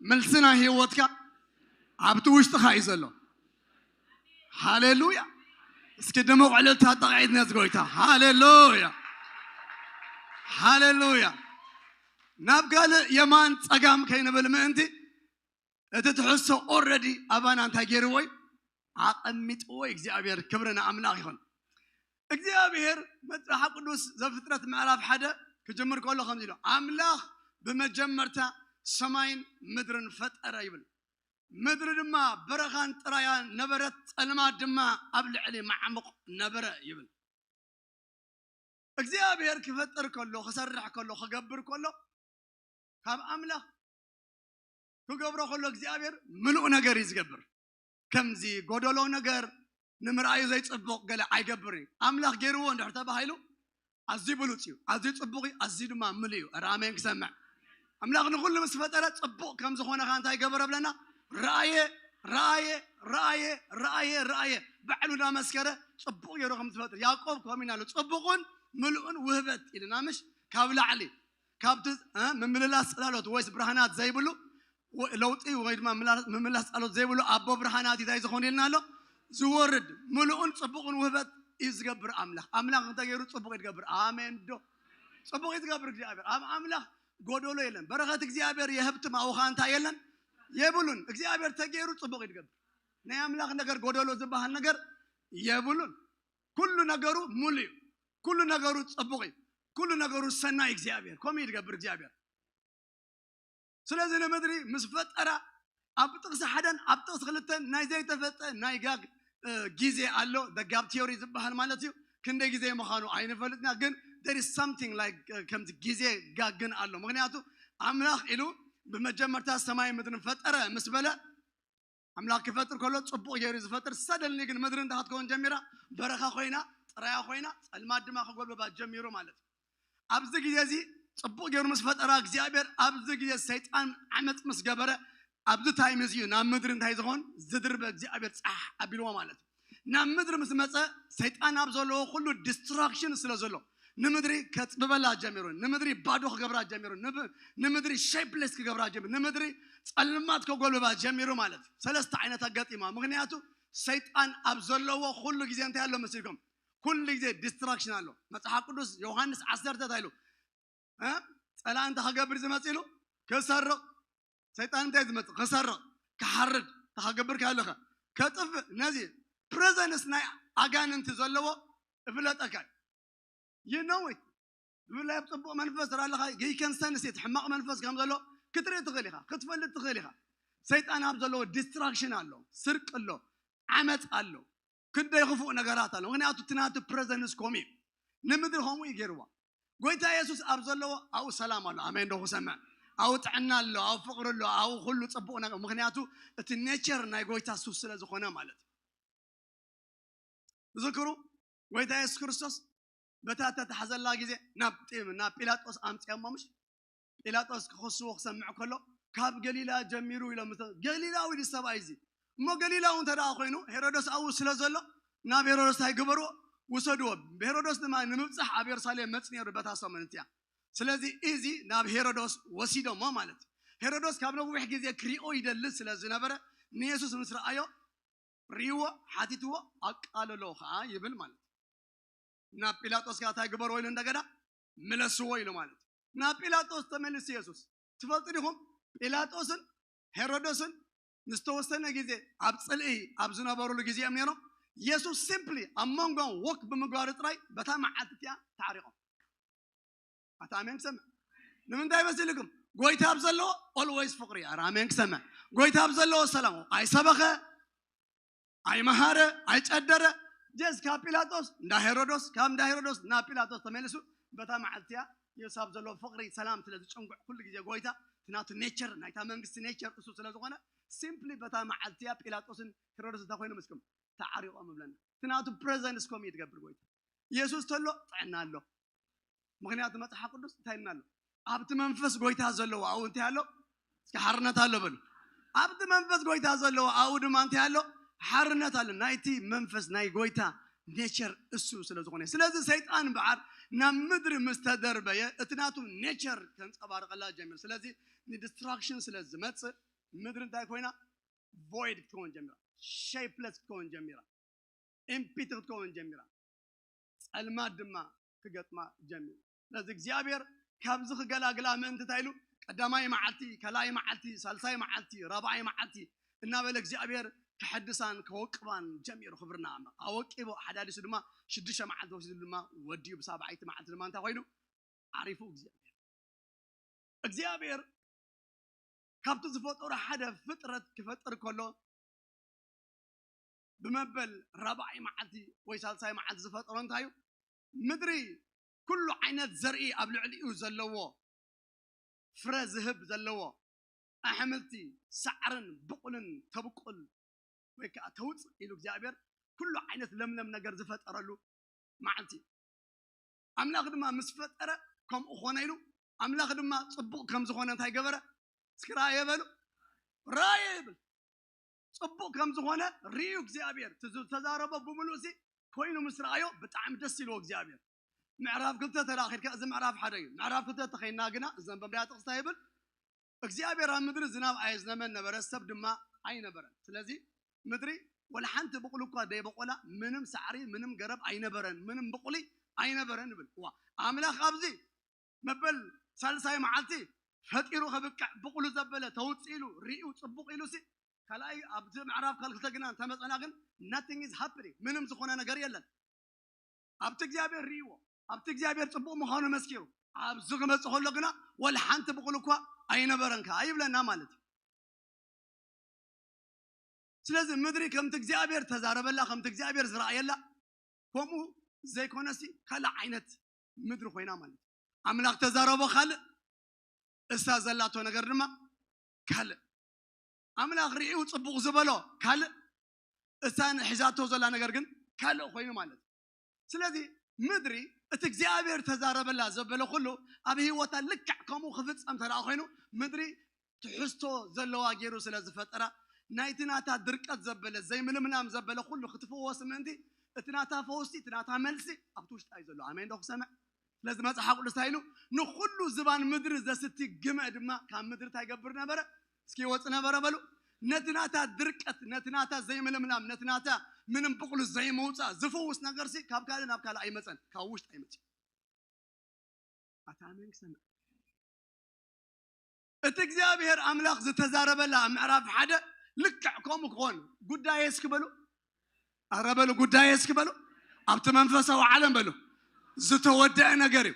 መልሲ ናይ ህይወትካ ኣብቲ ውሽጥኻ እዩ ዘሎ። ሃሌሉያ። እስኪ ድሙቕ ዕልልታ ጣቕዒት ነቲ ጎይታ። ሃሌሉያ። ሃሌሉያ። ናብ ካልእ የማን ጸጋም ከይንብል ምእንቲ፣ እቲ ትሕዝቶ ኦረዲ ኣባና እንታይ ገይርዎ እዩ? ኣቐሚጥዎ እዩ እግዚኣብሔር። ክብሪ ንኣምላኽ ይኹን። እግዚኣብሔር መጽሓፍ ቅዱስ ዘፍጥረት ምዕራፍ ሓደ ክጅምር ከሎ ከምዚ ኢሉ፣ ኣምላኽ ብመጀመርታ ሰማይን ምድርን ፈጠረ ይብል። ምድሪ ድማ በረኻን ጥራያን ነበረት፣ ጸልማት ድማ ኣብ ልዕሊ ማዕሙቕ ነበረ ይብል። እግዚኣብሔር ክፈጥር ከሎ፣ ክሰርሕ ከሎ፣ ክገብር ከሎ፣ ካብ ኣምላኽ ክገብሮ ከሎ እግዚኣብሔር ምሉእ ነገር እዩ ዝገብር። ከምዚ ጎደሎ ነገር ንምርኣዩ ዘይጽቡቕ ገለ ኣይገብርን እዩ። ኣምላኽ ገይርዎ እንድሕር ተባሂሉ ኣዝዩ ብሉጽ እዩ፣ ኣዝዩ ጽቡቕ እዩ፣ ኣዝዩ ድማ ምሉእ እዩ። ኧረ ኣሜን ክሰምዕ። ኣምላኽ ንኹሉ ምስ ፈጠረ ጽቡቕ ከም ዝኾነ ኸኣ እንታይ ገበረ ብለና? ረኣየ፣ ረኣየ፣ ረኣየ፣ ረኣየ፣ ረኣየ። ባዕሉ እናመስከረ ጽቡቕ ገይሩ ከም ዝፈጥር። ያዕቆብ ከምኡ ኢና ኣሎ፣ ጽቡቕን ምሉእን ውህበት ኢልና ምሽ? ካብ ላዕሊ፣ ካብቲ፣ እ፣ ምምልላስ ጽላሎት ወይስ ብርሃናት ዘይብሉ፣ ወ-፣ ለውጢ ወይ ድማ ምላ-፣ ምምላስ ጸሎት ዘይብሉ ኣቦ ብርሃናት እንታይ ዝኾን ኢልና ኣሎ? ዝወርድ ምሉእን ጽቡቕን ውህበት እዩ ዝገብር ኣምላኽ። ኣምላኽ እንተገይሩ ጽቡቕ እዩ ዝገብር። ኣሜን ዶ? ጽቡቕ እዩ ዝገብር እግዚኣብሔር። ኣብ ኣምላኽ ጎደሎ የለን። በረኸት እግዚኣብሔር የህብትም ኣብኡ ኸኣ እንታይ የለን? የብሉን። እግዚኣብሔር ተገይሩ ጽቡቕ እዩ ዝገብር። ናይ ኣምላኽ ነገር ጎደሎ ዝበሃል ነገር የብሉን። ኩሉ ነገሩ ሙሉ እዩ። ኩሉ ነገሩ ጽቡቕ እዩ። ኩሉ ነገሩ ሰናይ እግዚኣብሔር። ከምኡ እዩ ዝገብር እግዚኣብሔር። ስለዚ ንምድሪ ምስ ፈጠራ ኣብ ጥቕሲ ሓደን ኣብ ጥቕሲ ክልተን ናይ ዘይተፈጠ ናይ ጋግ፣ እ፣ ግዜ ኣሎ። The gap theory ዝበሃል ማለት እዩ። ክንደይ ግዜ ምዃኑ ኣይንፈልጥና፣ ግን there is something like፣ እ፣ ከምዚ ግዜ ጋግ ግን ኣሎ። ምኽንያቱ ኣምላኽ ኢሉ ብመጀመርታ ሰማይ ምድርን ፈጠረ ምስ በለ፣ ኣምላኽ ክፈጥር ከሎ ጽቡቕ ገይሩ ዝፈጥር፣ ሰደልኒ ግን ምድሪ እንታይ ክትከውን ጀሚራ? በረኻ ኮይና፣ ጥራያ ኮይና፣ ጸልማት ድማ ክጎልብባ ጀሚሩ ማለት እዩ። ኣብዚ ግዜ እዚ ጽቡቕ ገይሩ ምስ ፈጠራ እግዚኣብሔር፣ ኣብዚ ግዜ ሰይጣን ዓመጽ ምስ ገበረ፣ ኣብዚ ታይም እዚ እዩ ናብ ምድሪ እንታይ ዝኾን? ዝድርበ እግዚኣብሔር ጻሕ ኣቢልዎ ማለት እዩ። ናብ ምድሪ ምስ መፀ ሰይጣን ኣብ ዘለዎ ኩሉ ዲስትራክሽን ስለ ዘሎ ንምድሪ ከፅብበላ ጀሚሩ፣ ንምድሪ ባዶ ክገብራ ጀሚሩ፣ ንምድሪ ሼፕለስ ክገብራ ጀሚሩ፣ ንምድሪ ፀልማት ከጎልብባ ጀሚሩ ማለት ሰለስተ ዓይነት ኣጋጢማ። ምክንያቱ ሰይጣን ኣብ ዘለዎ ኩሉ ግዜ እንታይ ኣሎ መሲልኩም? ኩሉ ግዜ ዲስትራክሽን ኣሎ። መፅሓፍ ቅዱስ ዮሃንስ ዓሰርተ እንታይ ኢሉ? ጸላእ እንታይ ክገብር ዝመፅ ኢሉ? ክሰርቕ። ሰይጣን እንታይ ዝመፅእ? ክሰርቕ፣ ክሓርድ። እንታይ ክገብር ከለኸ? ከጥፍእ። ነዚ ፕሬዘንስ ናይ ኣጋንንቲ ዘለዎ እፍለጠካ እዩ። You know it። ብፍላይ ኣብ ፅቡቕ መንፈስ ራለኻ ገይከንሰንስ እቲ ሕማቕ መንፈስ ከም ዘሎ ክትርኢ ትኽእል ኢኻ፣ ክትፈልጥ ትኽእል ኢኻ። ሰይጣን ኣብ ዘለዎ ዲስትራክሽን ኣሎ፣ ስርቂ ኣሎ፣ ዓመፅ ኣሎ፣ ክንደይ ክፉእ ነገራት ኣሎ። ምክንያቱ እቲ ናቱ ፕሬዘንስ ከምኡ እዩ። ንምድሪ ከምኡ እዩ ገይርዋ። ጎይታ የሱስ ኣብ ዘለዎ ኣብኡ ሰላም ኣሎ። ኣሜን ዶ ክሰምዕ? ኣብኡ ጥዕና ኣሎ፣ ኣብኡ ፍቕሪ ኣሎ፣ ኣብኡ ኩሉ ፅቡቕ ነገር። ምክንያቱ እቲ ኔቸር ናይ ጎይታ እሱ ስለ ዝኾነ ማለት እዩ። ዝክሩ ጎይታ የሱስ ክርስቶስ በታ ተታሕዘላ ግዜ ናብ ናብ ጲላጦስ ኣምፅኦሞ ምሽ? ጲላጦስ ክኸስዎ ክሰምዕ ከሎ ካብ ገሊላ ጀሚሩ ኢሎም ምስ- ገሊላዊ ድዩ ሰብኣይ እዚ? እሞ ገሊላዊ እንተ ደኣ ኮይኑ ሄሮዶስ ኣብኡ ስለ ዘሎ ናብ ሄሮዶስ እንታይ ግበርዎ? ውሰድዎ። ሄሮዶስ ድማ ንምብፃሕ ኣብ የሩሳሌም መፅ ነይሩ በታ ሰሙን እቲኣ። ስለዚ እዚ ናብ ሄሮዶስ ወሲዶሞ ማለት እዩ። ሄሮዶስ ካብ ነዊሕ ግዜ ክሪኦ ይደሊ ስለ ዝነበረ ንየሱስ ምስ ረኣዮ ርእይዎ ሓቲትዎ ኣቃለሎ ከዓ ይብል ማለት እዩ። ናብ ጲላጦስ ከዓ እንታይ ግበርዎ ኢሉ እንደገና ምለስዎ ኢሉ ማለት እዩ። ናብ ጲላጦስ ተመልሱ የሱስ ትፈልጡ ዲኹም? ጲላጦስን ሄሮዶስን ንዝተወሰነ ግዜ ኣብ ፅልኢ ኣብ ዝነበሩሉ ግዜ እዮም ነይሮም። የሱስ ሲምፕሊ ኣብ መንጎም ወክ ብምግባሩ ጥራይ በታ መዓልቲ እቲኣ ተዓሪቖም። ኣታ ኣሜን ክሰምዕ። ንምንታይ መሲልኩም? ጎይታ ኣብ ዘለዎ ኦልዌይስ ፍቕሪ። ኣረ ኣሜን ክሰምዕ። ጎይታ ኣብ ዘለዎ ሰላም። ኣይሰበኸ፣ ኣይመሃረ፣ ኣይጨደረ። ጀስ ካብ ጲላጦስ እንዳ ሄሮዶስ፣ ካብ እንዳ ሄሮዶስ ናብ ጲላጦስ ተመልሱ። በታ መዓልቲ እያ የሱስ ኣብ ዘለዎ ፍቕሪ ሰላም ስለ ዝጭንጉዕ ኩሉ ግዜ ጎይታ እቲ ናቱ ኔቸር ናይታ መንግስቲ ኔቸር እሱ ስለ ዝኾነ ሲምፕሊ በታ መዓልቲ እያ ጲላጦስን ሄሮዶስ እንታይ ኮይኑ ምስኩም ተዓሪቖም እብለና። እቲ ናቱ ፕሬዘንስ ኮም እዩ ትገብር ጎይታ። የሱስ ተሎ ጥዕና ኣሎ። ምክንያቱ መፅሓፍ ቅዱስ እንታይ ኢልና ኣሎ? ኣብቲ መንፈስ ጎይታ ዘለዎ ኣብኡ እንታይ ኣሎ? እስኪ ሓርነት ኣሎ በሉ። ኣብቲ መንፈስ ጎይታ ዘለዎ ኣብኡ ድማ እንታይ ኣሎ? ሓርነት ኣሎ። ናይቲ መንፈስ ናይ ጎይታ ኔቸር እሱ ስለ ዝኾነ። ስለዚ ሰይጣን እምበኣር ናብ ምድሪ ምስ ተደርበየ እቲ ናቱ ኔቸር ከንፀባርቐላ ጀሚሩ። ስለዚ ንዲስትራክሽን ስለ ዝመፅእ ምድሪ እንታይ ኮይና? ቮይድ ክትከውን ጀሚራ፣ ሼፕለስ ክትከውን ጀሚራ፣ ኤምፒቲ ክትከውን ጀሚራ፣ ፀልማት ድማ ክገጥማ ጀሚሩ። ስለዚ እግዚኣብሔር ካብዚ ክገላግላ ምእንቲ እንታይ ኢሉ? ቀዳማይ መዓልቲ፣ ካልኣይ መዓልቲ፣ ሳልሳይ መዓልቲ፣ ራብዓይ መዓልቲ እናበለ እግዚኣብሔር ክሕድሳን ከወቅባን ጀሚሩ። ክብርና ኣምላኽ ኣወቂቦ ሓዳዲሱ ድማ ሽዱሽተ መዓልቲ ወሲዱ ድማ ወዲኡ ብሳብዓይቲ መዓልቲ ድማ እንታይ ኮይኑ? ዓሪፉ እግዚኣብሔር። እግዚኣብሔር ካብቲ ዝፈጠሮ ሓደ ፍጥረት ክፈጥር ከሎ ብመበል ራብዓይ መዓልቲ ወይ ሳልሳይ መዓልቲ ዝፈጠሮ እንታይ እዩ? ምድሪ ኩሉ ዓይነት ዘርኢ ኣብ ልዕሊኡ ዘለዎ ፍረ ዝህብ ዘለዎ ኣሕምልቲ ሳዕርን ብቑልን ተብቁል ወይ ከዓ ተውፅእ ኢሉ እግዚኣብሔር ኩሉ ዓይነት ለምለም ነገር ዝፈጠረሉ መዓልቲ እዩ። ኣምላኽ ድማ ምስ ፈጠረ ከምኡ ኾነ ኢሉ ኣምላኽ ድማ ፅቡቕ ከም ዝኾነ እንታይ ገበረ? እስኪ ረኣየ በሉ። ረኣየ ይብል። ፅቡቕ ከም ዝኾነ ርእዩ እግዚኣብሔር እቲ ዝተዛረቦ ብምሉእ ሲ ኮይኑ ምስ ረኣዮ ብጣዕሚ ደስ ኢልዎ እግዚኣብሔር። ምዕራፍ ክልተ ተራኺድካ እዚ ምዕራፍ ሓደ እዩ። ምዕራፍ ክልተ ተኸይና ግና እዚ ዘንበብናያ ጥቕስታ ይብል እግዚኣብሔር ኣብ ምድሪ ዝናብ ኣየዝነመን ነበረ፣ ሰብ ድማ ኣይነበረን። ስለዚ ምድሪ ወላ ሓንቲ ብቑል እኳ ደይበቆላ ምንም ሳዕሪ ምንም ገረብ ኣይነበረን፣ ምንም ብቑሊ ኣይነበረን ይብል። ዋ ኣምላኽ ኣብዚ መበል ሳልሳይ መዓልቲ ፈጢሩ ከብቅዕ ብቑሉ ዘበለ ተውፅእ ኢሉ ርእዩ ፅቡቕ ኢሉ ሲ ካልኣይ ኣብቲ ምዕራፍ ካልክልተ ግና እንተመፀና ግን nothing is happening ምንም ዝኾነ ነገር የለን። ኣብቲ እግዚኣብሔር ርእይዎ ኣብቲ እግዚኣብሔር ፅቡቕ ምዃኑ መስኪሩ ኣብዚ ክመፅእ ከሎ ግና ወላ ሓንቲ ብቑል እኳ ኣይነበረን ከዓ ይብለና ማለት እዩ። ስለዚ ምድሪ ከምቲ እግዚኣብሔር ተዛረበላ ከምቲ እግዚኣብሔር ዝረኣየላ ከምኡ ዘይኮነሲ ካልእ ዓይነት ምድሪ ኮይና ማለት እዩ። ኣምላኽ ተዛረቦ ካልእ እሳ ዘላቶ ነገር ድማ ካልእ ኣምላኽ ርእዩ ፅቡቕ ዝበሎ ካልእ እሳ ሒዛቶ ዘላ ነገር ግን ካልእ ኮይኑ ማለት እዩ። ስለዚ ምድሪ እቲ እግዚኣብሔር ተዛረበላ ዘበለ ኩሉ ኣብ ህይወታ ልክዕ ከምኡ ክፍፀም ተደኣ ኮይኑ ምድሪ ትሕዝቶ ዘለዋ ገይሩ ስለ ዝፈጠራ ናይቲ ናታ ድርቀት ዘበለ ዘይምልምላም ዘበለ ኩሉ ክትፍወስ ምእንቲ እቲ ናታ ፈውሲ እቲ ናታ መልሲ ኣብቲ ውሽጣ እዩ ዘሎ። ኣሜን ዶ ክሰምዕ? ስለዚ መጽሓፍ ቅዱስ እንታይ ኢሉ? ንኹሉ ዝባን ምድሪ ዘስቲ ግመ ድማ ካብ ምድሪ እንታይ ይገብር ነበረ? እስኪ ይወጽእ ነበረ በሉ። ነቲ ናታ ድርቀት፣ ነቲ ናታ ዘይምልምላም፣ ነቲ ናታ ምንም ብቕሉ ዘይምውጻእ ዝፍውስ ነገርሲ ካብ ካልእ ናብ ካልእ ኣይመጸን፣ ካብ ውሽጢ ኣይመጽእ። ኣታ ኣሜን ክሰምዕ። እቲ እግዚኣብሔር ኣምላኽ ዝተዛረበላ ኣብ ምዕራፍ ሓደ ልክዕ ከምኡ ክኾን ጉዳየ እስኪ በሉ። ኣረ በሉ ጉዳየ እስኪ በሉ። ኣብቲ መንፈሳዊ ዓለም በሉ ዝተወደአ ነገር እዩ።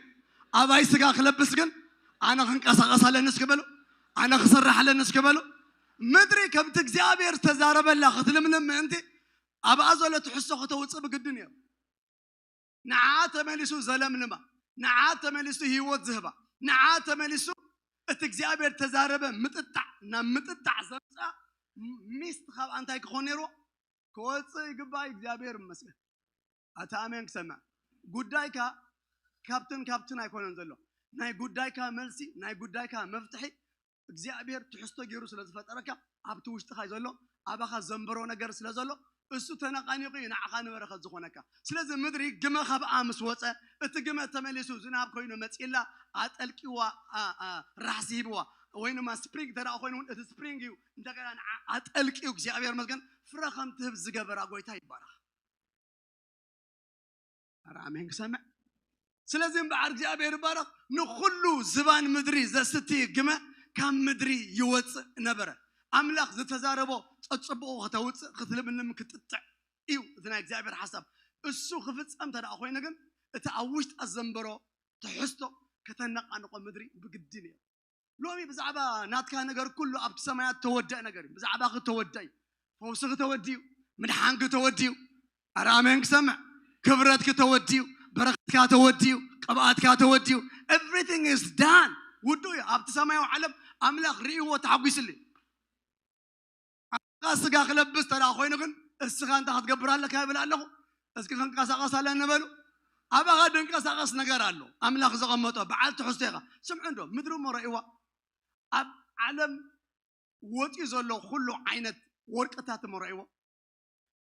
ኣባይ ስጋ ክለብስ ግን ኣነ ክንቀሳቐስ ኣለኒ እስኪ በሉ። ኣነ ክሰርሕ ኣለኒ እስኪ በሉ። ምድሪ ከምቲ እግዚኣብሔር ዝተዛረበላ ክትልምልም ምእንቲ ኣብኣ ዘሎ ትሕዝቶ ከተውፅእ ብግድን እዮም። ንዓ ተመሊሱ ዘለምልማ፣ ንዓ ተመሊሱ ህይወት ዝህባ፣ ንዓ ተመሊሱ እቲ እግዚኣብሔር ተዛረበ ምጥጣዕ ናብ ምጥጣዕ ዘምፅኣ ሚስት ካብ ኣንታይ ክኾን ነይርዎ? ክወፅእ ይግባእ። እግዚኣብሔር ይመስገን። ኣታ ኣሜን ክሰምዕ። ጉዳይካ ካብትን ካብትን ኣይኮነን ዘሎ። ናይ ጉዳይካ መልሲ፣ ናይ ጉዳይካ መፍትሒ እግዚኣብሔር ትሕዝቶ ገይሩ ስለ ዝፈጠረካ ኣብቲ ውሽጥኻ ዘሎ ኣባኻ ዘንበሮ ነገር ስለ ዘሎ እሱ ተነቃኒቑ እዩ ንዓኻ ንበረኸት ዝኾነካ። ስለዚ ምድሪ ግመ ካብኣ ምስ ወፀ እቲ ግመ ተመሊሱ ዝናብ ኮይኑ መፂላ ኣጠልቂዋ ራሕሲ ሂብዋ ወይ ድማ ስፕሪንግ ተደኣ ኮይኑ እውን እቲ ስፕሪንግ እዩ እንደገና ንዓ ኣጠልቂዩ እግዚኣብሔር መስገን ፍረ ከም ትህብ ዝገበራ ጎይታ ይባረኽ። ኣረ ኣሜን ክሰምዕ። ስለዚ እምበዓር እግዚኣብሔር ይባረኽ። ንኹሉ ዝባን ምድሪ ዘስቲ ግመ ካብ ምድሪ ይወፅእ ነበረ። ኣምላኽ ዝተዛረቦ ፀፅብቑ ከተውፅእ ክትልምልም ክትጥዕ እዩ እቲ ናይ እግዚኣብሔር ሓሳብ። እሱ ክፍፀም ተደኣ ኮይኑ ግን እቲ ኣብ ውሽጣ ዘንበሮ ትሕዝቶ ከተነቃንቆ ምድሪ ብግድን እዩ። ሎሚ ብዛዕባ ናትካ ነገር ኩሉ ኣብቲ ሰማያት ተወደአ ነገር እዩ። ብዛዕባ ክተወደአ እዩ። ፈውስኺ ተወዲኡ፣ ምድሓንኪ ተወዲኡ። ኣረ ኣሜን ክሰምዕ። ክብረትኪ ተወዲኡ፣ በረኸትካ ተወዲኡ፣ ቅብኣትካ ተወዲኡ። Everything is done። ውዱ እዩ። ኣብቲ ሰማያዊ ዓለም ኣምላኽ ርእይዎ ተሓጒስሉ እዩ። ኣኻ ስጋ ክለብስ ተዳ ኮይኑ ግን እስኻ እንታይ ክትገብር ኣለካ ይብል ኣለኹ። እስኪ ክንቀሳቐስ ኣለኒ በሉ። ኣባኻ ድንቀሳቐስ ነገር ኣሎ። ኣምላኽ ዘቐመጦ በዓል ትሕዝቶ ኢኻ። ስምዑ እንዶ ምድሪ እሞ ረእይዋ። ኣብ ዓለም ወፂኡ ዘሎ ኩሉ ዓይነት ወርቅታት እሞ ረእይዎ።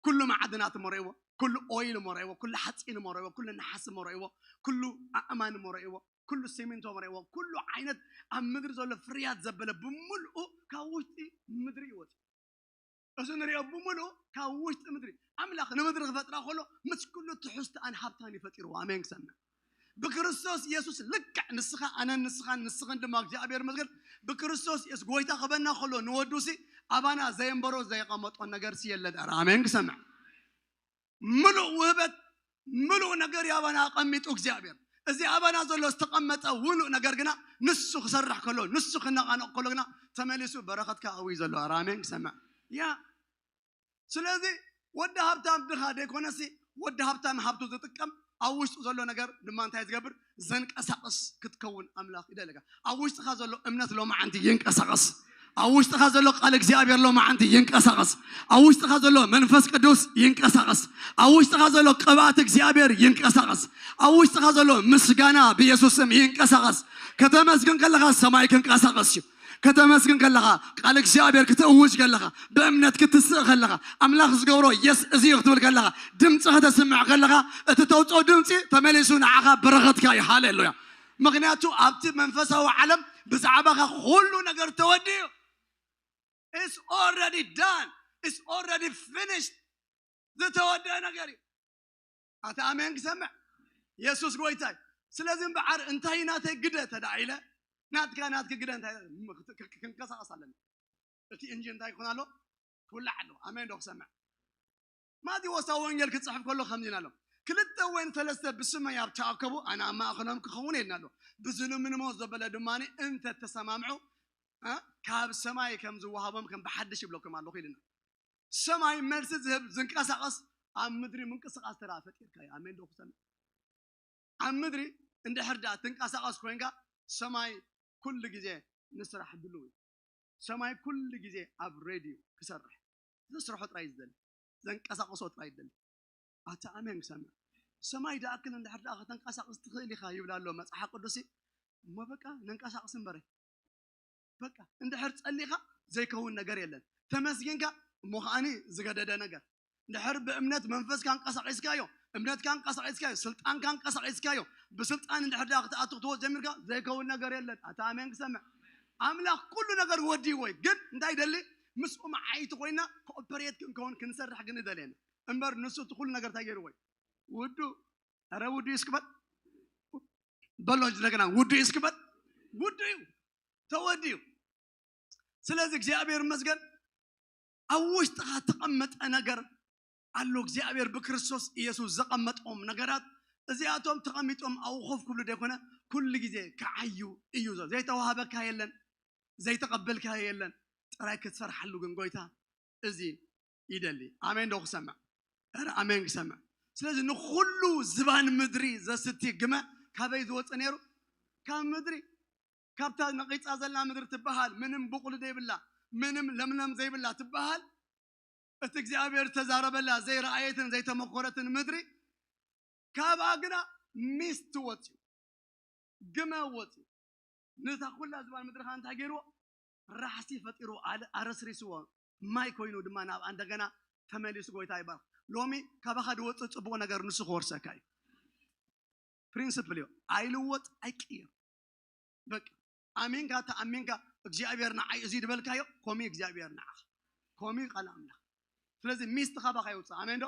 ኩሉ ማዕድናት እሞ ረእይዎ። ኩሉ ኦይል እሞ ረእይዎ። ኩሉ ሓፂን እሞ ረእይዎ። ኩሉ ነሓስ እሞ ረእይዎ። ኩሉ ኣእማን እሞ ረእይዎ። ኩሉ ሲሚንቶ እሞ ረእይዎ። ኩሉ ዓይነት ኣብ ምድሪ ዘሎ ፍርያት ዘበለ ብምልኡ ካብ ውሽጢ ምድሪ እዩ ወፂኡ። እዚ ንሪኦ ብምልኡ ካብ ውሽጢ ምድሪ ኣምላኽ ንምድሪ ክፈጥራ ከሎ ምስ ኩሉ ትሕዝትኣን ሃብታን እዩ ፈጢርዎ። ኣሜን ክሰምዕ። ብክርስቶስ ኢየሱስ ልክዕ ንስኻ ኣነን ንስኻን ንስኽን ድማ እግዚኣብሔር ይመስገን ብክርስቶስ ኢየሱስ ጎይታ ክበና ከሎ ንወዱሲ ኣባና ዘየንበሮ ዘየቐመጦ ነገርሲ የለን። ኧረ ኣሜን ክሰምዕ። ምሉእ ውህበት ምሉእ ነገር ያባና ኣቐሚጡ እግዚኣብሔር። እዚ ኣባና ዘሎ ዝተቐመጠ ውሉእ ነገር ግና ንሱ ክሰርሕ ከሎ ንሱ ክነቓነቕ ከሎ ግና ተመሊሱ በረኸትካ ኣብዩ ዘሎ። ኣራሜን ክሰምዕ ያ ስለዚ ወዲ ሃብታም ድኻ ደይኮነሲ ወዲ ሃብታም ሃብቱ ዝጥቀም ኣብ ውሽጡ ዘሎ ነገር ድማ እንታይ ዝገብር ዘንቀሳቕስ ክትከውን ኣምላኽ ይደለካ። ኣብ ውሽጥኻ ዘሎ እምነት ሎማዓንቲ ይንቀሳቐስ። ኣብ ውሽጥኻ ዘሎ ቃል እግዚኣብሔር ሎማዓንቲ ይንቀሳቐስ። ኣብ ውሽጥኻ ዘሎ መንፈስ ቅዱስ ይንቀሳቐስ። ኣብ ውሽጥኻ ዘሎ ቅብኣት እግዚኣብሔር ይንቀሳቐስ። ኣብ ውሽጥኻ ዘሎ ምስጋና ብየሱስ ስም ይንቀሳቐስ። ከተመስግን ከለኻ ሰማይ ክንቀሳቐስ እዩ። ከተመስግን ከለኻ ቃል እግዚኣብሔር ክትእውጅ ከለኻ ብእምነት ክትስእ ከለኻ ኣምላኽ ዝገብሮ የስ እዚ እዩ ክትብል ከለኻ ድምፂ ከተስምዕ ከለኻ እቲ ተውፅኦ ድምፂ ተመሊሱ ንዓኻ በረኸትካ እዩ። ሃሌሉያ። ምክንያቱ ኣብቲ መንፈሳዊ ዓለም ብዛዕባኻ ኩሉ ነገር ተወዲኡ። It's already done. It's already finished. ዝተወደአ ነገር እዩ። ኣታ ኣሜን ክሰምዕ የሱስ ጎይታይ። ስለዚ እምበዓር እንታይ ናተይ ግደ ተዳ ኢለ ናትካ ናትክ ግደ እንታይ ክንቀሳቀስ ኣለና። እቲ እንጂ እንታይ ይኮን ኣሎ ክውላዕ ኣለዎ። ኣሜን ዶ ክሰምዕ? ማቴዎስ ኣብ ወንጌል ክጽሕፍ ከሎ ከምዚ ኢና ኣሎ። ክልተ ወይን ሰለስተ ብስመይ ኣብ ተኣከቡ ኣነ ኣብ ማእኸሎም ክኸውን ኢልና ኣሎ። ብዝልምንሞ ዘበለ ድማ እንተ ተሰማምዑ ካብ ሰማይ ከም ዝወሃቦም ከም ብሓድሽ ይብለኩም ኣለኹ ኢልና። ሰማይ መልሲ ዝህብ ዝንቀሳቐስ ኣብ ምድሪ ምንቅስቃስ ተራ ፈጢርካ እዩ። ኣሜን ዶ ክሰምዕ? ኣብ ምድሪ እንድሕር ደኣ ትንቀሳቐስ ኮይንካ ሰማይ ኩሉ ግዜ ንስራሕ ድሉው እዩ። ሰማይ ኩሉ ግዜ ኣብ ሬድዩ ክሰርሕ ዘስርሖ ጥራይ ዝደሊ ዘንቀሳቕሶ ጥራይ ይደሊ። ኣታ ኣሜን ክሰምዕ ሰማይ ደኣክል እንድሕር ደኣ ከተንቀሳቕስ ትኽእል ኢኻ ይብል ኣሎ መጽሓፍ ቅዱስ። እሞ በቃ ነንቀሳቕስ እምበረ በቃ እንድሕር ጸሊኻ ዘይከውን ነገር የለን። ተመስጊንካ እሞ ከዓኒ ዝገደደ ነገር እንድሕር ብእምነት መንፈስካ እንቀሳቂስካዮ፣ እምነትካ እንቀሳቂስካዮ፣ ስልጣንካ እንቀሳቂስካዮ፣ ብስልጣን እንድሕር ዳ ክትኣቱ ክትወፅ ጀሚርካ ዘይከውን ነገር የለን። ኣታ ኣሜን ክሰምዕ። ኣምላኽ ኩሉ ነገር ወዲዎ እዩ። ግን እንታይ ይደሊ? ምስኡ መዓይቲ ኮይና ኮኦፐሬት ክንከውን ክንሰርሕ ግን ይደልየና እምበር ንሱ እቲ ኩሉ ነገር እንታይ ገይርዎ እዩ? ውዱ ረ ውዱ እዩ እስክበል በሎ እንደገና ውዱ እዩ እስክበል ውዱ እዩ ተወዲዩ። ስለዚህ እግዚኣብሔር ይመስገን። ኣብ ውሽጥኻ ተቐመጠ ነገር ኣሎ። እግዚኣብሔር ብክርስቶስ ኢየሱስ ዘቐመጦም ነገራት እዚኣቶም ተቐሚጦም ኣብኡ ኮፍ ክብሉ ዘይኮነ ኩሉ ግዜ ክዓዩ እዩ ዘሎ። ዘይተዋህበካ የለን፣ ዘይተቐበልካዮ የለን። ጥራይ ክትሰርሓሉ ግን ጎይታ እዚ ይደሊ። ኣሜን ዶ ክሰምዕ? ኧረ ኣሜን ክሰምዕ። ስለዚ ንኹሉ ዝባን ምድሪ ዘስቲ ግመ ካበይ ዝወፀ ነይሩ? ካብ ምድሪ። ካብታ ነቒፃ ዘላ ምድሪ ትበሃል ምንም ብቑሊ ዘይብላ ምንም ለምለም ዘይብላ ትበሃል እቲ እግዚኣብሔር ዝተዛረበላ ዘይረኣየትን ዘይተመኮረትን ምድሪ ካብኣ ግና ሚስት ወፅዩ ግመ ወፅዩ ነታ ኩላ ዝባን ምድሪ ከዓ እንታይ ገይርዎ? ራሕሲ ፈጢሩ ኣለ- ኣረስሪስዎ ማይ ኮይኑ ድማ ናብ እንደገና ተመሊሱ ጎይታ ይባርክ። ሎሚ ካባኻ ዝወፅእ ፅቡቕ ነገር ንሱ ክወርሰካ እዩ። ፕሪንስፕል እዩ። ኣይልወጥ ኣይቅየር። በቃ ኣሚንካ ተኣሚንካ እግዚኣብሔር ንዓይ እዚ ዝበልካዮ ኮሚ እግዚኣብሔር ንዓኻ ኮሚ ቃል ኣምላኽ። ስለዚ ሚስት ካባኻ ይውፃእ። ኣሜን ዶ?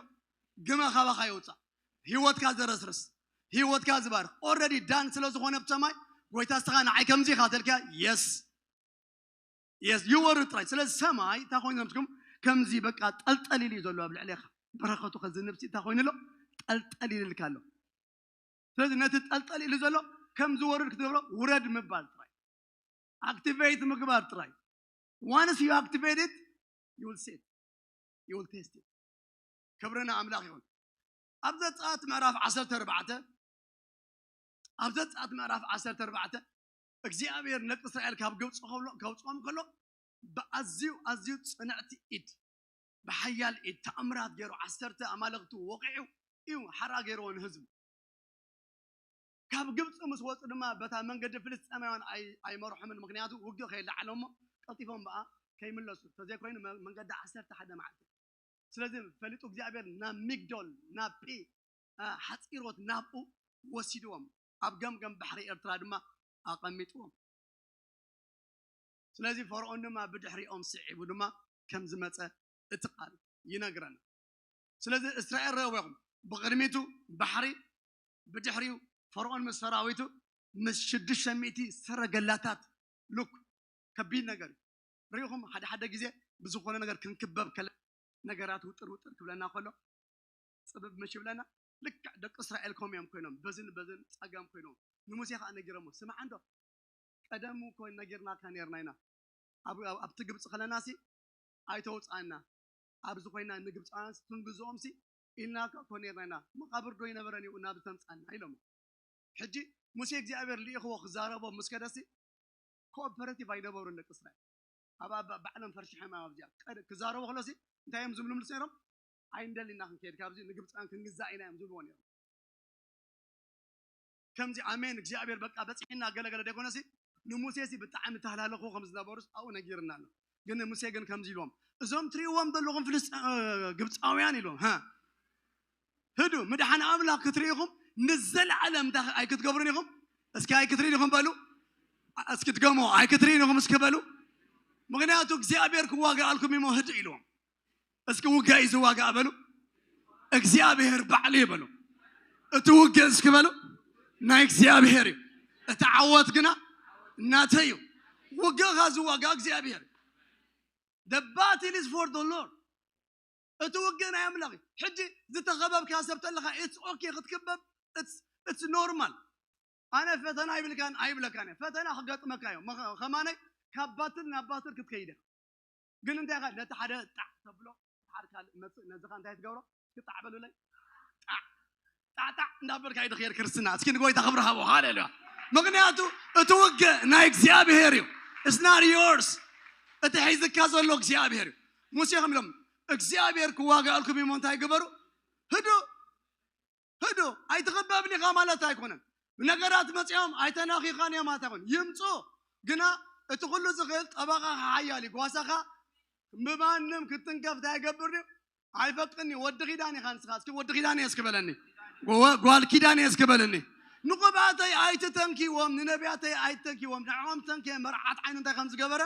ግመ ካባኻ ይውፃእ። ህይወትካ ዘረስርስ ህይወትካ ዝባርክ ኦረዲ ዳን ስለ ዝኾነ ብሰማይ ጎይታ ስኻ ንዓይ ከምዚ ኢኻ ተልካ የስ የስ ይወርድ ጥራይ። ስለዚ ሰማይ እንታይ ኮይኑ ዘምስኩም ከምዚ በቃ ጠልጠሊሉ እዩ ዘሎ ኣብ ልዕሌኻ በረኸቱ ከዝንብሲ እንታይ ኮይኑ ኣሎ ጠልጠሊልልካ ኣሎ። ስለዚ ነቲ ጠልጠል ኢሉ ዘሎ ከም ዝወርድ ክትገብሮ ውረድ ምባል ጥራይ፣ ኣክቲቬት ምግባር ጥራይ። ዋንስ ዩ ኣክቲቬትድ ዩ ዊል ሲ ኢት ዩ ዊል ቴስት ኢት። ክብሪ ንኣምላኽ ይኹን። ኣብ ዘጸኣት ምዕራፍ ዓሰርተ ኣርባዕተ ኣብ ዘጸኣት ምዕራፍ ዓሰርተ ኣርባዕተ እግዚኣብሔር ንደቂ እስራኤል ካብ ግብፂ ከውፅኦም ከሎ ብኣዝዩ ኣዝዩ ፅንዕቲ ኢድ ብሓያል ኢድ ተኣምራት ገይሩ ዓሰርተ ኣማልኽቱ ወቂዑ እዩ ሓራ ገይርዎ ንህዝቡ። ካብ ግብፂ ምስ ወፁ ድማ በታ መንገዲ ፍልስጤማውያን ኣይመርሖምን፣ ምክንያቱ ውግእ ከየለዓሎም እሞ ቀልጢፎም በኣ ከይምለሱ ተዘይኮይኑ መንገዲ ዓሰርተ ሓደ መዓልቲ። ስለዚ ፈሊጡ እግዚኣብሔር ናብ ሚግዶል ናብ ጲ ሓፂሮት ናብኡ ወሲድዎም ኣብ ገምገም ባሕሪ ኤርትራ ድማ ኣቐሚጥዎም። ስለዚ ፈርኦን ድማ ብድሕሪኦም ስዒቡ ድማ ከም ዝመፀ እቲ ቃል ይነግረና። ስለዚ እስራኤል ረእዎ ኢኹም ብቕድሚቱ ባሕሪ ብድሕሪኡ ፈርኦን ምስ ሰራዊቱ ምስ ሽዱሽተ ሚእቲ ሰረገላታት ሉክ ከቢድ ነገር እዩ። ሪኢኹም ሓደ ሓደ ግዜ ብዝኾነ ነገር ክንክበብ ከለ ነገራት ውጥር ውጥር ክብለና ከሎ ፅብብ ምሽ ይብለና። ልክዕ ደቂ እስራኤል ከምኡ እዮም ኮይኖም በዝን በዝን ፀገም ኮይኖም ንሙሴ ከዓ ነጊሮሞ ስማዕ እንዶ ቀደም እኮ ነጊርናካ ነርና ኢና ኣብቲ ግብፂ ከለና ሲ ኣይተውፃእና ኣብዚ ኮይና ንግብፃውያን ክንግዝኦም ሲ ኢልና እኮ ነርና ኢና መቃብር ዶ ይነበረን እዩ ናብ ዝተምፃና ኢሎም ሕጂ ሙሴ እግዚኣብሔር ልኢኽዎ ክዛረቦም ምስ ከደሲ ኮኦፐሬቲቭ ኣይነበሩን ደቂ እስራኤል ኣብ ባዕሎም ፈርሽሖም ኣብዚኣ ክዛረቡ ከለሲ እንታይ እዮም ዝብሉ ምልስ ነይሮም ኣይንደሊ ኢና ክንከይድ ካብዚ ንግብፃውያን ክንግዛእ ኢና እዮም ዝብልዎ ነይሮም ከምዚ ኣሜን እግዚኣብሔር በቃ በፂሕና ገለገለ ደይኮነሲ ንሙሴ ሲ ብጣዕሚ ተህላለኹ ከም ዝነበሩስ ኣብኡ ነጊርና ኣሎ ግን ሙሴ ግን ከምዚ ኢልዎም እዞም ትሪእዎም ዘለኹም ፍልስጥ ግብፃውያን ኢልዎም ህዱ ምድሓን ኣምላኽ ክትርኢ ኢኹም ንዘለዓለም እንታይ ኣይክትገብሩን ኢኹም እስኪ ኣይክትርኢ ኢኹም በሉ እስኪ ትገሞ ኣይክትርኢ ኢኹም እስኪ በሉ ምክንያቱ እግዚኣብሔር ክዋጋኣልኩም እሞ ህዱ ኢልዎም እስኪ ውግእ እዩ ዝዋጋእ በሉ እግዚኣብሔር ባዕሉ እዩ በሉ እቲ ውግእ እስኪ በሉ ናይ እግዚኣብሔር እዩ እቲ ዓወት ግና እናተ እዩ ውግእኻ ዝዋጋ እግዚኣብሔር the battle is for the Lord እቲ ውግእ ናይ ኣምላኽ እዩ ሕጂ ዝተኸበብካ ሰብ ተለኻ it's okay ክትክበብ it's normal ኣነ ፈተና ይብልካን ኣይብለካን እየ ፈተና ክገጥመካ እዮም ከማነይ ካብ ባትል ናብ ባትል ክትከይደ ግን እንታይ ኻ ነቲ ሓደ ጣዕ ተብሎ ሓደ ካልእ መፅእ ነዚ ኻ እንታይ ትገብሮ ክጣዕ በሉለይ ጣዕ ጣዕጣዕ እንዳበልካ እዩ ድክየድ ክርስትና እስኪ ንጎይታ ክብሪ ሃቦ ሃሌሉያ ምክንያቱ እቲ ውግእ ናይ እግዚኣብሄር እዩ it's not yours እቲ ሒዝካ ዘሎ እግዚኣብሄር እዩ ሙሴ ከም ኢሎም እግዚኣብሔር ክዋጋኣልኩም እሞ እንታይ ግበሩ ህዱ ህዱ ኣይትኽበብን ኢኻ ማለት ኣይኮነን ነገራት መፂኦም ኣይተናኺኻን እዮም ኣታኮን ይምፁ ግና እቲ ኩሉ ዝኽእል ጠበቓኻ ሓያል እዩ ጓሳኻ ብማንም ክትንከፍ እንታይ ይገብር ድዩ? ኣይፈቅድን እዩ። ወዲ ኪዳን ኢኻ ንስኻ። እስኪ ወዲ ኪዳን እየ እስኪ በለኒ። ጎ-፣ ጓል ኪዳን እየ እስኪ በለኒ። ንቕባተይ ኣይትተንክዎም፣ ንነቢያተይ ኣይትተንክዎም። ንዕኦም ተንክየ መርዓት ዓይኑ እንታይ ከም ዝገበረ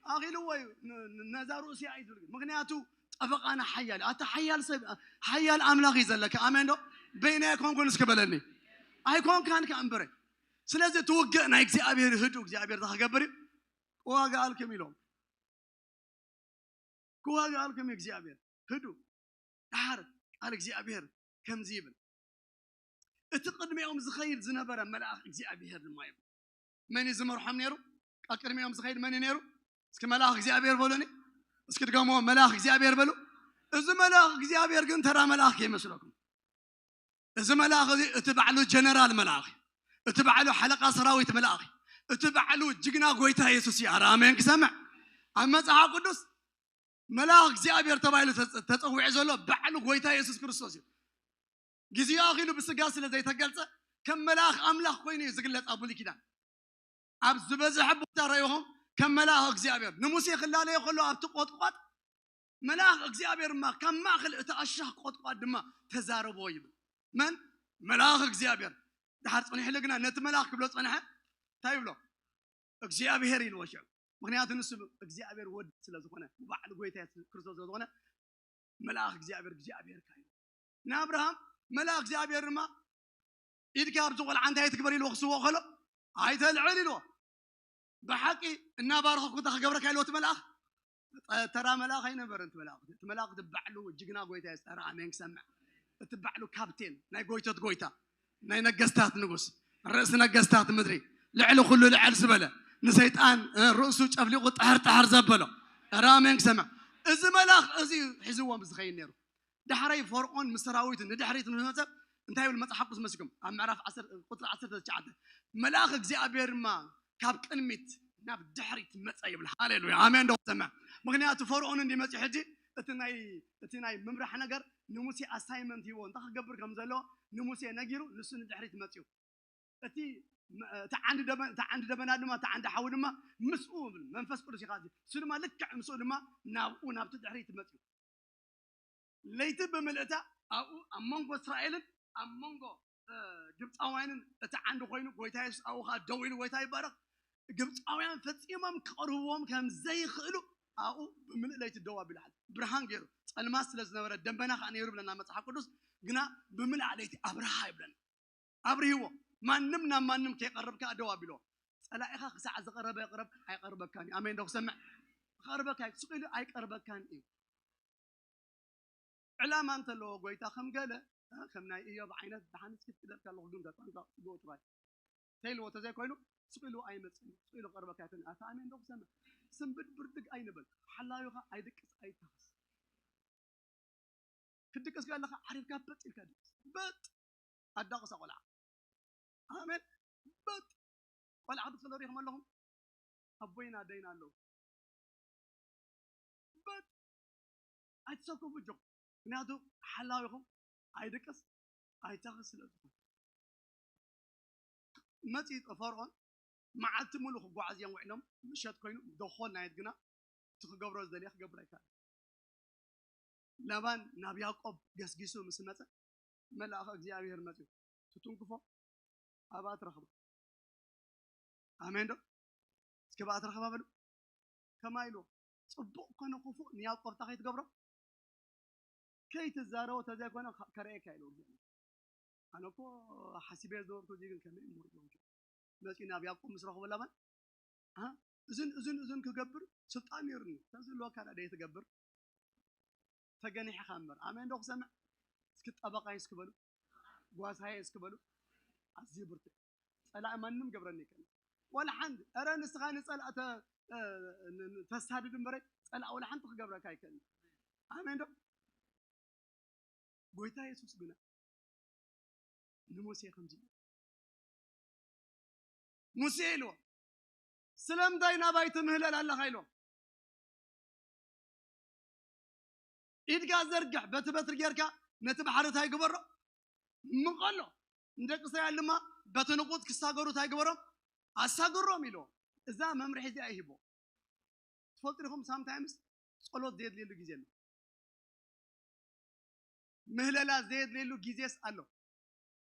ኣኺልዎ እዩ። ን-፣ ን-፣ ነዛ ርእሲ ኣይትብል። ምኽንያቱ ጠበቓና ሓያል እዩ። ኣታ ሓያል ሰብ፣ ሓያል ኣምላኽ እዩ ዘለካ። ኣሜን ዶ? በይነይ ኣይኮንኩን እስኪ በለኒ። ኣይኮንካን ከ እምበረ። ስለዚ እቲ ውግእ ናይ እግዚኣብሔር ህዱ እግዚኣብሔር እንታይ ክገብር እዩ? ክዋግኣልኩም ኢሎም። ክዋግኣልኩም እዩ እግዚኣብሔር። ህዱ። ደሓር ቃል እግዚኣብሔር ከምዚ ይብል። እቲ ቅድሚኦም ዝኸይድ ዝነበረ መልኣኽ እግዚኣብሔር ድማ ይብል። መን እዩ ዝመርሖም ነይሩ? ኣብ ቅድሚኦም ዝኸይድ መን እዩ ነይሩ? እስኪ መልኣኽ እግዚኣብሔር በሉኒ። እስኪ ድገምዎ፣ መልኣኽ እግዚኣብሔር በሉ። እዚ መልኣኽ እግዚኣብሔር ግን ተራ መልኣኽ ከይመስለኩም። እዚ መልኣኽ እዚ እቲ ባዕሉ ጀነራል መልኣኽ እዩ። እቲ ባዕሉ ሓለቃ ሰራዊት መልኣኽ እዩ። እቲ ባዕሉ ጅግና ጎይታ የሱስ እዩ። ኣረ ኣሜን ክሰምዕ። ኣብ መጽሓፍ ቅዱስ መልኣኽ እግዚኣብሔር ተባሂሉ ተጸ-፣ ተጸዊዑ ዘሎ ባዕሉ ጎይታ የሱስ ክርስቶስ እዩ። ግዜኡ ኣኺሉ ብስጋ ስለ ዘይተገልጸ ከም መልኣኽ ኣምላኽ ኮይኑ እዩ ዝግለጽ ኣብ ብሉይ ኪዳን። ኣብ ዝበዝሐ ቦታ ረኢኹም ከም መልኣኽ እግዚኣብሔር ንሙሴ ክላለዮ ከሎ ኣብቲ ቆጥቋጥ መልኣኽ እግዚኣብሔር ድማ ካብ ማእከል እቲ ኣሻኽ ቆጥቋጥ ድማ ተዛረቦ ይብል። መን? መልኣኽ እግዚኣብሔር። ድሓር ጽኒሕሉ ግና ነቲ መልኣኽ ክብሎ ጸንሐ እንታይ ይብሎ? እግዚኣብሔር ኢልዎ ሽዑ። ምኽንያቱ ንሱ እግዚኣብሔር ወዲ ስለ ዝኾነ፣ ባዕሉ ጎይታ የሱስ ክርስቶስ ስለ ዝኾነ፣ መልኣኽ እግዚኣብሔር እግዚኣብሔር ካዩ ንኣብርሃም መልኣኽ እግዚኣብሔር ድማ ኢድካ ኣብዚ ቆልዓ እንታይ ትግበር ኢልዎ ክስዎ ከሎ ኣይተልዕል ኢልዎ። ብሓቂ እናባረኸኩ እንታይ ክገብረካ ኢልዎ እቲ መልኣኽ? ጠ-፣ ተራ መልኣኽ ኣይነበረን እቲ መልኣኽ። እቲ መልኣኽ እቲ ባዕሉ ጅግና ጎይታ እዩ። ጸረ ኣሜን ክሰምዕ። እቲ ባዕሉ ካፕቴን ናይ ጎይቶት ጎይታ ናይ ነገስታት ንጉስ ርእሲ ነገስታት ምድሪ ልዕሊ ኩሉ ልዕል ዝበለ ንሰይጣን እ፣ ርእሱ ጨፍሊቑ ጠሕር ጠሕር ዘበሎ ራሜን ክሰምዕ እዚ መልኣኽ እዚ እዩ ሒዝዎም ዝኸይድ ነይሩ። ዳሕረይ ፈርዖን ምስ ሰራዊቱ ንድሕሪት ምስ መጸ እንታይ ይብል መጽሓፍ ቅዱስ መሲኩም ኣብ ምዕራፍ ዓሰርተ ቁጽሪ ዓሰርተ ትሽዓተ መልኣኽ እግዚኣብሔር ድማ ካብ ቅድሚት ናብ ድሕሪት መጸ ይብል። ሃሌሉያ ኣሜን ዶ ሰምዕ። ምክንያቱ ፈርዖን እንዲ መጺ ሕጂ እቲ ናይ እቲ ናይ ምምራሕ ነገር ንሙሴ ኣሳይመንት ሂቦ እንታይ ክገብር ከም ዘለዎ ንሙሴ ነጊሩ ንሱ ንድሕሪት መጺኡ እቲ እቲ ዓንዲ ደበና ድማ እቲ ዓንዲ ሓዊ ድማ ምስኡ መንፈስ ቅዱስ ይኻዚ እሱ ድማ ልክዕ ምስኡ ድማ ናብኡ ናብቲ ድሕሪት መጺኡ ለይቲ ብምልእታ ኣብኡ ኣብ መንጎ እስራኤልን ኣብ መንጎ ግብፃውያንን እቲ ዓንዲ ኮይኑ ጎይታ የሱስ ኣብኡ ከዓ ደው ኢሉ ጎይታ ይባረክ ግብፃውያን ፈፂሞም ክቐርብዎም ከም ዘይኽእሉ ኣብኡ ብምልእ ለይቲ ደው ኣቢሉ ሓለ ብርሃን ገይሩ ፀልማት ስለ ዝነበረ ደንበና ከዓ ነይሩ ብለና መፅሓፍ ቅዱስ ግና ብምልኣ ለይቲ ኣብርሃ ይብለና ኣብርህዎ ማንም ናብ ማንም ከይቀርብ ከዓ ደው ኣቢልዎ ፀላኢኻ ክሳዕ ዝቐረበ ይቕረብ ኣይቐርበካን እዩ ኣሜን ዶ ክሰምዕ ክቐርበካ ስቕ ኢሉ ኣይቀርበካን እዩ ዕላማ እንተለዎ ጎይታ ከም ገለ ከም ናይ እዮብ ዓይነት ብሓንስ ክትቅደልካ ኣለኹ ግን ተጠንቀቕ ጽቡቕ ጥራይ ተይልዎ ተዘይኮይኑ ስቕ ኢሉ ኣይመጽእን ስቕ ኢሉ ክቐርበካ ይትን ኣታ ኣሜን ዶ ክሰምዕ ስንብድ ብርድግ ኣይንበል ሓላዊኻ ኣይድቅስ ኣይታኽስ ክትድቅስ ከለኻ ዓሪፍካ በጥ ኢልካ ድቅስ በጥ ኣዳቕሳ ቆልዓ ኣሜን በጥ ቆልዓ ክትፈለሩ ኢኹም ኣለኹም ኣቦይን ኣደይን ኣለዉ በጥ ኣይትሰከፉ እጆኹም ምክንያቱ ሓላዊኹም ኣይድቅስ ኣይታኽስ ስለ ዝኾነ መፂ ፈርዖን መዓልቲ ሙሉ ክጓዓዝ እዮም ውዒሎም ምሸት ኮይኑ ደኾን ናየት ግና እቲ ክገብሮ ዝደልየ ክገብር ኣይከኣል ላባን ናብ ያዕቆብ ገስጊሱ ምስ መፀ መልኣኸ እግዚኣብሔር መፅኡ ትትንክፎ ኣብኣ ትረኽባ ኣሜን ዶ እስኪ ብኣ ትረኽባ በሉ ከማይ ኢልዎ ፅቡቕ ኮነ ክፉእ ንያዕቆብ እንታይ ከይትገብሮ ከይትዛረቦ ተዘይኮነ ከርእየካ ኢልዎ እግዚኣብሔር ኣነ እኮ ሓሲበ ዝነበርኩ እዚ ግን ከመይ እሞ ኢልዎም መፂኡ ናብ ያዕቆብ ምስ ረኽቦ ላባን እዝን እዝን እዝን ክገብር ስልጣን ነይሩኒ ተዝህልወካ ዳ ደይ ትገብር ተገኒሕኻ እምበር ኣሜን ዶ ክሰምዕ እስኪ ጠበቃይ እስኪ በሉ ጓሳይ እስኪ በሉ ኣዝዩ ብርቱ ጸላኢ ማንም ገብረኒ ይከል ወላ ሓንቲ ኧረ ንስኻ ንጸላእ ተሳድድ እምበረ ጸላእ ወላ ሓንቲ ክገብረካ ይከል ኣሜን ዶ ጎይታ የሱስ ግና ንሙሴ ከምዚ ሙሴ ኢልዎ ስለምንታይ ናባይ ትምህለል ኣለኻ ኢልዎ ኢድካ ዘርግሕ በቲ በትሪ ጌርካ ነቲ ባሕሪ እንታይ ግበሮ ምቐሎ ንደቂ እስራኤል ድማ በቲ ንቑጥ ክሳገሩ እንታይ ግበሮም ኣሳግሮም ኢልዎ እዛ መምርሒ እዚኣ ይሂቦ ትፈልጡ ዲኹም ሳምታይምስ ጸሎት ዘየድልየሉ ግዜ ኣሎ። ምህለላ ዘየድልየሉ ግዜስ ኣሎ።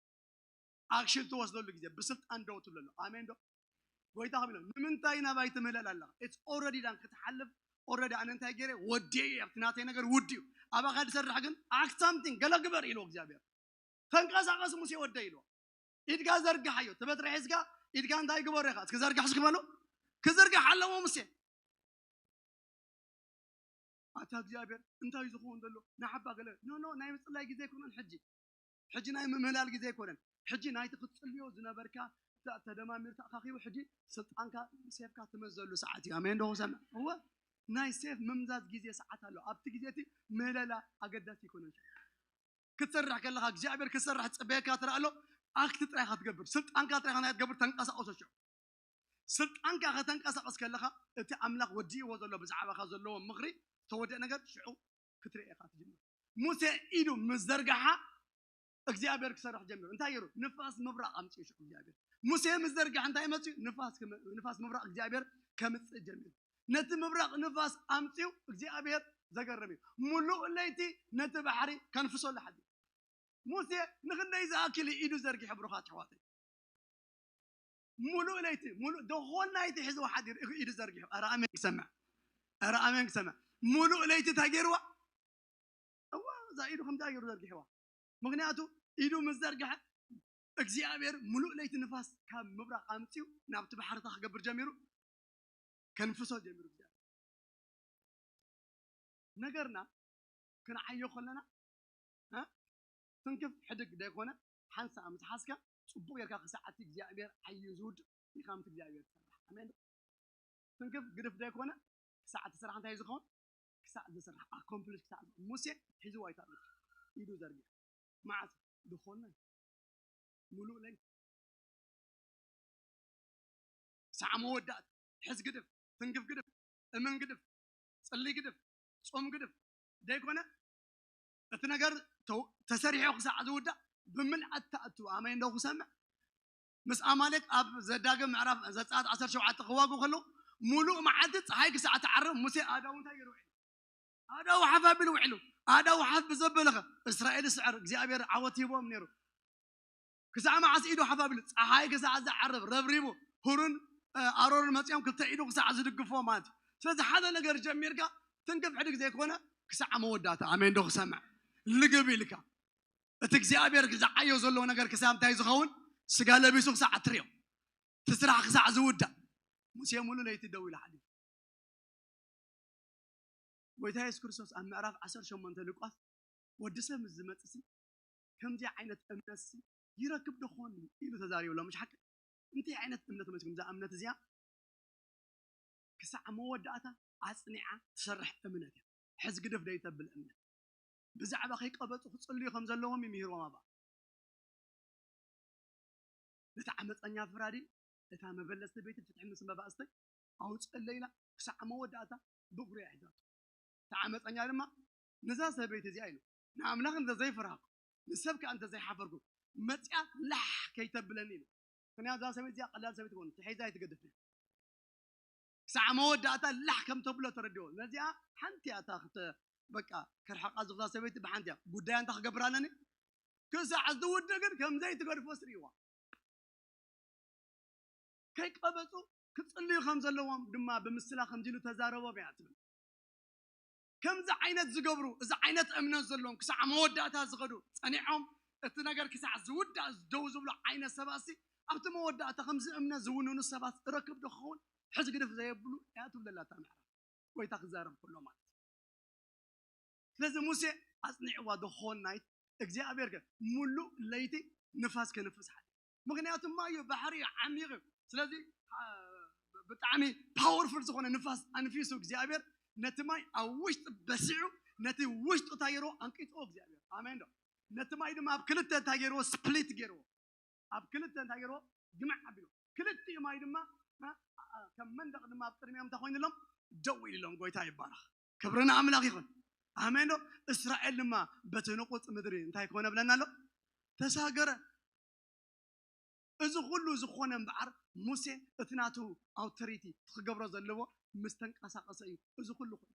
ኣክሽን ትወስደሉ ግዜ፣ ብስልጣን ደው ትብለሉ። ኣሜን ዶ? ጎይታ ከሚሎ ንምንታይ ናባይ ትምህለል ኣለኻ? It's already done። ክትሓልፍ already ኣነ እንታይ ገይረ? ወዲኤ እየ። ኣብቲ ናተይ ነገር ውድ እዩ። ኣባኻ ዝሰርሕ ግን act something፣ ገለ ግበር ኢልዎ እግዚኣብሔር። ተንቀሳቐስ ሙሴ ወደ ኢልዎ። ኢድካ ዘርግሓዮ። እቲ በትሪ ሒዝካ ኢድካ እንታይ ግበሮ ኢኻ? እስኪ ዘርግሕ እስኪ በሎ። ክዝርግሕ ኣለዎ ሙሴ። ኣታ እግዚኣብሔር እንታይ እዩ ዝኸውን ዘሎ? ንሓባ ገለ። ኖ፣ ኖ፣ ናይ ምጽላይ ግዜ ኣይኮነን ሕጂ። ሕጂ ናይ ምምህላል ግዜ ኣይኮነን። ሕጂ ናይቲ ክትጽልዮ ዝነበርካ ተ-፣ ተደማሚሩ ተኣኻኺቡ ሕጂ ስልጣንካ ሴፍካ ትመዘሉ ሰዓት እዩ። ኣሜን ዶ ክሰምዕ? እወ፣ ናይ ሴፍ ምምዛዝ ግዜ ሰዓት ኣሎ። ኣብቲ ግዜ እቲ ምህለላ ኣገዳሲ ኣይኮነን። ክትሰርሕ ከለኻ እግዚኣብሔር ክትሰርሕ ዝጽበየካ ትረኣ ኣሎ። ኣክት ጥራይ ኢኻ ትገብር። ስልጣንካ ጥራይ ኢኻ ናይ ትገብር፣ ተንቀሳቐሶ ሽዑ። ስልጣንካ ከተንቀሳቐስ ከለኻ እቲ ኣምላኽ ወዲእዎ ዘሎ ብዛዕባኻ ዘለዎ ምኽሪ ዝተወደአ ነገር ሽዑ ክትርኢ ኢኻ ትጅምር። ሙሴ ኢዱ ምስ ዘርግሓ እግዚኣብሔር ክሰርሕ ጀሚሩ። እንታይ ገይሩ? ንፋስ ምብራቕ ኣምፅኡ ሽዑ እግዚኣብሔር። ሙሴ ምስ ዘርግሐ እንታይ መፅኡ? ንፋስ ክመ-፣ ንፋስ ምብራቕ እግዚኣብሔር ከምፅእ ጀሚሩ። ነቲ ምብራቕ ንፋስ ኣምፅኡ እግዚኣብሔር ዘገርም እዩ። ሙሉእ ለይቲ ነቲ ባሕሪ ከንፍሶ ሓዲሩ። ሙሴ ንኽንደይ ዝኣክል እዩ ኢዱ ዘርጊሑ ብሩኻት ኣሕዋተይ? ሙሉእ ለይቲ፣ ሙሉእ ደኾል ናይቲ ሒዝዎ ሓዲሩ ኢዱ ዘርጊሑ። ኧረ ኣሜን ክሰምዕ። ኧረ ኣሜን ክሰምዕ። ሙሉእ ለይቲ እንታይ ገይርዋ? እዋ፣ እዛ ኢዱ ከምዛ ገይሩ ዘርጊሕዋ። ምኽንያቱ ኢዱ ምስ ዘርግሐ እግዚኣብሔር ሙሉእ ለይቲ ንፋስ ካብ ምብራቕ ኣምፅኡ ናብቲ ባሕርታ ክገብር ጀሚሩ፣ ከንፍሶ ጀሚሩ እግዚኣብሔር። ነገርና ክንዓዮ ከለና፣ እ? ትንክፍ ሕድግ ደይኮነ ሓንሳእ ምስ ሓዝካ፣ ጽቡቕ ጌርካ ክሳዕ እቲ እግዚኣብሔር ዓዩ ዝውድእ ኢኻ ምስ እግዚኣብሔር ትሰርሕ። ኣሜን። ትንክፍ ግድፍ ደይኮነ ክሳዕ እቲ ስራሕ እንታይ ዝኸውን? ክሳዕ ዝስራሕ፣ ኣኮምፕሊሽ ክሳዕ ዝ-፣ ሙሴ ሒዝዋ ኣይተኣልፍ። ኢዱ ዘርጊሑ። መዓስ? ዝኾነ ሙሉእ ለይቲ። ክሳዕ መወዳእታ። ሕዝ ግድፍ፣ ትንክፍ ግድፍ፣ እመን ግድፍ፣ ጽሊ ግድፍ፣ ጾም ግድፍ። ደይኮነ እቲ ነገር ተው-፣ ተሰሪሑ ክሳዕ ዝውዳእ ብምልኣት ተኣቱ። ኣሜን ዶ ክሰምዕ? ምስ ኣማሌቅ ኣብ ዘዳግም ምዕራፍ ዘጸኣት ዓሰርተ ሸውዓተ ክዋጉ ከለዉ፣ ሙሉእ መዓልቲ ጸሓይ ክሳዕ ትዓርብ ሙሴ ኣእዳዉ እንታይ ገይሩ ውዒሉ? ኣእዳዉ ሓፍ ኣቢሉ ውዒሉ። ኣእዳዉ ሓፍ ብዘበለኸ እስራኤል ስዕር እግዚኣብሔር ዓወት ሂቦም ነይሩ። ክሳዕ መዓስ ኢዱ ሓፍ ኣቢሉ? ጸሓይ ክሳዕ ዝዓርብ ረብሪቡ፣ ሁሩን፣ እ፣ ኣሮንን መጺኦም ክልተ ኢዱ ክሳዕ ዝድግፎ ማለት እዩ። ስለዚ ሓደ ነገር ጀሚርካ ትንክፍ ሕድግ ዘይኮነ ክሳዕ መወዳእታ። ኣሜን ዶ ክሰምዕ? ልግብ ኢልካ። እቲ እግዚኣብሔር ዝዓዮ ዘሎ ነገር ክሳብ እንታይ ዝኸውን? ስጋ ለቢሱ ክሳዕ እትርእዮ። እቲ ስራሕ ክሳዕ ዝውዳእ። ሙሴ ሙሉ ለይቲ ደው ኢሉ ሓዲሩ። ጎይታ የሱስ ክርስቶስ ኣብ ምዕራፍ ዓሰርተ ሸሞንተ ሉቃስ፣ "ወዲ ሰብ ምስ ዝመጽእሲ፣ ከምዚ ዓይነት እምነትሲ ይረክብ ዶ ኾን?" ኢሉ ተዛሪቡ ኣሎ። ምሽ ሓቂ? እንታይ ዓይነት እምነት መሲልኩም? እዛ እምነት እዚኣ ክሳዕ መወዳእታ ኣጽኒዓ ትሰርሕ እምነት እያ። ሕዝ ግድፍ ደይተብል እምነት። ብዛዕባ ከይቀበጹ ክጽልዩ ከም ዘለዎም እዩ ምሂርዎም ኣባ። ነቲ ዓመፀኛ ፈራዲ፣ እታ መበለት ሰበይቲ ፍትሒ ምስ መባእስተይ ኣውፅእለይ ኢላ ክሳዕ መወዳእታ ብእግሩ እያ ሒዛቶ። እቲ ዓመፀኛ ድማ ነዛ ሰበይቲ እዚኣ ኢሉ፣ ንኣምላኽ እንተዘይፈራህኩ፣ ንሰብ ከኣ እንተዘይሓፈርኩ፣ መፂኣ ላሕ ከይተብለኒ ኢሉ። ምኽንያቱ እዛ ሰበይቲ እዚኣ ቀላል ሰበይቲ ትኾን፣ ተሒዛ ኣይትገድፍን። ክሳዕ መወዳእታ ላሕ ከም ተብሎ ተረድኦ። ነዚኣ ሓንቲ እያ እታ ክተ-፣ በቃ ከርሕቓ ዝኽእላ ሰበይቲ ብሓንቲ እያ። ጉዳያ እንታይ ክገብር ኣለኒ? ክሳዕ ዝውድእ ግን ከም ዘይትገድፎ ስርይዋ። ከይቀበጹ ክጽልዩ ከም ዘለዎም ድማ ብምስላ ከምዚ ኢሉ ተዛረቦም እያ ትብል። ከምዚ ዓይነት ዝገብሩ፣ እዚ ዓይነት እምነት ዘለዎም፣ ክሳዕ መወዳእታ ዝኸዱ፣ ጸኒዖም እቲ ነገር ክሳዕ ዝውዳእ ደው ዝብሉ ዓይነት ሰባትሲ፣ ኣብቲ መወዳእታ ከምዚ እምነት ዝውንኑ ሰባት እረክብ ዶ ክኸውን? ሕዚ ግድፍ ዘየብሉ እያ ትብለላ እታ ምዕራፍ። ጎይታ ክዛረብ ከሎ ማለት እዩ። ስለዚ ሙሴ ኣጽኒዕዋ፣ the whole night፣ እግዚኣብሔር ከ ሙሉእ ለይቲ ንፋስ ከንፍስ ሓዲሩ። ምኽንያቱ ማይ እዩ፣ ባሕሪ እዩ፣ ዓሚቕ እዩ። ስለዚ፣ አ፣ ብጣዕሚ ፓወርፉል ዝኾነ ንፋስ ኣንፊሱ እግዚኣብሔር ነቲ ማይ ኣብ ውሽጢ በሲዑ፣ ነቲ ውሽጡ እንታይ ገይርዎ? ኣንቂጽዎ እግዚኣብሔር። ኣሜን ዶ? ነቲ ማይ ድማ ኣብ ክልተ እንታይ ገይርዎ? ስፕሊት ገይርዎ። ኣብ ክልተ እንታይ ገይርዎ? ግምዕ ኣቢሉ። ክልቲኡ ማይ ድማ፣ አ፣ አ፣ ከም መንደቕ ድማ ኣብ ቅድሚኦም እንታይ ኮይኑሎም? ደው ኢሉሎም። ጎይታ ይባረኽ። ክብሪ ንኣምላኽ ይኹን። ኣሜን ዶ? እስራኤል ድማ በቲ ንቑጽ ምድሪ እንታይ ኮነ ብለና ኣሎ? ተሳገረ። እዚ ኩሉ ዝኾነ እምበኣር፣ ሙሴ እቲ ናቱ ኣውቶሪቲ ክገብሮ ዘለዎ ምስ ተንቀሳቐሰ እዩ እዚ ኩሉ ኮይኑ።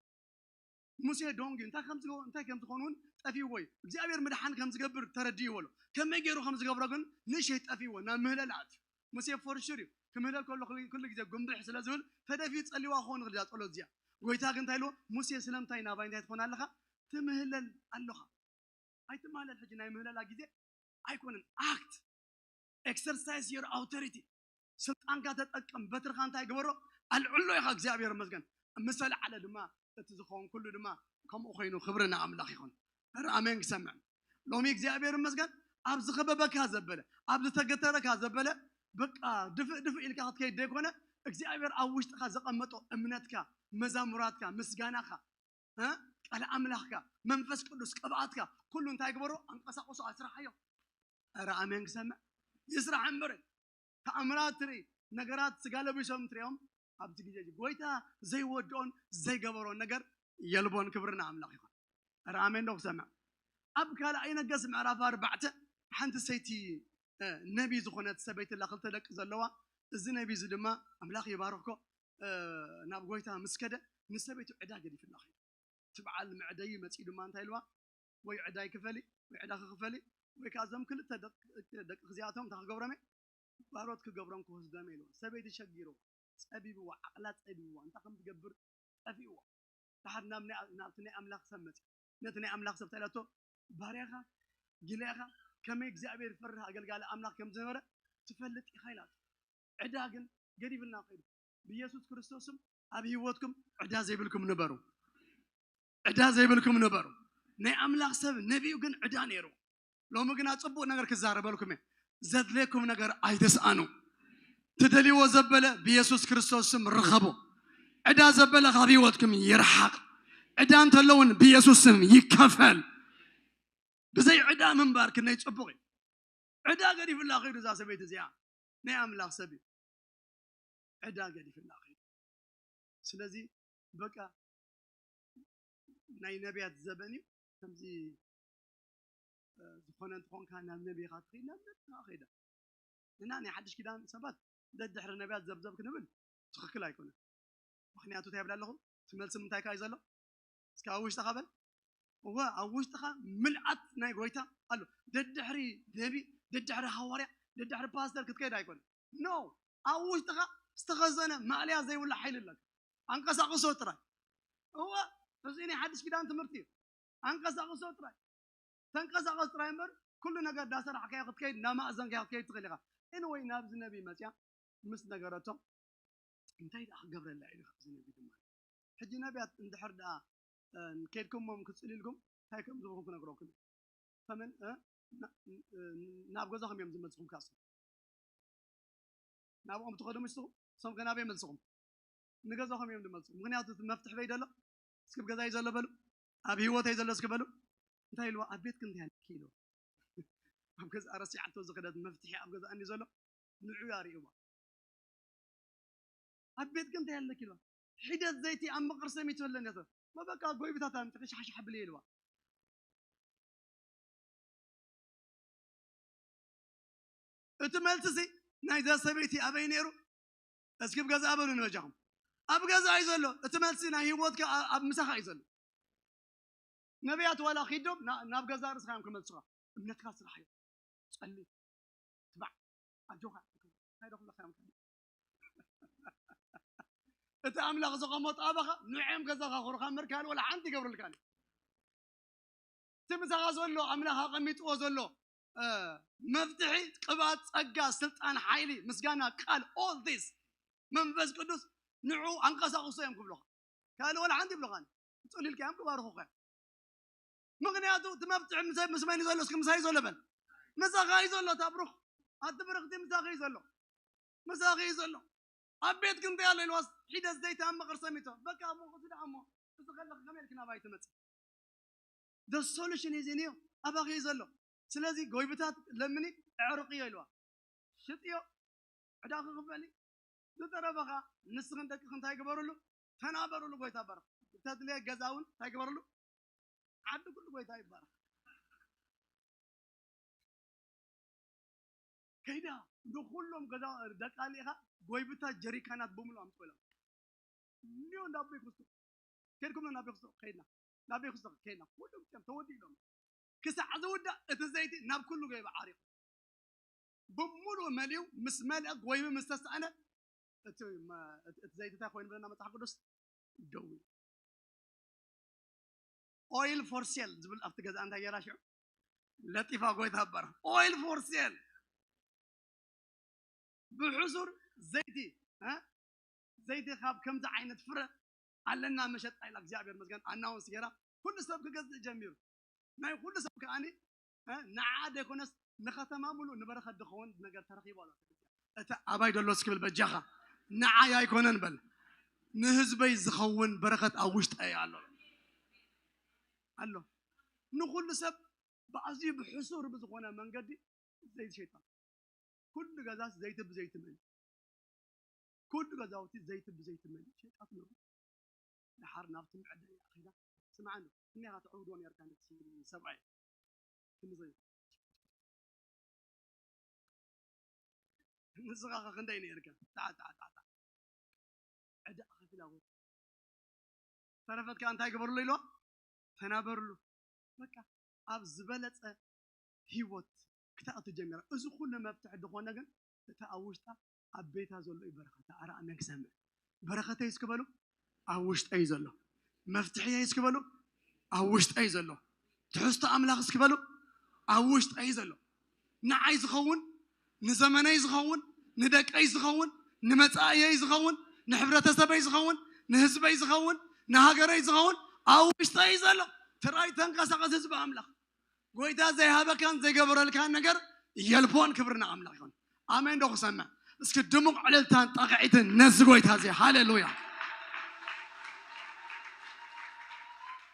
ሙሴ ዶንግ እዩ። እንታይ ከም ዝገ-፣ እንታይ ከም ዝኾኑ እውን ጠፊእዎ እዩ። እግዚኣብሔር ምድሓን ከም ዝገብር ተረዲእዎ ኣሎ። ከመይ ገይሩ ከም ዝገብሮ ግን ንእሸይ ጠፊእዎ፣ ናብ ምህለል ኣትዩ። ሙሴ ፎርሹር እዩ። ክምህለል ከሎ ኩሉ፣ ኩሉ ግዜ ጉንብሕ ስለ ዝብል ተደፊኡ ጸሊዋ ክኸውን ይኽእል እዛ ጸሎት እዚኣ። ጎይታ ግን እንታይ ኢልዎ? "ሙሴ ስለምንታይ ናባይ እንታይ ትኾን ኣለኻ? ትምህለል ኣለኻ?" ኣይትማለል። ሕጂ ናይ ምህለላ ግዜ ኣይኮነን። ኣክት፣ ኤክሰርሳይዝ ዮር ኣውቶሪቲ። ስልጣንካ ተጠቀም። በትርካ እንታይ ግበሮ? ኣልዕሎ ኢኻ። እግዚኣብሔር ይመስገን። ምስ ኣልዓለ ድማ እቲ ዝኸውን ኩሉ ድማ ከምኡ ኮይኑ ክብሪ ንኣምላኽ ይኹን። ኧረ ኣሜን ክሰምዕ። ሎሚ እግዚኣብሔር ይመስገን፣ ኣብ ዝኸበበካ ዘበለ፣ ኣብ ዝተገተረካ ዘበለ፣ በቃ ድፍእ ድፍእ ኢልካ ክትከይድ ዘይኮነ፣ እግዚኣብሔር ኣብ ውሽጥኻ ዘቐመጦ እምነትካ፣ መዛሙራትካ፣ ምስጋናኻ፣ እ? ቃል ኣምላኽካ፣ መንፈስ ቅዱስ ቅብኣትካ፣ ኩሉ እንታይ ግበሮ? ኣንቀሳቕሶ፣ ኣስርሓዮ። ኧረ ኣሜን ክሰምዕ። ይስራሕ እምበር ተኣምራት ትርኢ፣ ነገራት ስጋ ለቢሶም ትሪኦም። ኣብዚ ግዜ እዚ ጎይታ ዘይወድኦን ዘይገበሮን ነገር የልቦን። ክብሪ ንኣምላኽ ይኹን። ኧረ ኣሜን ዶ ክሰምዕ? ኣብ ካልኣይ ነገስ ምዕራፍ ኣርባዕተ ሓንቲ ሰይቲ፣ እ፣ ነቢ ዝኾነት ሰበይቲ ኣላ፣ ክልተ ደቂ ዘለዋ። እዚ ነቢ እዚ ድማ ኣምላኽ ይባርኽኮ፣ እ፣ ናብ ጎይታ ምስ ከደ ንሰበይቱ ዕዳ ገዲፍላ ኸይዱ። እቲ በዓል መዕደዪ መጺኡ ድማ እንታይ ኢልዋ? ወይ ዕዳይ ክፈሊ፣ ወይ ዕዳ ክፈሊ፣ ወይ ከዓ እዞም ክልተ ደቂ፣ ደቂ እዚኣቶም እንታይ ክገብሮም እየ? ባሮት ክገብሮም ክወስዶም እየ ኢልዋ። ሰበይቲ ሸጊርዋ፣ ጸቢብዋ፣ ዓቕላ ጸቢብዋ፣ እንታይ ከም ትገብር ጠፊእዋ። ድሓር ናብ ናይ፣ ናብቲ ናይ ኣምላኽ ሰብ መጺኣ። ነቲ ናይ ኣምላኽ ሰብ እንታይ ኢላቶ? "ባርያኻ፣ ጊልያኻ ከመይ እግዚኣብሔር ይፈርህ ኣገልጋሊ ኣምላኽ ከም ዝነበረ ትፈልጥ ኢኻ" ኢላቶ። ዕዳ ግን ገዲፍልና ከይዱ። ብኢየሱስ ክርስቶስ ስም ኣብ ህይወትኩም ዕዳ ዘይብልኩም ንበሩ። ዕዳ ዘይብልኩም ንበሩ። ናይ ኣምላኽ ሰብ ነቢዩ ግን ዕዳ ነይሩ። ሎሚ ግና ጽቡቕ ነገር ክዛረበልኩም እየ። ዘድልየኩም ነገር ኣይትስኣኑ። ትደልይዎ ዘበለ ብኢየሱስ ክርስቶስ ስም ርኸቡ። ዕዳ ዘበለ ካብ ህይወትኩም ይርሓቕ። ዕዳ እንተሎ እውን ብኢየሱስ ስም ይከፈል። ብዘይ ዕዳ ምንባር ክንደይ ጽቡቕ እዩ። ዕዳ ገዲፍላ ከይዱ እዛ ሰበይቲ እዚኣ ናይ ኣምላኽ ሰብ እዩ። ዕዳ ገዲፍላ ከይዱ። ስለዚ በቃ ናይ ነቢያት ዘበን እዩ። ከምዚ፣ እ፣ ዝኾነ እንትኾንካ ናብ ነቢኻ ትኸይድ፣ ናብ ነቢኻ ከይዳ። እና ናይ ሓድሽ ኪዳን ሰባት ደድሕሪ ነቢያት ዘብዘብ ክንብል ትኽክል ኣይኮነን። ምኽንያቱ እንታይ ይብል ኣለኹ? እቲ መልሲ ምንታይ ከኣ እዩ ዘሎ? እስከ ኣብ ውሽጥኻ በል። እወ፣ ኣብ ውሽጥኻ ምልኣት ናይ ጎይታ ኣሎ። ደድሕሪ ነቢ፣ ደድሕሪ ሃዋርያ፣ ደድሕሪ ፓስተር ክትከይድ ኣይኮነን። ኖ፣ ኣብ ውሽጥኻ ዝተኸዘነ ማእለያ ዘይብሉ ሓይሊ ኣለካ። ኣንቀሳቕሶ ጥራይ። እወ፣ እዚ ናይ ሓድሽ ኪዳን ትምህርቲ እዩ። ኣንቀሳቕሶ ጥራይ። ተንቀሳቐስ ጥራይ እምበር፣ ኩሉ ነገር እንዳሰራሕካዮ ክትከይድ፣ እንዳማእዘንካዮ ክትከይድ ትኽእል ኢኻ። ኤኒወይ፣ ናብዚ ነቢ መጽያ ምስ ነገረቶ፣ እንታይ ደኣ ክገብረላ ኢሉ ካብዚ ነቢ ድማ። ሕጂ ነቢያት እንድሕር ደኣ፣ እ፣ ከይድኩሞም ክትጽልዩ ኢልኩም እንታይ ከም ዝብልኩም ክነግረኩም እየ። ከመን፣ እ፣ ና-፣ እ፣ ናብ ገዛኹም እዮም ዝመልስኹም ካሱ። ናብኦም ትኸዱ ምስኹም፣ እሶም ከ ናበይ መልስኹም? ንገዛኹም እዮም ዝመልስኹም። ምኽንያቱ እቲ መፍትሒ በይ ዘሎ? እስኪ ኣብ ገዛይ ዘሎ በሉ። ኣብ ህይወተይ ዘሎ እስኪ በሉ። እንታይ ኢልዋ? ኣብ ቤትኪ እንታይ ኣለኪ ኢልዋ። ኣብ ገዛ ረሲዓቶ ዝኸደት መፍትሒ ኣብ ገዛ እንዲ ዘሎ ንዑ ኣርእይዋ። ኣብ ቤትኪ እንታይ ኣለኪ ኢልዋ። ሒደት ዘይቲ ኣብ መቐር ሰሚቱ ኣለኒ እያ። በቃ ጎይብታት ኣምጥኺ ሻሕሻሕ ብሊ ኢልዋ። እቲ መልስሲ ናይዛ ሰበይቲ ኣበይ ነይሩ? እስኪ ኣብ ገዛ በሉ ንበጃኹም። ኣብ ገዛ እዩ ዘሎ። እቲ መልሲ ናይ ህይወትካ ኣ-፣ ኣብ ምሳኻ እዩ ዘሎ። ነቢያት ዋላ ኺዶም ና-፣ ናብ ገዛ ርእስኻ እዮም ክመልሱኻ። እምነትካ ስራሕ እዩ። ጸሊ፣ ትባዕ፣ ኣጆኻ፣ እንታይ ዶ ክብለኻ እዮም? እቲ ኣምላኽ ዘቐመጦ ኣባኻ ንዕኦም ገዛኻ ክሩኻ ምርካል ወላ ሓንቲ ይገብሩልካ። እቲ ምሳኻ ዘሎ ኣምላኽ ኣቐሚጥዎ ዘሎ፣ እ፣ መፍትሒ፣ ቅብኣት፣ ጸጋ፣ ስልጣን፣ ሓይሊ፣ ምስጋና፣ ቃል፣ all this መንፈስ ቅዱስ ንዑ ኣንቀሳቕሶ እዮም ክብሉኻ። ካልእ ወላ ሓንቲ ይብሉኻን። ጽሊልካ እዮም ክባርኹኻ እዮም። ምኽንያቱ እቲ መፍትሒ ምስ፣ ምስ መን እዩ ዘሎ? እስኪ ምሳይ ዘሎ በል። ምሳኻ እዩ ዘሎ። እታ ብሩኽ፣ ኣቲ ብርኽቲ ምሳኺ እዩ ዘሎ። ምሳኺ እዩ ዘሎ። ኣብ ቤትኪ እንታይ ኣሎ ኢልዋስ ሒደት ዘይቲ ኣብ መቐር ሰሚቶ። በቃ እሞ እዚ ደኣ እሞ እዚ ከለኺ ከመይ ኢልኪ ናባይ ትመጺ? The solution is in you። ኣባኺ እዩ ዘሎ። ስለዚ ጎይብታት ለምኒ፣ ኣዕርቕዮ ኢልዋ። ሽጥዮ፣ ዕዳኺ ክፈሊ። ዝተረፈ ኸኣ ንስኽን ደቅኽን እንታይ ግበርሉ? ተናበርሉ። ጎይታ ይባረኽ። እተድልየ ገዛ እውን እንታይ ግበርሉ? ዓዲ ኩሉ። ጎይታ ይባረኽ። ከይዳ ንኹሎም ገዛ ደቃ ኣሊኻ ጎይብታት ጀሪካናት ብምሉእ ኣምፅኡ ኢሎም። እኒኦ እንዳ ኣቦይ ክስቶ። ከይድኩም ናብ ኣቦይ ክስቶ ከይድና። ናበይ ክስኽ ከይና ኩሎም እዮም ተወዲሎም። ክሳዕ ዝውዳእ እቲ ዘይቲ ናብ ኩሉ ገይሩ ዓሪቑ። ብምሉእ መሊኡ ምስ መልአ፣ ወይኒ ምስ ተሳእነ፣ እቲ መ-፣ እቲ፣ እቲ ዘይቲ እንታይ ኮይኑ ብለና መጽሓፍ ቅዱስ? ደው ኢሉ። Oil for sale ዝብል ኣብቲ ገዛ እንታይ ገይራ ሽዑ? ለጢፋ ጎይታ ኣባራ። Oil for sale። ብሕሱር ዘይቲ፣ እ? ዘይቲ ካብ ከምዚ ዓይነት ፍረ ኣለና መሸጣ ኢላ እግዚኣብሔር መስገን ኣናውንስ ገይራ ኩሉ ሰብ ክገዝእ ጀሚሩ። ናይ ኩሉ ሰብ ከኣኒ፣ እ? ንዓ ዘይኮነስ ንከተማ ሙሉእ ንበረኸት ዝኸውን ነገር ተረኺቡ ኣሎ። እቲ ኣባይ ደሎ እስኪ ብል በጃኻ፣ ንዓይ ኣይኮነን በል፣ ንህዝበይ ዝኸውን በረኸት ኣብ ውሽጠይ ኣሎ፣ ኣሎ። ንኹሉ ሰብ ብኣዝዩ ብሕሱር ብዝኾነ መንገዲ ዘይቲ ሸይጣን። ኩሉ ገዛስ ዘይቲ ብዘይቲ መሊኡ። ኩሉ ገዛውቲ ዘይቲ ብዘይቲ መሊኡ። ሸይጣን ነው። ደሓር ናብቲ መዐደሊ ኣኺላ፣ ስምዓኒ፣ እኒኻ ትዕውድዎ ነርካ ነቲ ሰብኣይ። ክንዘይ ንስኻ ኸ ክንደይ ነርካ? ታ፣ ታ፣ ታ፣ ታ። ዕዳ ከፊላ ጎ-፣ ተረፈት ከኣ እንታይ ግበርሉ ኢልዋ? ተናበርሉ። በቃ ኣብ ዝበለጸ ህይወት ክትኣቱ ጀሚራ። እዚ ኩሉ መፍትሒ ዝኾነ ግን እቲ ኣብ ውሽጣ ኣብ ቤታ ዘሎ እዩ በረኸታ። ኣረ ኣሜን ክሰምዕ። በረኸተይ እስኪ በሉ፣ ኣብ ውሽጠይ ዘሎ። መፍትሕየይ እስኪ በሉ፣ ኣብ ውሽጠይ ዘሎ። ትሕዝቶ ኣምላኽ እስኪ በሉ፣ ኣብ ውሽጠይ ዘሎ። ንዓይ ዝኸውን፣ ንዘመነይ ዝኸውን፣ ንደቀይ ዝኸውን፣ ንመጻእየይ ዝኸውን፣ ንሕብረተሰበይ ዝኸውን፣ ንህዝበይ ዝኸውን፣ ንሃገረይ ዝኸውን ኣብ ውሽጠይ ዘሎ። ትራይ ተንቀሳቐስ ህዝቢ ኣምላኽ። ጎይታ ዘይሃበካን ዘይገበረልካን ነገር የልቦን። ክብሪ ንኣምላኽ ይኹን። ኣሜን ዶ ክሰምዕ? እስኪ ድሙቕ ዕልልታን ጣቕዒትን ነዚ ጎይታ እዚ። ሃሌሉያ።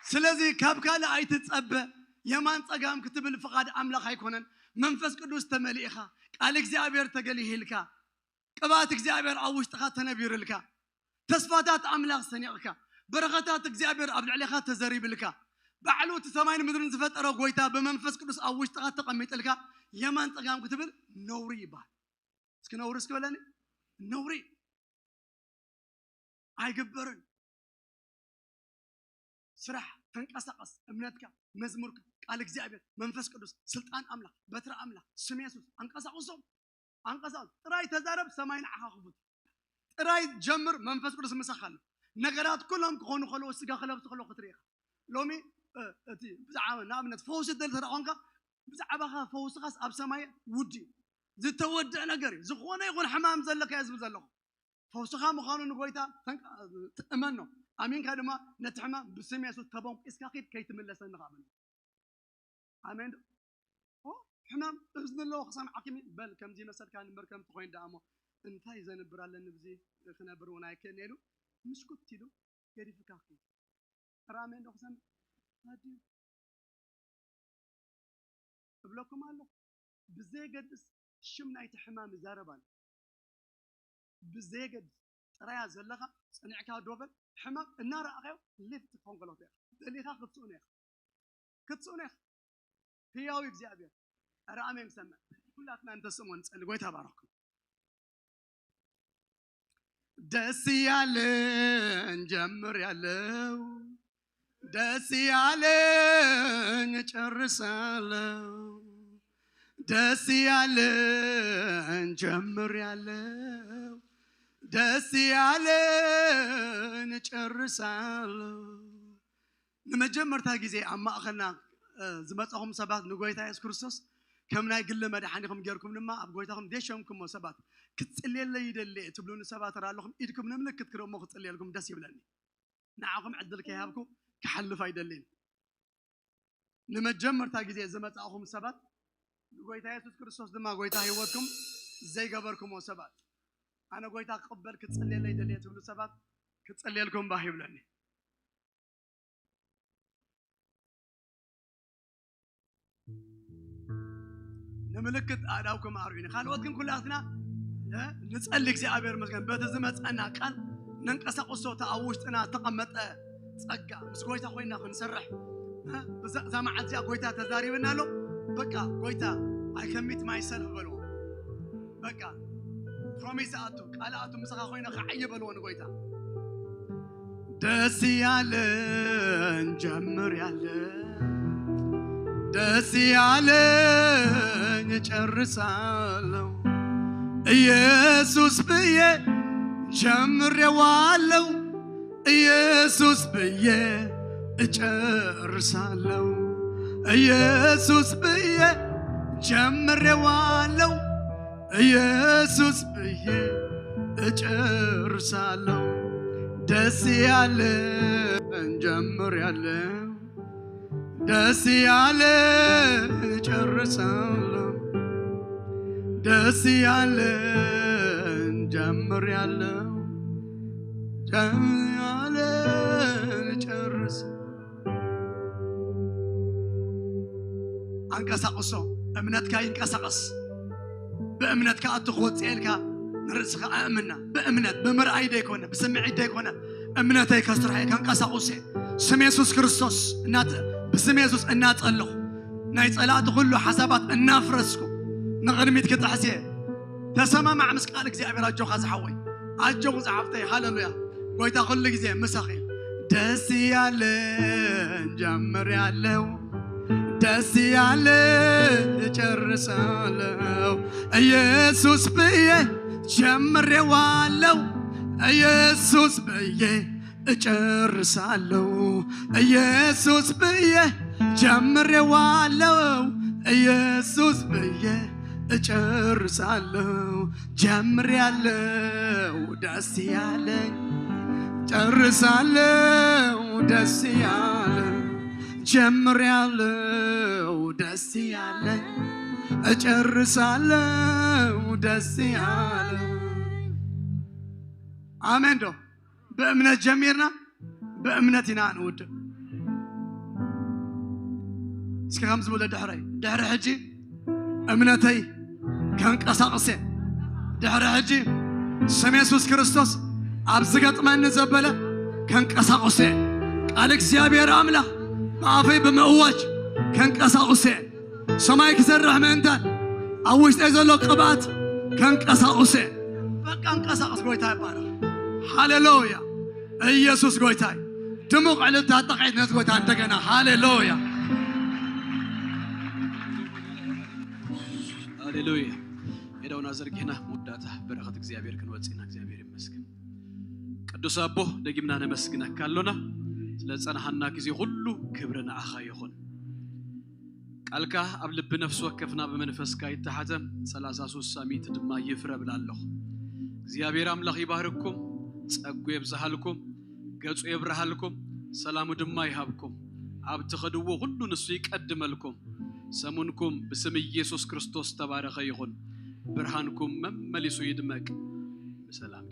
ስለዚ ካብ ካልእ ኣይትጸበ። የማን ጸጋም ክትብል ፍቓድ ኣምላኽ ኣይኮነን። መንፈስ ቅዱስ ተመሊእኻ፣ ቃል እግዚኣብሔር ተገሊሂልካ፣ ቅብኣት እግዚኣብሔር ኣብ ውሽጥኻ ተነቢርልካ፣ ተስፋታት ኣምላኽ ሰኒቕካ፣ በረኸታት እግዚኣብሔር ኣብ ልዕሌኻ ተዘሪብልካ፣ ባዕሉ እቲ ሰማይን ምድርን ዝፈጠረ ጎይታ ብመንፈስ ቅዱስ ኣብ ውሽጥኻ ተቐሚጥልካ፣ የማን ጸጋም ክትብል ነውሪ ይበሃል። እስኪ ነውሪ እስኪ በለኒ። ነውሪ ኣይግበርን። ስራሕ፣ ተንቀሳቐስ፣ እምነትካ፣ መዝሙርካ፣ ቃል እግዚኣብሔር፣ መንፈስ ቅዱስ፣ ስልጣን ኣምላኽ፣ በትሪ ኣምላኽ፣ ስም የሱስ፣ ኣንቀሳቕሶም፣ ኣንቀሳቕሶም። ጥራይ ተዛረብ፣ ሰማይ ንዓኻ ክፉት። ጥራይ ጀምር፣ መንፈስ ቅዱስ ምሳኻ ኣሎ። ነገራት ኩሎም ክኾኑ ከለዉ፣ ስጋ ክለብሱ ከለዉ ክትርኢ ኢኻ። ሎሚ፣ እ፣ እቲ ብዛዕባ፣ ንኣብነት፣ ፈውሲ ትደሊ እንተ ደኣ ኾንካ፣ ብዛዕባኻ ፈውስኻስ ኣብ ሰማይ ውዲ እዩ። ዝተወደአ ነገር እዩ። ዝኾነ ይኹን ሕማም ዘለካ እየ ዝብል ዘለኹ። ፈውስኻ ምዃኑ ንጎይታ ተንቀ-፣ እመኖ። ኣሚንካ ድማ ነቲ ሕማም ብስም የሱስ ተበንቂስካ ኪድ፣ ከይትምለሰኒ ኸኣ በሎ። ኣሜን ዶ? ኦ፣ ሕማም እዝኒ ኣለዎ ክሰምዓኪ በል። ከምዚ መሰልካ ንበር ከም ትኾይን ደኣ እሞ እንታይ ዘንብር ኣለኒ ብዚ ክነብር እውን ኣይክእልን ኢሉ ምስኩት ኢሉ ገዲፉካ ኪድ። ኧረ ኣሜን ዶ ክሰምዕ? ኣድዩ። እብለኩም ኣለኹ፣ ብዘየገድስ ሽም ናይቲ ሕማም ይዛረብ ኣሎ። ብዘየገድስ ጥራያ ዘለኻ ጸኒዕካ ዶ በል፣ ሕማም እናረኣኻዮ ሊፍት ኮንኮሎት ኢኻ፣ ደሊኻ ክትስእኖ ኢኻ፣ ክትስእኖ ኢኻ። ህያው እግዚኣብሔር። ኧረ ኣሜን ሰምዕ። ኩላትና እንተስእሞ ንጸሊ። ጎይታ ባረኽኩም። ደስ ያለኝ ጀምር ያለው፣ ደስ ያለኝ ጨርሳለሁ። ደስ ያለኝ ጀምር ያለው፣ ደስ ያለኝ ጨርሳለሁ። ንመጀመርታ ግዜ ኣብ ማእኸልና፣ እ፣ ዝመጻኹም ሰባት ንጎይታ የሱስ ክርስቶስ ከም ናይ ግሊ መድሓኒኹም ጌርኩም ድማ ኣብ ጎይታኹም ደሸምኩሞ ሰባት፣ "ክትጽልየለይ ይደሊ" ትብሉኒ ሰባት ራ ኣለኹም፣ ኢድኩም ንምልክት ክርእሞ ክጽልየልኩም ደስ ይብለኒ። ንዓኹም ዕድል ከይሃብኩ ክሓልፍ ኣይደልን። ንመጀመርታ ግዜ ዝመጻእኹም ሰባት፣ ንጎይታ የሱስ ክርስቶስ ድማ ጎይታ ህይወትኩም ዘይገበርኩሞ ሰባት፣ "ኣነ ጎይታ ክቕበል ክጽልየለይ ይደሊ" ትብሉ ሰባት፣ ክጽልየልኩም ባህ ይብለኒ። ንምልክት ኣእዳውኩም ኣርዩኒ። ካልኦት ግን ኩላትና፣ እ፣ ንጸሊ እግዚኣብሔር ይመስገን። በቲ ዝመጸና ቃል ነንቀሳቕሶ፣ እቲ ኣብ ውሽጥና ዝተቐመጠ ጸጋ፣ ምስ ጎይታ ኮይና ክንሰርሕ፣ እ፣ ብዛ-፣ እዛ መዓልቲ እዚኣ ጎይታ ተዛሪብና ኣሎ። በቃ፣ ጎይታ፣ "I commit myself" በልዎ። በቃ፣ ፕሮሚስ ኣቱ፣ ቃል ኣቱ፣ ምሳኻ ኮይነ ክዓይ በልዎ ንጎይታ። ደስ ያለን ጀምር ያለ ደስ ያለኝ እጨርሳለሁ። ኢየሱስ ብዬ ጀምሬዋለሁ። ኢየሱስ ብዬ እጨርሳለሁ። ኢየሱስ ብዬ ጀምሬዋለሁ። ኢየሱስ ብዬ እጨርሳለሁ። ደስ ያለን ጀምሬያለሁ። ደስ ያለ እጨርሳለሁ። ደስ ያለን ጀምሬያለሁ። ደስ ያለ እጨርስ ኣንቀሳቕሶ። እምነትካ ይንቀሳቐስ። ብእምነት ከኣ እቲ ክወፅእ ኢልካ ንርእስኻ ኣእምና። ብእምነት፣ ብምርኣይ ደይኮነ፣ ብስምዒት ደይኮነ፣ እምነተይ ከስርሐ እየ፣ ከንቀሳቕሶ እየ። ስም የሱስ ክርስቶስ እናተ-፣ ብስም የሱስ እናጸለኹ፣ ናይ ጸላእቲ ኩሉ ሓሳባት እናፍረስኩ፣ ንቕድሚት ክጥሕስ እየ። ተሰማማዕ ምስ ቃል እግዚኣብሔር። ኣጆኻ ዝሓወይ፣ ኣጆኹ ዝሓፍተይ። ሃሌሉያ። ጎይታ ኩሉ ግዜ ምሳኺ። ደስ ያለን ጀምሬያለሁ። ደስ ያለ እጨርሳለሁ። ኢየሱስ ብዬ ጀምሬዋለሁ። ኢየሱስ ብዬ እጨርሳለሁ። ኢየሱስ ብዬ ጀምሬዋለሁ። ኢየሱስ ብዬ እጨርሳለሁ። ጀምሬያለሁ ደስ ያለኝ፣ ጨርሳለሁ ደስ ያለ። ጀምሬያለሁ ደስ ያለኝ፣ እጨርሳለሁ ደስ ያለ። ኣሜን ዶ? ብእምነት ጀሚርና ብእምነት ኢና ንውድእ። እስኪ ከምዚ ብሎ ድሕረይ፣ ድሕሪ ሕጂ እምነተይ ከንቀሳቕስ እየ። ድሕሪ ሕጂ ስም የሱስ ክርስቶስ ኣብ ዝገጥመኒ ዘበለ ከንቀሳቕስ እየ። ቃል እግዚኣብሔር ኣምላኽ ብኣፈይ ብምእዋጅ ከንቀሳቕስ እየ። ሰማይ ክሰርሕ ምእንታን ኣብ ውሽጠይ ዘሎ ቅብኣት ከንቀሳቕስ እየ። በቃ እንቀሳቐስ። ጎይታ ይባረኽ። ሃሌሉያ። ኢየሱስ ጎይታ እዩ። ድሙቕ ዕልልታ ጣቕዒት ነቲ ጎይታ እንደገና። ሃሌሉያ። ሃሌሉያ። የደውና ዘርጊሕና መወዳእታ በረኸት እግዚኣብሔር ክንወጽእ ኢና። እግዚኣብሔር ይመስገን። ቅዱስ ኣቦ፣ ደጊምና ነመስግነካ ኣሎና። ስለ ዝጸናሓና ግዜ ኩሉ ክብሪ ንዓኻ ይኹን። ቃልካ ኣብ ልቢ ነፍሲ ወከፍና ብመንፈስካ ይተሓተ፣ ሠላሳ ሱሳ ሚእቲ ድማ ይፍረ እብል ኣለኹ። እግዚኣብሔር ኣምላኽ ይባርኩም፣ ጸጉ የብዝሃልኩም፣ ገጹ የብርሃልኩም፣ ሰላሙ ድማ ይሃብኩም። ኣብ ትኸድዎ ሁሉ ንሱ ይቀድመልኩም። ሰሙንኩም ብስም ኢየሱስ ክርስቶስ ተባረኸ ይኹን። ብርሃንኩም መመሊሱ ይድመቅ። ብሰላም